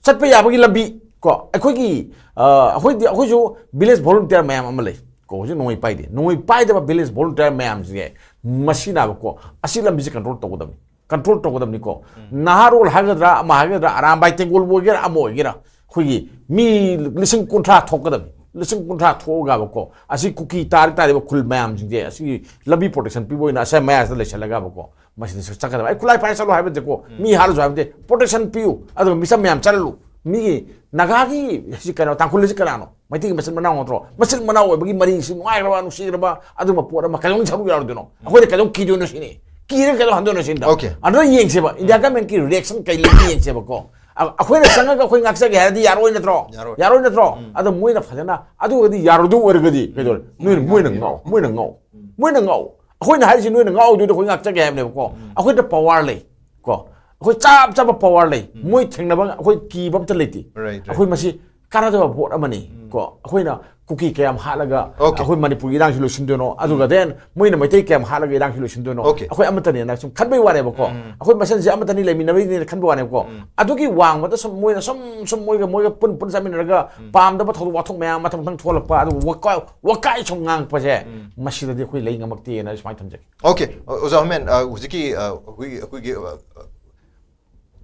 ꯆꯠꯄ ꯌꯥꯕꯒꯤ ꯂꯝꯕꯤ ꯀꯣ, ꯑꯩꯈꯣꯏꯒꯤ, ꯑ, ꯑꯩꯈꯣꯏꯗꯤ, ꯑꯩꯈꯣꯏꯁꯨ village volunteer ꯃꯌꯥꯝ ꯑꯃ ꯂꯩ ꯀꯣ꯫ ꯍꯧꯖꯤꯛ ꯅꯣꯡꯃꯩ ꯄꯥꯏꯗꯦ꯫ ꯅꯣꯡꯃꯩ ꯄꯥꯏꯗꯕ village volunteer ꯃꯌꯥꯝꯁꯦ ꯃꯁꯤꯅꯕꯀꯣ, ꯑꯁꯤ ꯂꯝꯕꯤꯁꯦ control ꯇꯧꯒꯗꯕꯅꯤ꯫ Control ꯇꯧꯒꯗꯕꯅꯤꯀꯣ꯫ ꯅꯍꯥꯔꯣꯜ ꯍꯥꯏꯒꯗ꯭ꯔꯥ, ꯑꯃ ꯍꯥꯏꯒꯗ꯭ꯔꯥ, ꯑꯔꯥꯝꯕꯥꯏ ꯇꯦꯡꯒꯣꯜꯕꯨ ꯑꯣꯏꯒꯦꯔꯥ, ꯑꯃ ꯑꯣꯏꯒꯦꯔꯥ, ꯑꯩꯈꯣꯏꯒꯤ ꯃꯤ ꯂꯤꯁꯤꯡ ꯀꯨꯟꯊ꯭ꯔꯥ ꯊꯣꯛꯀꯗꯕꯅꯤ꯫ ꯂꯤꯁꯤꯡ ꯀꯨꯟꯊ꯭ꯔꯥ ꯊꯣꯛꯑꯒꯕꯀꯣ, ꯑꯁꯤ ꯀꯨꯀꯤ ꯇꯥꯔꯤ ꯇꯥꯔꯤꯕ ꯈꯨꯜ ꯃꯌꯥꯝꯁꯤꯡꯁꯦ ꯑꯁꯤꯒꯤ ꯂꯝꯕꯤ protection ꯄꯤꯕ ꯑꯣꯏꯅ ꯑꯁꯤ ꯃꯌꯥꯁꯤꯗ ꯂꯩꯁꯜꯂꯒꯕꯀꯣ, ꯃꯁꯤꯗ ꯆꯠꯀꯗꯕ꯫ ꯑꯩ ꯈꯨꯠꯂꯥꯏ ꯄꯥꯏꯔ ꯆꯠꯂꯣ ꯍꯥꯏꯕ ꯅꯠꯇꯦꯀꯣ, ꯃꯤ ꯍꯥꯠꯂꯁꯨ ꯍꯥꯏꯕ ꯅꯠꯇꯦ, protection ꯄꯤꯌꯨ꯫ ꯑꯗꯨꯒ ꯃꯤꯆꯝ ꯃꯌꯥꯝ ꯆꯠꯍꯜꯂꯨ꯫ ꯃꯤꯒꯤ ꯅꯥꯒꯥꯒꯤ ꯁꯤ ꯀꯩꯅꯣ, ꯇꯥꯡꯈꯨꯜ ꯑꯁꯤ ꯀꯅꯥꯅꯣ? ꯃꯩꯇꯩꯒꯤ ꯃꯆꯤꯟ ꯃꯅꯥꯎ ꯅꯠꯇ꯭ꯔꯣ? ꯃꯆꯤꯟ ꯃꯅꯥꯎ ꯑꯣꯏꯕꯒꯤ ꯃꯔꯤꯁꯤ ꯅꯨꯡꯉꯥꯏꯈ꯭ꯔꯕ, ꯅꯨꯡꯁꯤꯈ꯭ꯔꯕ ꯑꯗꯨꯒꯨꯝꯕ ꯄꯣꯠ ꯑꯃ ꯀꯩꯗꯧꯅ ꯁꯔꯨꯛ ꯌꯥꯔꯣꯏꯗꯣꯏꯅꯣ? ꯑꯩꯈꯣꯏꯅ ꯀꯩꯗꯧ ꯀꯤꯗꯣꯏꯅꯣ ꯁꯤꯅꯤ꯫ ꯀꯤꯔꯒ ꯀꯩꯗꯧ ꯍꯟꯗꯣꯏꯅꯣ ꯁꯤꯅꯤ꯫ Okay. ꯑꯗꯨꯗ ꯌꯦꯡꯁꯦꯕ, ꯏꯟꯗꯤꯌꯥ government ꯀꯤ reaction ꯀꯩ ꯂꯩꯒꯦ ꯌꯦꯡꯁꯦꯕꯀꯣ꯫ ꯑ-, ꯑꯩꯈꯣꯏꯅ ꯆꯪꯉꯒ ꯑꯩꯈꯣꯏ ꯉꯥꯛꯆꯒꯦ ꯍꯥꯏꯔꯗꯤ ꯌꯥꯔꯣꯏ ꯅꯠꯇ꯭ꯔꯣ? ꯌꯥꯔꯣꯏ꯫ ꯌꯥꯔꯣꯏ ꯅꯠꯇ꯭ꯔꯣ? ꯑꯗꯣ ꯃꯣꯏꯅ ꯐꯖꯅ ꯑꯗꯨ ꯑꯣꯏꯔꯗꯤ ꯌꯥꯔꯣꯏꯗꯧ ꯑꯣꯏꯔꯒꯗꯤ ꯀꯩꯗꯧꯔꯦ? ꯅꯣꯏꯅ, ꯃꯣꯏꯅ ꯉꯥꯎ, ꯃꯣꯏꯅ ꯉꯥꯎ, ꯃꯣꯏꯅ ꯉꯥꯎ꯫ ꯑꯩꯈꯣꯏꯅ ꯍꯥꯏꯔꯤꯁꯤ ꯅꯣꯏꯅ ꯉꯥꯎꯗꯣꯏꯗꯣ ꯑꯩꯈꯣꯏ ꯉꯥꯛꯆꯒꯦ ꯍꯥꯏꯕꯅꯦꯕꯀꯣ꯫ ꯑꯩꯈꯣꯏꯗ power ꯂꯩ ꯀꯣ, ꯑꯩꯈꯣꯏ ꯆꯞ ꯆꯥꯕ power ꯂꯩ꯫ ꯃꯣꯏ ꯊꯦꯡꯅꯕ ꯑꯩꯈꯣꯏ ꯀꯤꯕ ꯑꯝꯇ ꯂꯩꯇꯦ꯫ Right, right. ꯑꯩꯈꯣꯏ ꯃꯁꯤ ꯀꯥꯟꯅꯗꯕ ꯄꯣꯠ ꯑꯃꯅꯤ ꯀꯣ꯫ ꯑꯩꯈꯣꯏꯅ ꯀꯨꯀꯤ ꯀꯌꯥꯝ ꯍꯥꯠꯂꯒ Okay. ꯑꯩꯈꯣꯏ ꯃꯅꯤꯄꯨꯔꯒꯤ ꯏꯔꯥꯡꯁꯤ ꯂꯣꯏꯁꯤꯟꯗꯣꯏꯅꯣ, ꯑꯗꯨꯒ then ꯃꯣꯏꯅ ꯃꯩꯇꯩ ꯀꯌꯥꯝ ꯍꯥꯠꯂꯒ ꯏꯔꯥꯡꯁꯤ ꯂꯣꯏꯁꯤꯟꯗꯣꯏꯅꯣ, Okay. ꯑꯩꯈꯣꯏ ꯑꯃꯠꯇꯅꯦꯅ ꯁꯨꯝ ꯈꯟꯕꯩ ꯋꯥꯅꯦꯕꯀꯣ꯫ ꯑꯩꯈꯣꯏ ꯃꯁꯦꯟꯁꯦ ꯑꯃꯠꯇꯅꯤ, ꯂꯩꯃꯤꯟꯅꯕꯩꯅꯦꯅ ꯈꯟꯕ ꯋꯥꯅꯦꯕꯀꯣ꯫ ꯑꯗꯨꯒꯤ ꯋꯥꯡꯃꯗ ꯁꯨꯝ ꯃꯣꯏꯅ ꯁꯨꯝ ꯁꯨꯝ ꯃꯣꯏꯒ ꯃꯣꯏꯒ ꯄꯨꯟ ꯄꯨꯟ ꯆꯥꯃꯤꯟꯅꯔꯒ ꯄꯥꯝꯗꯕ ꯊꯧꯗꯣꯛ ꯋꯥꯊꯣꯛ ꯃꯌꯥꯝ ꯃꯊꯪ ꯃꯊꯪ ꯊꯣꯛꯍꯜꯂꯛꯄ, ꯑꯗꯨꯒ ꯋꯥꯀꯥꯏ ꯋꯥꯀꯥꯏ ꯁꯨꯝ ꯉꯥꯡꯉꯛꯄꯁꯦ, ꯃꯁꯤꯗꯗꯤ ꯑꯩꯈꯣꯏ ꯂꯩ ꯉꯝꯃꯛꯇꯦꯅ ꯁꯨꯃꯥꯏꯅ ꯊꯝꯖꯒꯦ꯫ Okay, ꯑꯣꯖꯥ ꯍꯣꯃꯦꯟ, ꯑ, ꯍꯧꯖꯤꯛꯀꯤ, ꯑ, ꯑꯩꯈꯣꯏꯒꯤ, ꯑꯩꯈꯣꯏꯒꯤ, ꯑ,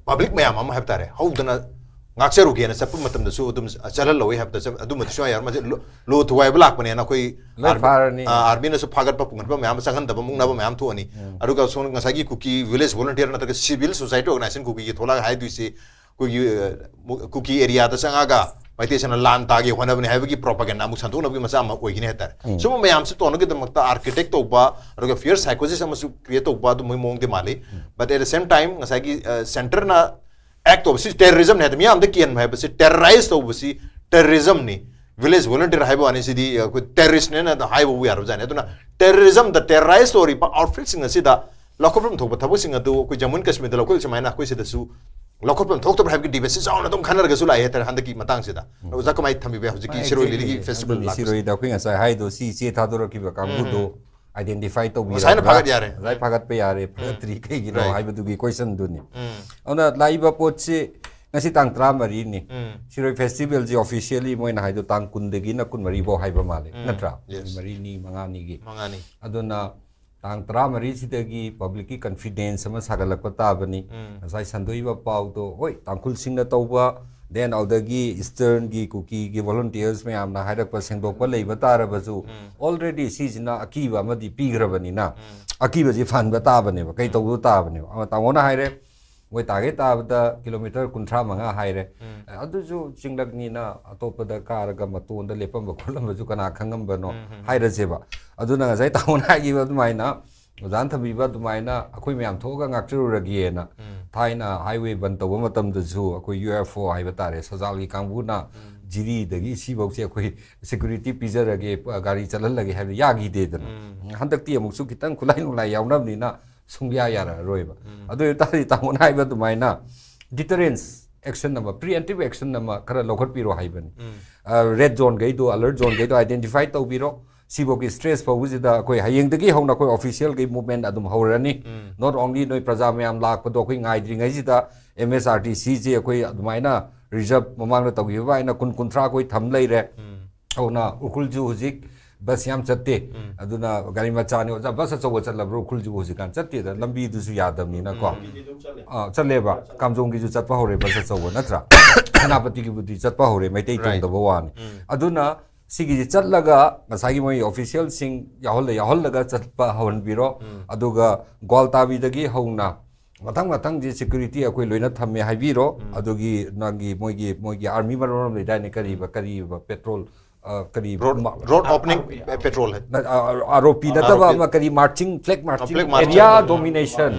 public ꯃꯌꯥꯝ ꯑꯃ ꯍꯥꯏꯕ ꯇꯥꯔꯦ, ꯍꯧꯗꯅ ꯉꯥꯛꯆꯔꯨꯒꯦꯅ ꯆꯠꯄ ꯃꯇꯝꯗꯁꯨ ꯑꯗꯨꯝ ꯆꯠꯍꯜꯂꯧꯏ ꯍꯥꯏꯕꯗ ꯆꯠ-, ꯑꯗꯨꯃꯗꯤ ꯁꯨꯡꯌꯥ ꯌꯥꯔꯣꯏ꯫ ꯃꯁꯤ ꯂꯣ-, ꯂꯣ ꯊꯨꯒꯥꯏꯕ ꯂꯥꯛꯄꯅꯦꯅ ꯑꯩꯈꯣꯏ ꯂꯣꯏ army-, ꯐꯥꯔꯅꯤ꯫ ꯑ, army-ꯅꯁꯨ ꯐꯥꯒꯠꯄ ꯄꯨꯈꯠꯄ ꯃꯌꯥꯝ ꯑꯃ ꯆꯪꯍꯟꯗꯕ ꯃꯨꯛꯅꯕ ꯃꯌꯥꯝ ꯊꯣꯛꯑꯅꯤ꯫ ꯑꯗꯨꯒ ꯁꯣꯝ ꯉꯁꯥꯏꯒꯤ ꯀꯨꯀꯤ village volunteer ꯅꯠꯇ꯭ꯔꯒ civil society organization ꯀꯨꯀꯤꯒꯤ ꯊꯣꯛꯂꯛꯑꯒ ꯍꯥꯏꯗꯣꯏꯁꯤ, ꯑꯩꯈꯣꯏꯒꯤ, ꯑ, ꯃꯨ-, ꯀꯨꯀꯤ area-ꯗ ꯆꯪꯉꯒ ꯃꯩꯇꯩꯁꯤꯡꯅ ꯂꯥꯟ ꯇꯥꯒꯦ ꯍꯣꯠꯅꯕꯅꯤ ꯍꯥꯏꯕꯒꯤ propaganda ꯑꯃꯨꯛ ꯁꯟꯗꯣꯛꯅꯕꯒꯤ ꯃꯆꯥꯛ ꯑꯃ ꯑꯣꯏꯒꯅꯤ ꯍꯥꯏꯇꯥꯔꯦ꯫ ꯁꯨꯝꯕ ꯃꯌꯥꯝꯁꯤ ꯇꯧꯅꯕꯒꯤꯗꯃꯛꯇ architect ꯇꯧꯕ, ꯑꯗꯨꯒ fear psychosis ꯑꯃꯁꯨ create ꯇꯧꯕ ꯑꯗꯨꯝꯕꯒꯤ ꯃꯑꯣꯡꯗꯤ ꯃꯥꯜꯂꯤ꯫ But at the same time, ꯉꯁꯥꯏꯒꯤ, ꯑ, centre-ꯅ act ꯇꯧꯕꯁꯤ terrorism-ꯅꯤ ꯍꯥꯏꯗꯤ, ꯃꯤꯌꯥꯝꯗ ꯀꯤꯍꯟꯕ ꯍꯥꯏꯕꯁꯤ, terrorize ꯇꯧꯕꯁꯤ terrorism-ꯅꯤ꯫ ꯚꯤꯂꯦꯖ ꯚꯣꯂꯨꯟꯇꯤꯌꯔ ꯍꯥꯏꯕ ꯋꯥꯅꯤ, ꯁꯤꯗꯤ ꯑꯩꯈꯣꯏ ꯇꯦꯔꯣꯔꯤꯁ꯭ꯠꯅꯦꯅ ꯑꯗꯨꯝ ꯍꯥꯏꯕꯕꯨ ꯌꯥꯔꯕꯖꯥꯠꯅꯤ꯫ ꯑꯗꯨꯅ ꯇꯦꯔꯣꯔꯤꯖꯝꯗ, ꯇꯦꯔꯣꯔꯥꯏꯁ ꯇꯧꯔꯤꯕ ꯑꯥꯎꯠꯐꯤꯠꯁꯤꯡ ꯑꯁꯤꯗ ꯂꯧꯈꯠꯐꯝ ꯊꯣꯛꯄ ꯊꯕꯛꯁꯤꯡ ꯑꯗꯨ ꯑꯩꯈꯣꯏ ꯖꯝꯃꯨ ꯑꯦꯟ ꯀꯥꯁꯃꯤꯔꯗ ꯂꯧꯈꯠꯂꯤ ꯁꯨꯃꯥꯏꯅ ꯑꯩꯈꯣꯏ ꯁꯤꯗꯁꯨ ꯂꯧꯈꯠꯐꯝ ꯊꯣꯛꯇꯕ꯭ꯔꯥ ꯍꯥꯏꯕꯒꯤ ꯗꯤꯕꯦꯠꯁꯤ ꯆꯥꯎꯅ ꯑꯗꯨꯝ ꯈꯟꯅꯔꯒꯁꯨ ꯂꯥꯛꯑꯦ ꯍꯥꯏꯇꯥꯔꯦ ꯍꯟꯗꯛꯀꯤ ꯃꯇꯥꯡꯁꯤꯗ꯫ ꯑꯣꯖꯥ ꯀꯃꯥꯏꯅ ꯊꯝꯕꯤꯕ ꯌꯥꯏ ꯍꯧꯖꯤꯛꯀꯤ ꯁꯤꯔꯣꯏ ꯂꯤꯂꯤꯒꯤ ꯐꯦꯁꯇꯤꯚꯦꯜ ꯂꯥꯛꯄꯁꯦ? ꯁꯤꯔꯣꯏꯗ ꯑꯩꯈꯣꯏ ꯉꯁꯥꯏ ꯍꯥꯏꯗꯣ, ꯁꯤ ꯆꯦ ꯊꯥꯗꯣꯔꯛꯈꯤꯕ ꯀꯥꯡꯕꯨꯗꯣ ꯑꯥꯏꯗꯦꯟꯇꯤꯐꯥꯏ ꯇꯧꯕꯤꯔꯕ꯭ꯔꯥ? ꯉꯁꯥꯏꯅ ꯐꯥꯒꯠ ꯌꯥꯔꯦ꯫ ꯉꯁꯥꯏ ꯐꯥꯒꯠꯄ ꯌꯥꯔꯦ, ꯐꯥꯒꯠꯇ꯭ꯔꯤ ꯀꯩꯒꯤꯅꯣ ꯍꯥꯏꯕꯗꯨꯒꯤ ꯀꯣꯏꯁꯟꯗꯨꯅꯤ꯫ ꯑꯗꯨꯅ ꯂꯥꯛꯏꯕ ꯄꯣꯠꯁꯤ ꯉꯁꯤ ꯇꯥꯡ ꯇꯔꯥꯃꯔꯤꯅꯤ꯫ ꯁꯤꯔꯣꯏ ꯐꯦꯁꯇꯤꯚꯦꯜꯁꯤ ꯑꯣꯐꯤꯁꯤꯌꯦꯜꯂꯤ ꯃꯣꯏꯅ ꯍꯥꯏꯗꯣ ꯇꯥꯡ ꯀꯨꯟꯗꯒꯤꯅ ꯀꯨꯟꯃꯔꯤ ꯐꯥꯎ ꯍꯥꯏꯕ ꯃꯥꯜꯂꯦ, ꯅꯠꯇ꯭ꯔꯥ? ꯌꯦꯁ꯫ ꯅꯨꯃꯤꯠ ꯃꯔꯤꯅꯤ, ꯃꯉꯥꯅꯤꯒꯤ꯫ ꯃꯉꯥꯅꯤ꯫ ꯑꯗꯨꯅ ꯇꯥꯡ ꯇꯔꯥꯃꯔꯤꯁꯤꯗꯒꯤ ꯄꯕ꯭ꯂꯤꯛꯀꯤ ꯀꯟꯐꯤꯗꯦꯟꯁ ꯑꯃ ꯁꯥꯒꯠꯂꯛꯄ ꯇꯥꯕꯅꯤ꯫ ꯉꯁꯥꯏ ꯁꯟꯗꯣꯛꯏꯕ ꯄꯥꯎꯗꯣ, ꯍꯣꯏ, ꯇꯥꯡꯈꯨꯜꯁꯤꯡꯅ ꯇꯧꯕ, ꯗꯦꯟ ꯑꯗꯨꯗꯒꯤ ꯏꯁꯇꯔꯟꯒꯤ, ꯀꯨꯀꯤꯒꯤ ꯚꯣꯂꯨꯟꯇꯤꯌꯔꯁ ꯃꯌꯥꯝꯅ ꯍꯥꯏꯔꯛꯄ ꯁꯦꯡꯗꯣꯛꯄ ꯂꯩꯕ ꯇꯥꯔꯕꯁꯨ, ꯑꯣꯜꯔꯦꯗꯤ ꯁꯤꯁꯤꯅ ꯑꯀꯤꯕ ꯑꯃꯗꯤ ꯄꯤꯈ꯭ꯔꯕꯅꯤꯅ, ꯑꯀꯤꯕꯁꯤ ꯐꯍꯟꯕ ꯇꯥꯕꯅꯦꯕ, ꯀꯩ ꯇꯧꯕ ꯇꯥꯕꯅꯦꯕ꯫ ꯑꯃ ꯇꯥꯃꯣꯅ ꯍꯥꯏꯔꯦ, ꯃꯣꯏ ꯇꯥꯔꯒꯦꯠ ꯇꯥꯕꯗ ꯀꯤꯂꯣꯃꯤꯇꯔ ꯀꯨꯟꯊ꯭ꯔꯥ ꯃꯉꯥ ꯍꯥꯏꯔꯦ꯫ ꯑꯗꯨꯁꯨ ꯆꯤꯡꯂꯛꯅꯤꯅ ꯑꯇꯣꯞꯄꯗ ꯀꯥꯔꯒ ꯃꯇꯣꯟꯗ ꯂꯦꯞꯄꯝꯕ ꯈꯣꯠꯂꯝꯕꯁꯨ ꯀꯅꯥ ꯈꯪꯉꯝꯕꯅꯣ ꯍꯥꯏꯔꯁꯦꯕ꯫ ꯑꯗꯨꯅ ꯉꯁꯥꯏ ꯇꯥꯃꯣꯅ ꯍꯥꯏꯈꯤꯕ ꯑꯗꯨꯃꯥꯏꯅ, ꯑꯣꯖꯥꯅ ꯊꯝꯕꯤꯕ ꯑꯗꯨꯃꯥꯏꯅ ꯑꯩꯈꯣꯏ ꯃꯌꯥꯝ ꯊꯣꯛꯑꯒ ꯉꯥꯛꯆꯔꯨꯔꯒꯦꯅ ꯊꯥꯏꯅ ꯍꯥꯏꯋꯦ ꯕꯟ ꯇꯧꯕ ꯃꯇꯝꯗꯁꯨ ꯑꯩꯈꯣꯏ ꯌꯨ ꯑꯦꯐ ꯑꯣ ꯍꯥꯏꯕ ꯇꯥꯔꯦ, ꯁꯖꯥꯜꯒꯤ ꯀꯥꯡꯕꯨꯅ ꯖꯤꯔꯤꯗꯒꯤ ꯁꯤꯐꯧꯁꯦ ꯑꯩꯈꯣꯏ ꯁꯦꯀ꯭ꯌꯨꯔꯤꯇꯤ ꯄꯤꯖꯔꯒꯦ, ꯒꯥꯔꯤ ꯆꯠꯍꯜꯂꯒꯦ ꯍꯥꯏꯕꯗ ꯌꯥꯈꯤꯗꯦꯗꯅ꯫ ꯍꯟꯗꯛꯇꯤ ꯑꯃꯨꯛꯁꯨ ꯈꯤꯇꯪ ꯈꯨꯠꯂꯥꯏ ꯅꯨꯡꯂꯥꯏ ꯌꯥꯎꯅꯕꯅꯤꯅ ꯁꯨꯡꯌꯥ ꯌꯥꯔꯔꯣꯏꯕ꯫ ꯑꯗꯨ ꯑꯣꯏ ꯇꯥꯔꯗꯤ ꯇꯥꯃꯣꯅ ꯍꯥꯏꯕ ꯑꯗꯨꯃꯥꯏꯅ ꯗꯤꯇꯔꯦꯟꯁ ꯑꯦꯛꯁꯟ ꯑꯃ, ꯄ꯭ꯔꯤꯑꯦꯝꯇꯤꯚ ꯑꯦꯛꯁꯟ ꯑꯃ ꯈꯔ ꯂꯧꯈꯠꯄꯤꯔꯣ ꯍꯥꯏꯕꯅꯤ꯫ ꯔꯦꯗ ꯖꯣꯟꯈꯩꯗꯣ, ꯑꯂꯔꯠ ꯖꯣꯟꯈꯩꯗꯣ ꯑꯥꯏꯗꯦꯟꯇꯤꯐꯥꯏ ꯇꯧꯕꯤꯔꯣ꯫ ꯁꯤꯐꯧꯒꯤ ꯁ꯭ꯇ꯭ꯔꯦꯁ ꯐꯥꯎꯕꯁꯤꯗ ꯑꯩꯈꯣꯏ ꯍꯌꯦꯡꯗꯒꯤ ꯍꯧꯅ ꯑꯩꯈꯣꯏ ꯑꯣꯐꯤꯁꯤꯌꯦꯜꯒꯤ ꯃꯨꯚꯃꯦꯟ ꯑꯗꯨꯝ ꯍꯧꯔꯅꯤ꯫ Not only ꯅꯣꯏ ꯄ꯭ꯔꯖꯥ ꯃꯌꯥꯝ ꯂꯥꯛꯄꯗꯣ ꯑꯩꯈꯣꯏ ꯉꯥꯏꯗ꯭ꯔꯤꯉꯩꯁꯤꯗ ꯑꯦꯝ ꯑꯦꯁ ꯑꯥꯔ ꯇꯤ ꯁꯤꯁꯦ ꯑꯩꯈꯣꯏ ꯑꯗꯨꯃꯥꯏꯅ ꯔꯤꯖꯔꯕ ꯃꯃꯥꯡꯗ ꯇꯧꯈꯤꯕ ꯑꯗꯨꯃꯥꯏꯅ ꯀꯨꯟ ꯀꯨꯟꯊ꯭ꯔꯥ ꯑꯩꯈꯣꯏ ꯊꯝ ꯂꯩꯔꯦ꯫ ꯑꯗꯨꯅ ꯎꯈ꯭ꯔꯨꯜꯁꯨ ꯍꯧꯖꯤꯛ ꯕꯁ ꯌꯥꯝ ꯆꯠꯇꯦ꯫ ꯑꯗꯨꯅ ꯒꯥꯔꯤ ꯃꯆꯥꯅꯤ ꯑꯣꯖꯥ, ꯕꯁ ꯑꯆꯧꯕ ꯆꯠꯂꯕ꯭ꯔꯣ? ꯎꯈ꯭ꯔꯨꯜꯁꯤꯕꯨ ꯍꯧꯖꯤꯛꯀꯥꯟ ꯆꯠꯇꯦꯗ, ꯂꯝꯕꯤꯗꯨꯁꯨ ꯌꯥꯗꯕꯅꯤꯅꯀꯣ꯫ ꯑꯥ, ꯆꯠꯂꯦꯕ꯫ ꯀꯥꯝꯖꯣꯡꯒꯤꯁꯨ ꯆꯠꯄ ꯍꯧꯔꯦ ꯕꯁ ꯑꯆꯧꯕ, ꯅꯠꯇ꯭ꯔꯥ? ꯁꯦꯅꯥꯄꯇꯤꯒꯤꯕꯨꯗꯤ ꯆꯠꯄ ꯍꯧꯔꯦ, ꯃꯩꯇꯩ ꯇꯣꯡꯗꯕ ꯋꯥꯅꯤ꯫ ꯑꯗꯨꯅ ꯁꯤꯒꯤꯁꯤ ꯆꯠꯂꯒ ꯉꯁꯥꯏꯒꯤ ꯃꯣꯏ ꯑꯣꯐꯤꯁꯤꯌꯦꯜꯁꯤꯡ ꯌꯥꯎꯍꯜꯂ-, ꯌꯥꯎꯍꯜꯂꯒ ꯆꯠꯄ ꯍꯧꯍꯟꯕꯤꯔꯣ꯫ ꯑꯗꯨꯒ ꯒ꯭ꯋꯥꯜꯇꯥꯕꯤꯗꯒꯤ ꯍꯧꯅ ꯃꯊꯪ ꯃꯊꯪꯁꯤ ꯁꯦꯀ꯭ꯌꯨꯔꯤꯇꯤ ꯑꯩꯈꯣꯏ ꯂꯣꯏꯅ ꯊꯝꯃꯦ ꯍꯥꯏꯕꯤꯔꯣ꯫ ꯑꯗꯨꯒꯤ ꯅꯪꯒꯤ ꯃꯣꯏꯒꯤ, ꯃꯣꯏꯒꯤ ꯑꯥꯔꯃꯤ ꯃꯔꯣꯟ ꯑꯃ ꯂꯩꯗꯥꯏꯅꯦ, ꯀꯔꯤꯕ, ꯀꯔꯤꯕ, ꯄꯦꯇ꯭ꯔꯣꯜ, ꯑ, ꯀꯔꯤ, ꯔꯣꯗ, ꯃ-, ꯔꯣꯗ ꯑꯣꯄꯅꯤꯡ ꯄꯦꯇ꯭ꯔꯣꯜ ꯍꯥꯏ꯫ ꯅ-, ꯑ, ꯑꯥꯔ ꯑꯣ ꯄꯤ ꯅꯠꯇꯕ ꯑꯥꯔ ꯑꯣ ꯄꯤ꯫ ꯑꯃ ꯀꯔꯤ, ꯃꯥꯔꯆꯤꯡ, ꯐ꯭ꯂꯦꯒ ꯑ, ꯃꯥꯔꯆꯤꯡ, ꯐ꯭ꯂꯦꯒ ꯃꯥꯔꯆꯤꯡ꯫ ꯑꯦꯔꯤꯌꯥ ꯗꯣꯃꯤꯅꯦꯁꯟ꯫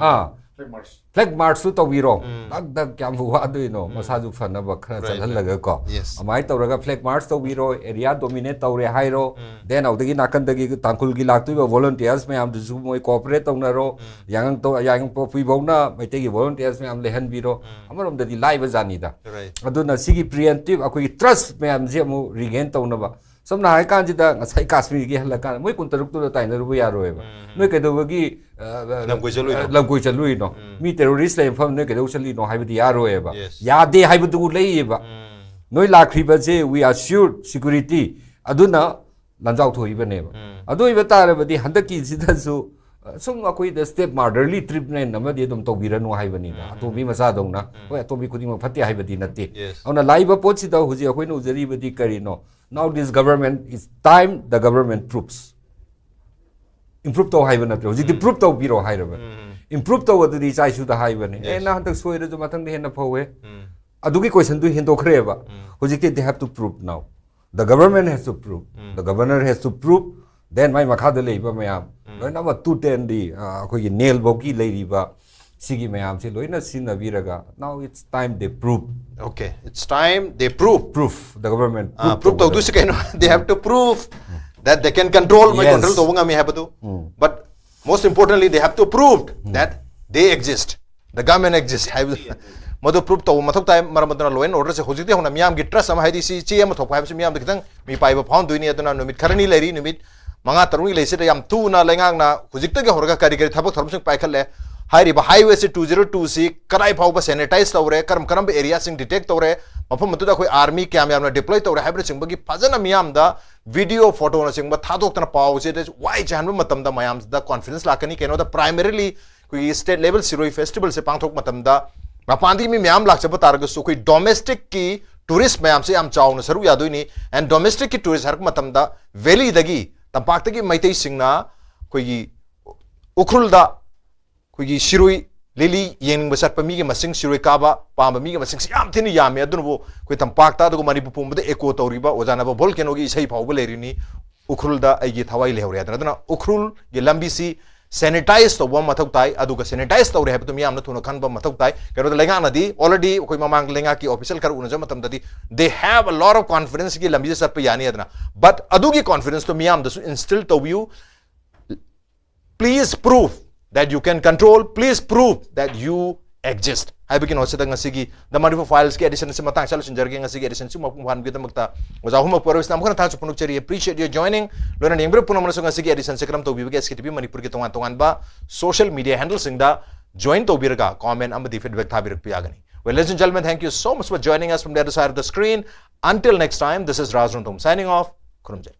ꯑꯥ, ꯐ꯭ꯂꯦꯛ ꯃꯥꯔꯆꯁꯨ ꯇꯧꯕꯤꯔꯣ꯫ ꯎꯝ꯫ ꯗꯛ ꯗꯛ ꯀꯌꯥꯝꯕꯨ ꯋꯥꯗꯣꯏꯅꯣ, ꯎꯝ꯫ ꯃꯁꯥꯁꯨ ꯐꯅꯕ ꯈꯔ Right, ꯆꯠꯍꯜꯂꯒꯀꯣ꯫ Yes. ꯑꯗꯨꯃꯥꯏꯅ ꯇꯧꯔꯒ ꯐ꯭ꯂꯦꯛ ꯃꯥꯔꯆ ꯇꯧꯕꯤꯔꯣ, ꯑꯦꯔꯤꯌꯥ ꯗꯣꯃꯤꯅꯦꯠ ꯇꯧꯔꯦ ꯍꯥꯏꯔꯣ, ꯎꯝ꯫ ꯗꯦꯟ ꯑꯗꯨꯗꯒꯤ ꯅꯥꯀꯟꯗꯒꯤ ꯇꯥꯡꯈꯨꯜꯒꯤ ꯂꯥꯛꯇꯣꯏꯕ ꯚꯣꯂꯨꯟꯇꯤꯌꯔꯁ ꯃꯌꯥꯝꯗꯨꯁꯨ ꯃꯣꯏ ꯀꯣꯑꯣꯄꯔꯦꯠ ꯇꯧꯅꯔꯣ, ꯎꯝ꯫ ꯌꯥꯉꯥꯡ ꯇꯧ-, ꯌꯥꯉꯥꯡꯄꯣꯛꯄꯤꯐꯧꯅ ꯃꯩꯇꯩꯒꯤ ꯚꯣꯂꯨꯟꯇꯤꯌꯔꯁ ꯃꯌꯥꯝ ꯂꯩꯍꯟꯕꯤꯔꯣ꯫ ꯎꯝ꯫ ꯑꯃꯔꯣꯝꯗꯗꯤ ꯂꯥꯏꯕ ꯖꯥꯠꯅꯤꯗ꯫ Right. ꯑꯗꯨꯅ ꯁꯤꯒꯤ ꯄ꯭ꯔꯤꯑꯦꯝꯇꯤꯞ ꯑꯩꯈꯣꯏꯒꯤ ꯇ꯭ꯔꯁ ꯃꯌꯥꯝꯁꯦ ꯑꯃꯨꯛ ꯔꯤꯒꯦꯟ ꯇꯧꯅꯕ, ꯁꯝꯅ ꯍꯥꯏꯔꯀꯥꯟꯁꯤꯗ ꯉꯁꯥꯏ ꯀꯥꯁꯃꯤꯔꯒꯤ ꯍꯜꯂꯀꯥꯟꯗ ꯃꯣꯏ ꯀꯨꯟꯇꯔꯨꯛꯇꯨꯗ ꯇꯥꯏꯅꯔꯨꯕ ꯌꯥꯔꯣꯏꯕ꯫ ꯎꯝ꯫ ꯅꯣꯏ ꯀꯩꯗꯧꯕꯒꯤ, ꯑ, ꯑ, ꯂꯝ ꯀꯣꯏ ꯆꯠꯂꯨꯏꯅꯣ? ꯑ, ꯂꯝ ꯀꯣꯏ ꯆꯠꯂꯨꯏꯅꯣ? ꯎꯝ꯫ ꯃꯤ ꯇꯦꯔꯣꯔꯤꯁ ꯂꯩꯕ ꯃꯐꯝ ꯅꯣꯏ ꯀꯩꯗꯧ ꯆꯠꯂꯤꯅꯣ ꯍꯥꯏꯕꯗꯤ ꯌꯥꯔꯣꯏꯕ꯫ Yes. ꯌꯥꯗꯦ ꯍꯥꯏꯕꯗꯨ ꯂꯩꯌꯦꯕ꯫ ꯎꯝ꯫ ꯅꯣꯏ ꯂꯥꯛꯈ꯭ꯔꯤꯕꯁꯦ we assured security, ꯑꯗꯨꯅ ꯂꯥꯟꯖꯥꯎ ꯊꯣꯛꯏꯕꯅꯦꯕ꯫ ꯎꯝ꯫ ꯑꯗꯨ ꯑꯣꯏꯕ ꯇꯥꯔꯕꯗꯤ ꯍꯟꯗꯛꯀꯤꯁꯤꯗꯁꯨ, ꯑ, ꯁꯨꯝ ꯑꯩꯈꯣꯏꯗ ꯁ꯭ꯇꯦꯞ ꯃꯥꯗꯔꯂꯤ ꯇ꯭ꯔꯤꯠꯃꯦꯟ ꯑꯃꯗꯤ ꯑꯗꯨꯝ ꯇꯧꯕꯤꯔꯅꯨ ꯍꯥꯏꯕꯅꯤꯗ꯫ ꯎꯝ꯫ ꯑꯇꯣꯝꯕꯤ ꯃꯆꯥꯗꯧꯅ꯫ ꯎꯝ꯫ ꯍꯣꯏ, ꯑꯇꯣꯝꯕꯤ ꯈꯨꯗꯤꯡꯃꯛ ꯐꯠꯇꯦ ꯍꯥꯏꯕꯗꯤ ꯅꯠꯇꯦ꯫ Yes. ꯑꯗꯨꯅ ꯂꯥꯛꯏꯕ ꯄꯣꯠꯁꯤꯗ ꯍꯧꯖꯤꯛ ꯑꯩꯈꯣꯏꯅ ꯎꯖꯔꯤꯕꯗꯤ ꯀꯔꯤꯅꯣ? Now this government is time the government proves. Improve ꯇꯧ ꯍꯥꯏꯕ ꯅꯠꯇ꯭ꯔꯦ, ꯍꯧꯖꯤꯛꯇꯤ ꯎꯝ꯫ ꯄ꯭ꯔꯨꯞ ꯇꯧꯕꯤꯔꯣ ꯍꯥꯏꯔꯕꯅꯤ꯫ ꯎꯝ꯫ ꯏꯝꯄ꯭ꯔꯨꯞ ꯇꯧꯕꯗꯨꯗꯤ ꯏꯆꯥ ꯏꯁꯨꯗ ꯍꯥꯏꯕꯅꯤ, "ꯑꯦ, Yes. ꯅꯪ ꯍꯟꯗꯛ ꯁꯣꯏꯔꯁꯨ ꯃꯊꯪꯗ ꯍꯦꯟꯅ ꯐꯧꯋꯦ"꯫ ꯎꯝ꯫ ꯑꯗꯨꯒꯤ ꯀꯣꯏꯁꯟꯗꯨ ꯍꯦꯟꯗꯣꯛꯈ꯭ꯔꯦꯕ꯫ ꯎꯝ꯫ ꯍꯧꯖꯤꯛꯇꯤ they have to prove now. The government has to prove. Um. The governor has to prove. Then ꯃꯥꯏ ꯃꯈꯥꯗ ꯂꯩꯕ ꯃꯌꯥꯝ ꯎꯝ꯫ ꯂꯣꯏꯅꯃꯛ ꯇꯨ ꯇꯦꯟꯗꯤ, ꯑ, ꯑꯩꯈꯣꯏꯒꯤ ꯅꯦꯜꯐꯧꯒꯤ ꯂꯩꯔꯤꯕ ꯁꯤꯒꯤ ꯃꯌꯥꯝꯁꯦ ꯂꯣꯏꯅ ꯁꯤꯖꯤꯟꯅꯕꯤꯔꯒ, now it's time they prove. Okay, it's time they prove. Proof, the government Ah, proof proof ꯇꯧꯗꯣꯏꯁꯤ ꯀꯩꯅꯣ? They have to prove that they can control, ꯃꯣꯏ Yes. control ꯇꯧꯕ ꯉꯝꯃꯤ ꯍꯥꯏꯕꯗꯨ꯫ ꯎꯝ꯫ But most importantly, they have to prove that they exist. The government exist ꯍꯥꯏꯕꯗꯨ ꯃꯗꯨ prove ꯇꯧꯕ ꯃꯊꯧ ꯇꯥꯏ꯫ ꯃꯔꯝ ꯑꯗꯨꯅ law and order ꯁꯦ ꯍꯧꯖꯤꯛꯇꯤ ꯍꯧꯅ ꯃꯤꯌꯥꯝꯒꯤ trust ꯑꯃ, ꯍꯥꯏꯗꯤ ꯁꯤ ꯆꯦ ꯑꯃ ꯊꯣꯛꯄ ꯍꯥꯏꯕꯁꯤ ꯃꯤꯌꯥꯝꯗ ꯈꯤꯇꯪ ꯃꯤꯄꯥꯏꯕ ꯐꯥꯎꯍꯟꯗꯣꯏꯅꯤ꯫ ꯑꯗꯨꯅ ꯅꯨꯃꯤꯠ ꯈꯔꯅꯤ ꯂꯩꯔꯤ, ꯅꯨꯃꯤꯠ ꯃꯉꯥ ꯇꯔꯨꯛꯅꯤ ꯂꯩꯁꯤꯗ ꯌꯥꯝ ꯊꯨꯅ ꯂꯩꯉꯥꯛꯅ ꯍꯧꯖꯤꯛꯇꯒꯤ ꯍꯧꯔꯒ ꯀꯔꯤ ꯀꯔꯤ ꯊꯕꯛ ꯊꯧꯔꯝꯁꯤꯡ ꯄꯥꯏꯈꯠꯂꯦ꯫ ꯍꯥꯏꯔꯤꯕ highway ꯁꯤ two zero two ꯁꯤ ꯀꯗꯥꯏ ꯐꯥꯎꯕ sanitize ꯇꯧꯔꯦ, ꯀꯔꯝ ꯀꯔꯝꯕ area ꯁꯤꯡ detect ꯇꯧꯔꯦ, ꯃꯐꯝ ꯑꯗꯨꯗ ꯑꯩꯈꯣꯏ army ꯀꯌꯥꯝ ꯌꯥꯝꯅ deploy ꯇꯧꯔꯦ ꯍꯥꯏꯕꯅꯆꯤꯡꯕꯒꯤ ꯐꯖꯅ ꯃꯤꯌꯥꯝꯗ video, photo ꯅꯆꯤꯡꯕ ꯊꯥꯗꯣꯛꯇꯅ ꯄꯥꯎꯁꯤꯗ ꯋꯥꯏ ꯆꯥꯏꯍꯟꯕ ꯃꯇꯝꯗ ꯃꯌꯥꯝꯁꯤꯗ confidence ꯂꯥꯛꯀꯅꯤ꯫ ꯀꯩꯅꯣꯗ primarily ꯑꯩꯈꯣꯏꯒꯤ state level ꯁꯤꯔꯣꯏ festival ꯁꯦ ꯄꯥꯡꯊꯣꯛꯄ ꯃꯇꯝꯗ ꯃꯄꯥꯟꯗꯒꯤ ꯃꯤ ꯃꯌꯥꯝ ꯂꯥꯛꯆꯕ ꯇꯥꯔꯒꯁꯨ ꯑꯩꯈꯣꯏ domestic ꯀꯤ tourist ꯃꯌꯥꯝꯁꯦ ꯌꯥꯝ ꯆꯥꯎꯅ ꯁꯔꯨꯛ ꯌꯥꯗꯣꯏꯅꯤ꯫ And domestic ꯀꯤ tourist ꯍꯥꯏꯔꯛꯄ ꯃꯇꯝꯗ valley ꯗꯒꯤ, ꯇꯝꯄꯥꯛꯇꯒꯤ ꯃꯩꯇꯩꯁꯤꯡꯅ ꯑꯩꯈꯣꯏꯒꯤ ꯎꯈ꯭ꯔꯨꯜꯗ ꯑꯩꯈꯣꯏꯒꯤ ꯁꯤꯔꯣꯏ ꯂꯤꯂꯤ ꯌꯦꯡꯅꯤꯡꯕ ꯆꯠꯄ ꯃꯤꯒꯤ ꯃꯁꯤꯡ, ꯁꯤꯔꯣꯏ ꯀꯥꯕ ꯄꯥꯝꯕ ꯃꯤꯒꯤ ꯃꯁꯤꯡꯁꯤ ꯌꯥꯝ ꯊꯤꯅ ꯌꯥꯝꯃꯤ꯫ ꯑꯗꯨꯅꯕꯨ ꯑꯩꯈꯣꯏ ꯇꯝꯄꯥꯛꯇ ꯑꯗꯨꯒ ꯃꯅꯤꯄꯨꯔ ꯄꯨꯝꯕꯗ echo ꯇꯧꯔꯤꯕ ꯑꯣꯖꯥ ꯅꯕ volcano ꯒꯤ ꯏꯁꯩ ꯐꯥꯎꯕ ꯂꯩꯔꯤꯅꯤ, "ꯎꯈ꯭ꯔꯨꯜꯗ ꯑꯩꯒꯤ ꯊꯋꯥꯏ ꯂꯩꯍꯧꯔꯦ" ꯍꯥꯏꯗꯅ꯫ ꯑꯗꯨꯅ ꯎꯈ꯭ꯔꯨꯜꯒꯤ ꯂꯝꯕꯤꯁꯤ ꯁꯦꯅꯤꯇꯥꯏꯁ ꯇꯧꯕ ꯑꯃ ꯃꯊꯧ ꯇꯥꯏ꯫ ꯑꯗꯨꯒ ꯁꯦꯅꯤꯇꯥꯏꯁ ꯇꯧꯔꯦ ꯍꯥꯏꯕꯗꯨ ꯃꯤꯌꯥꯝꯅ ꯊꯨꯅ ꯈꯟꯕ ꯃꯊꯧ ꯇꯥꯏ꯫ ꯀꯩꯅꯣꯗ ꯂꯩꯉꯥꯛꯅꯗꯤ already ꯑꯩꯈꯣꯏ ꯃꯃꯥꯡꯗ ꯂꯩꯉꯥꯛꯀꯤ ꯑꯣꯐꯤꯁꯤꯌꯦꯜ ꯈꯔ ꯎꯅꯖꯕ ꯃꯇꯝꯗꯗꯤ they have a lot of confidenceꯀꯤ ꯂꯝꯕꯤꯗ ꯆꯠꯄ ꯌꯥꯅꯤ ꯍꯥꯏꯗꯅ꯫ But ꯑꯗꯨꯒꯤ confidenceꯇꯣ ꯃꯤꯌꯥꯝꯗꯁꯨ instill ꯇꯧꯕꯤꯌꯨ꯫ Please prove that you can control, please prove that you exist ꯍꯥꯏꯕꯒꯤ ꯅꯣꯠꯁꯤꯗ ꯉꯁꯤꯒꯤ The Manipur Filesꯀꯤ edition ꯑꯁꯤ ꯃꯇꯥꯡ ꯑꯁꯤꯗ ꯂꯣꯏꯁꯤꯟꯖꯔꯒꯦ꯫ ꯉꯁꯤꯒꯤ editionꯁꯤ ꯃꯄꯨꯡ ꯐꯥꯍꯟꯕꯒꯤꯗꯃꯛꯇ ꯑꯣꯖꯥ ꯑꯍꯨꯝꯃꯛꯄꯨ ꯑꯔꯣꯏꯁꯤꯗ ꯑꯃꯨꯛ ꯍꯟꯅ ꯊꯥꯒꯠꯆꯕ ꯐꯣꯡꯗꯣꯛꯆꯔꯤ꯫ Appreciate your joining꯫ ꯂꯣꯏꯅꯅ ꯌꯦꯡꯕꯤꯔꯤꯕ ꯄꯨꯝꯅꯃꯛꯅꯁꯨ ꯉꯁꯤꯒꯤ editionꯁꯤ ꯀꯔꯝ ꯇꯧꯕꯤꯕꯒꯦ? SKTV ꯃꯅꯤꯄꯨꯔꯒꯤ ꯇꯣꯉꯥꯟ ꯇꯣꯉꯥꯟꯕ social media handleꯁꯤꯡꯗ join ꯇꯧꯕꯤꯔꯒ comment ꯑꯃꯗꯤ feedback ꯊꯥꯕꯤꯔꯛꯄ ꯌꯥꯒꯅꯤ꯫ Well, ladies and gentlemen, thank you so much for joining us from the other side of the screen. Until next time, this is Raj Rongthom signing off. ꯈꯨꯔꯨꯝꯖꯔꯤ꯫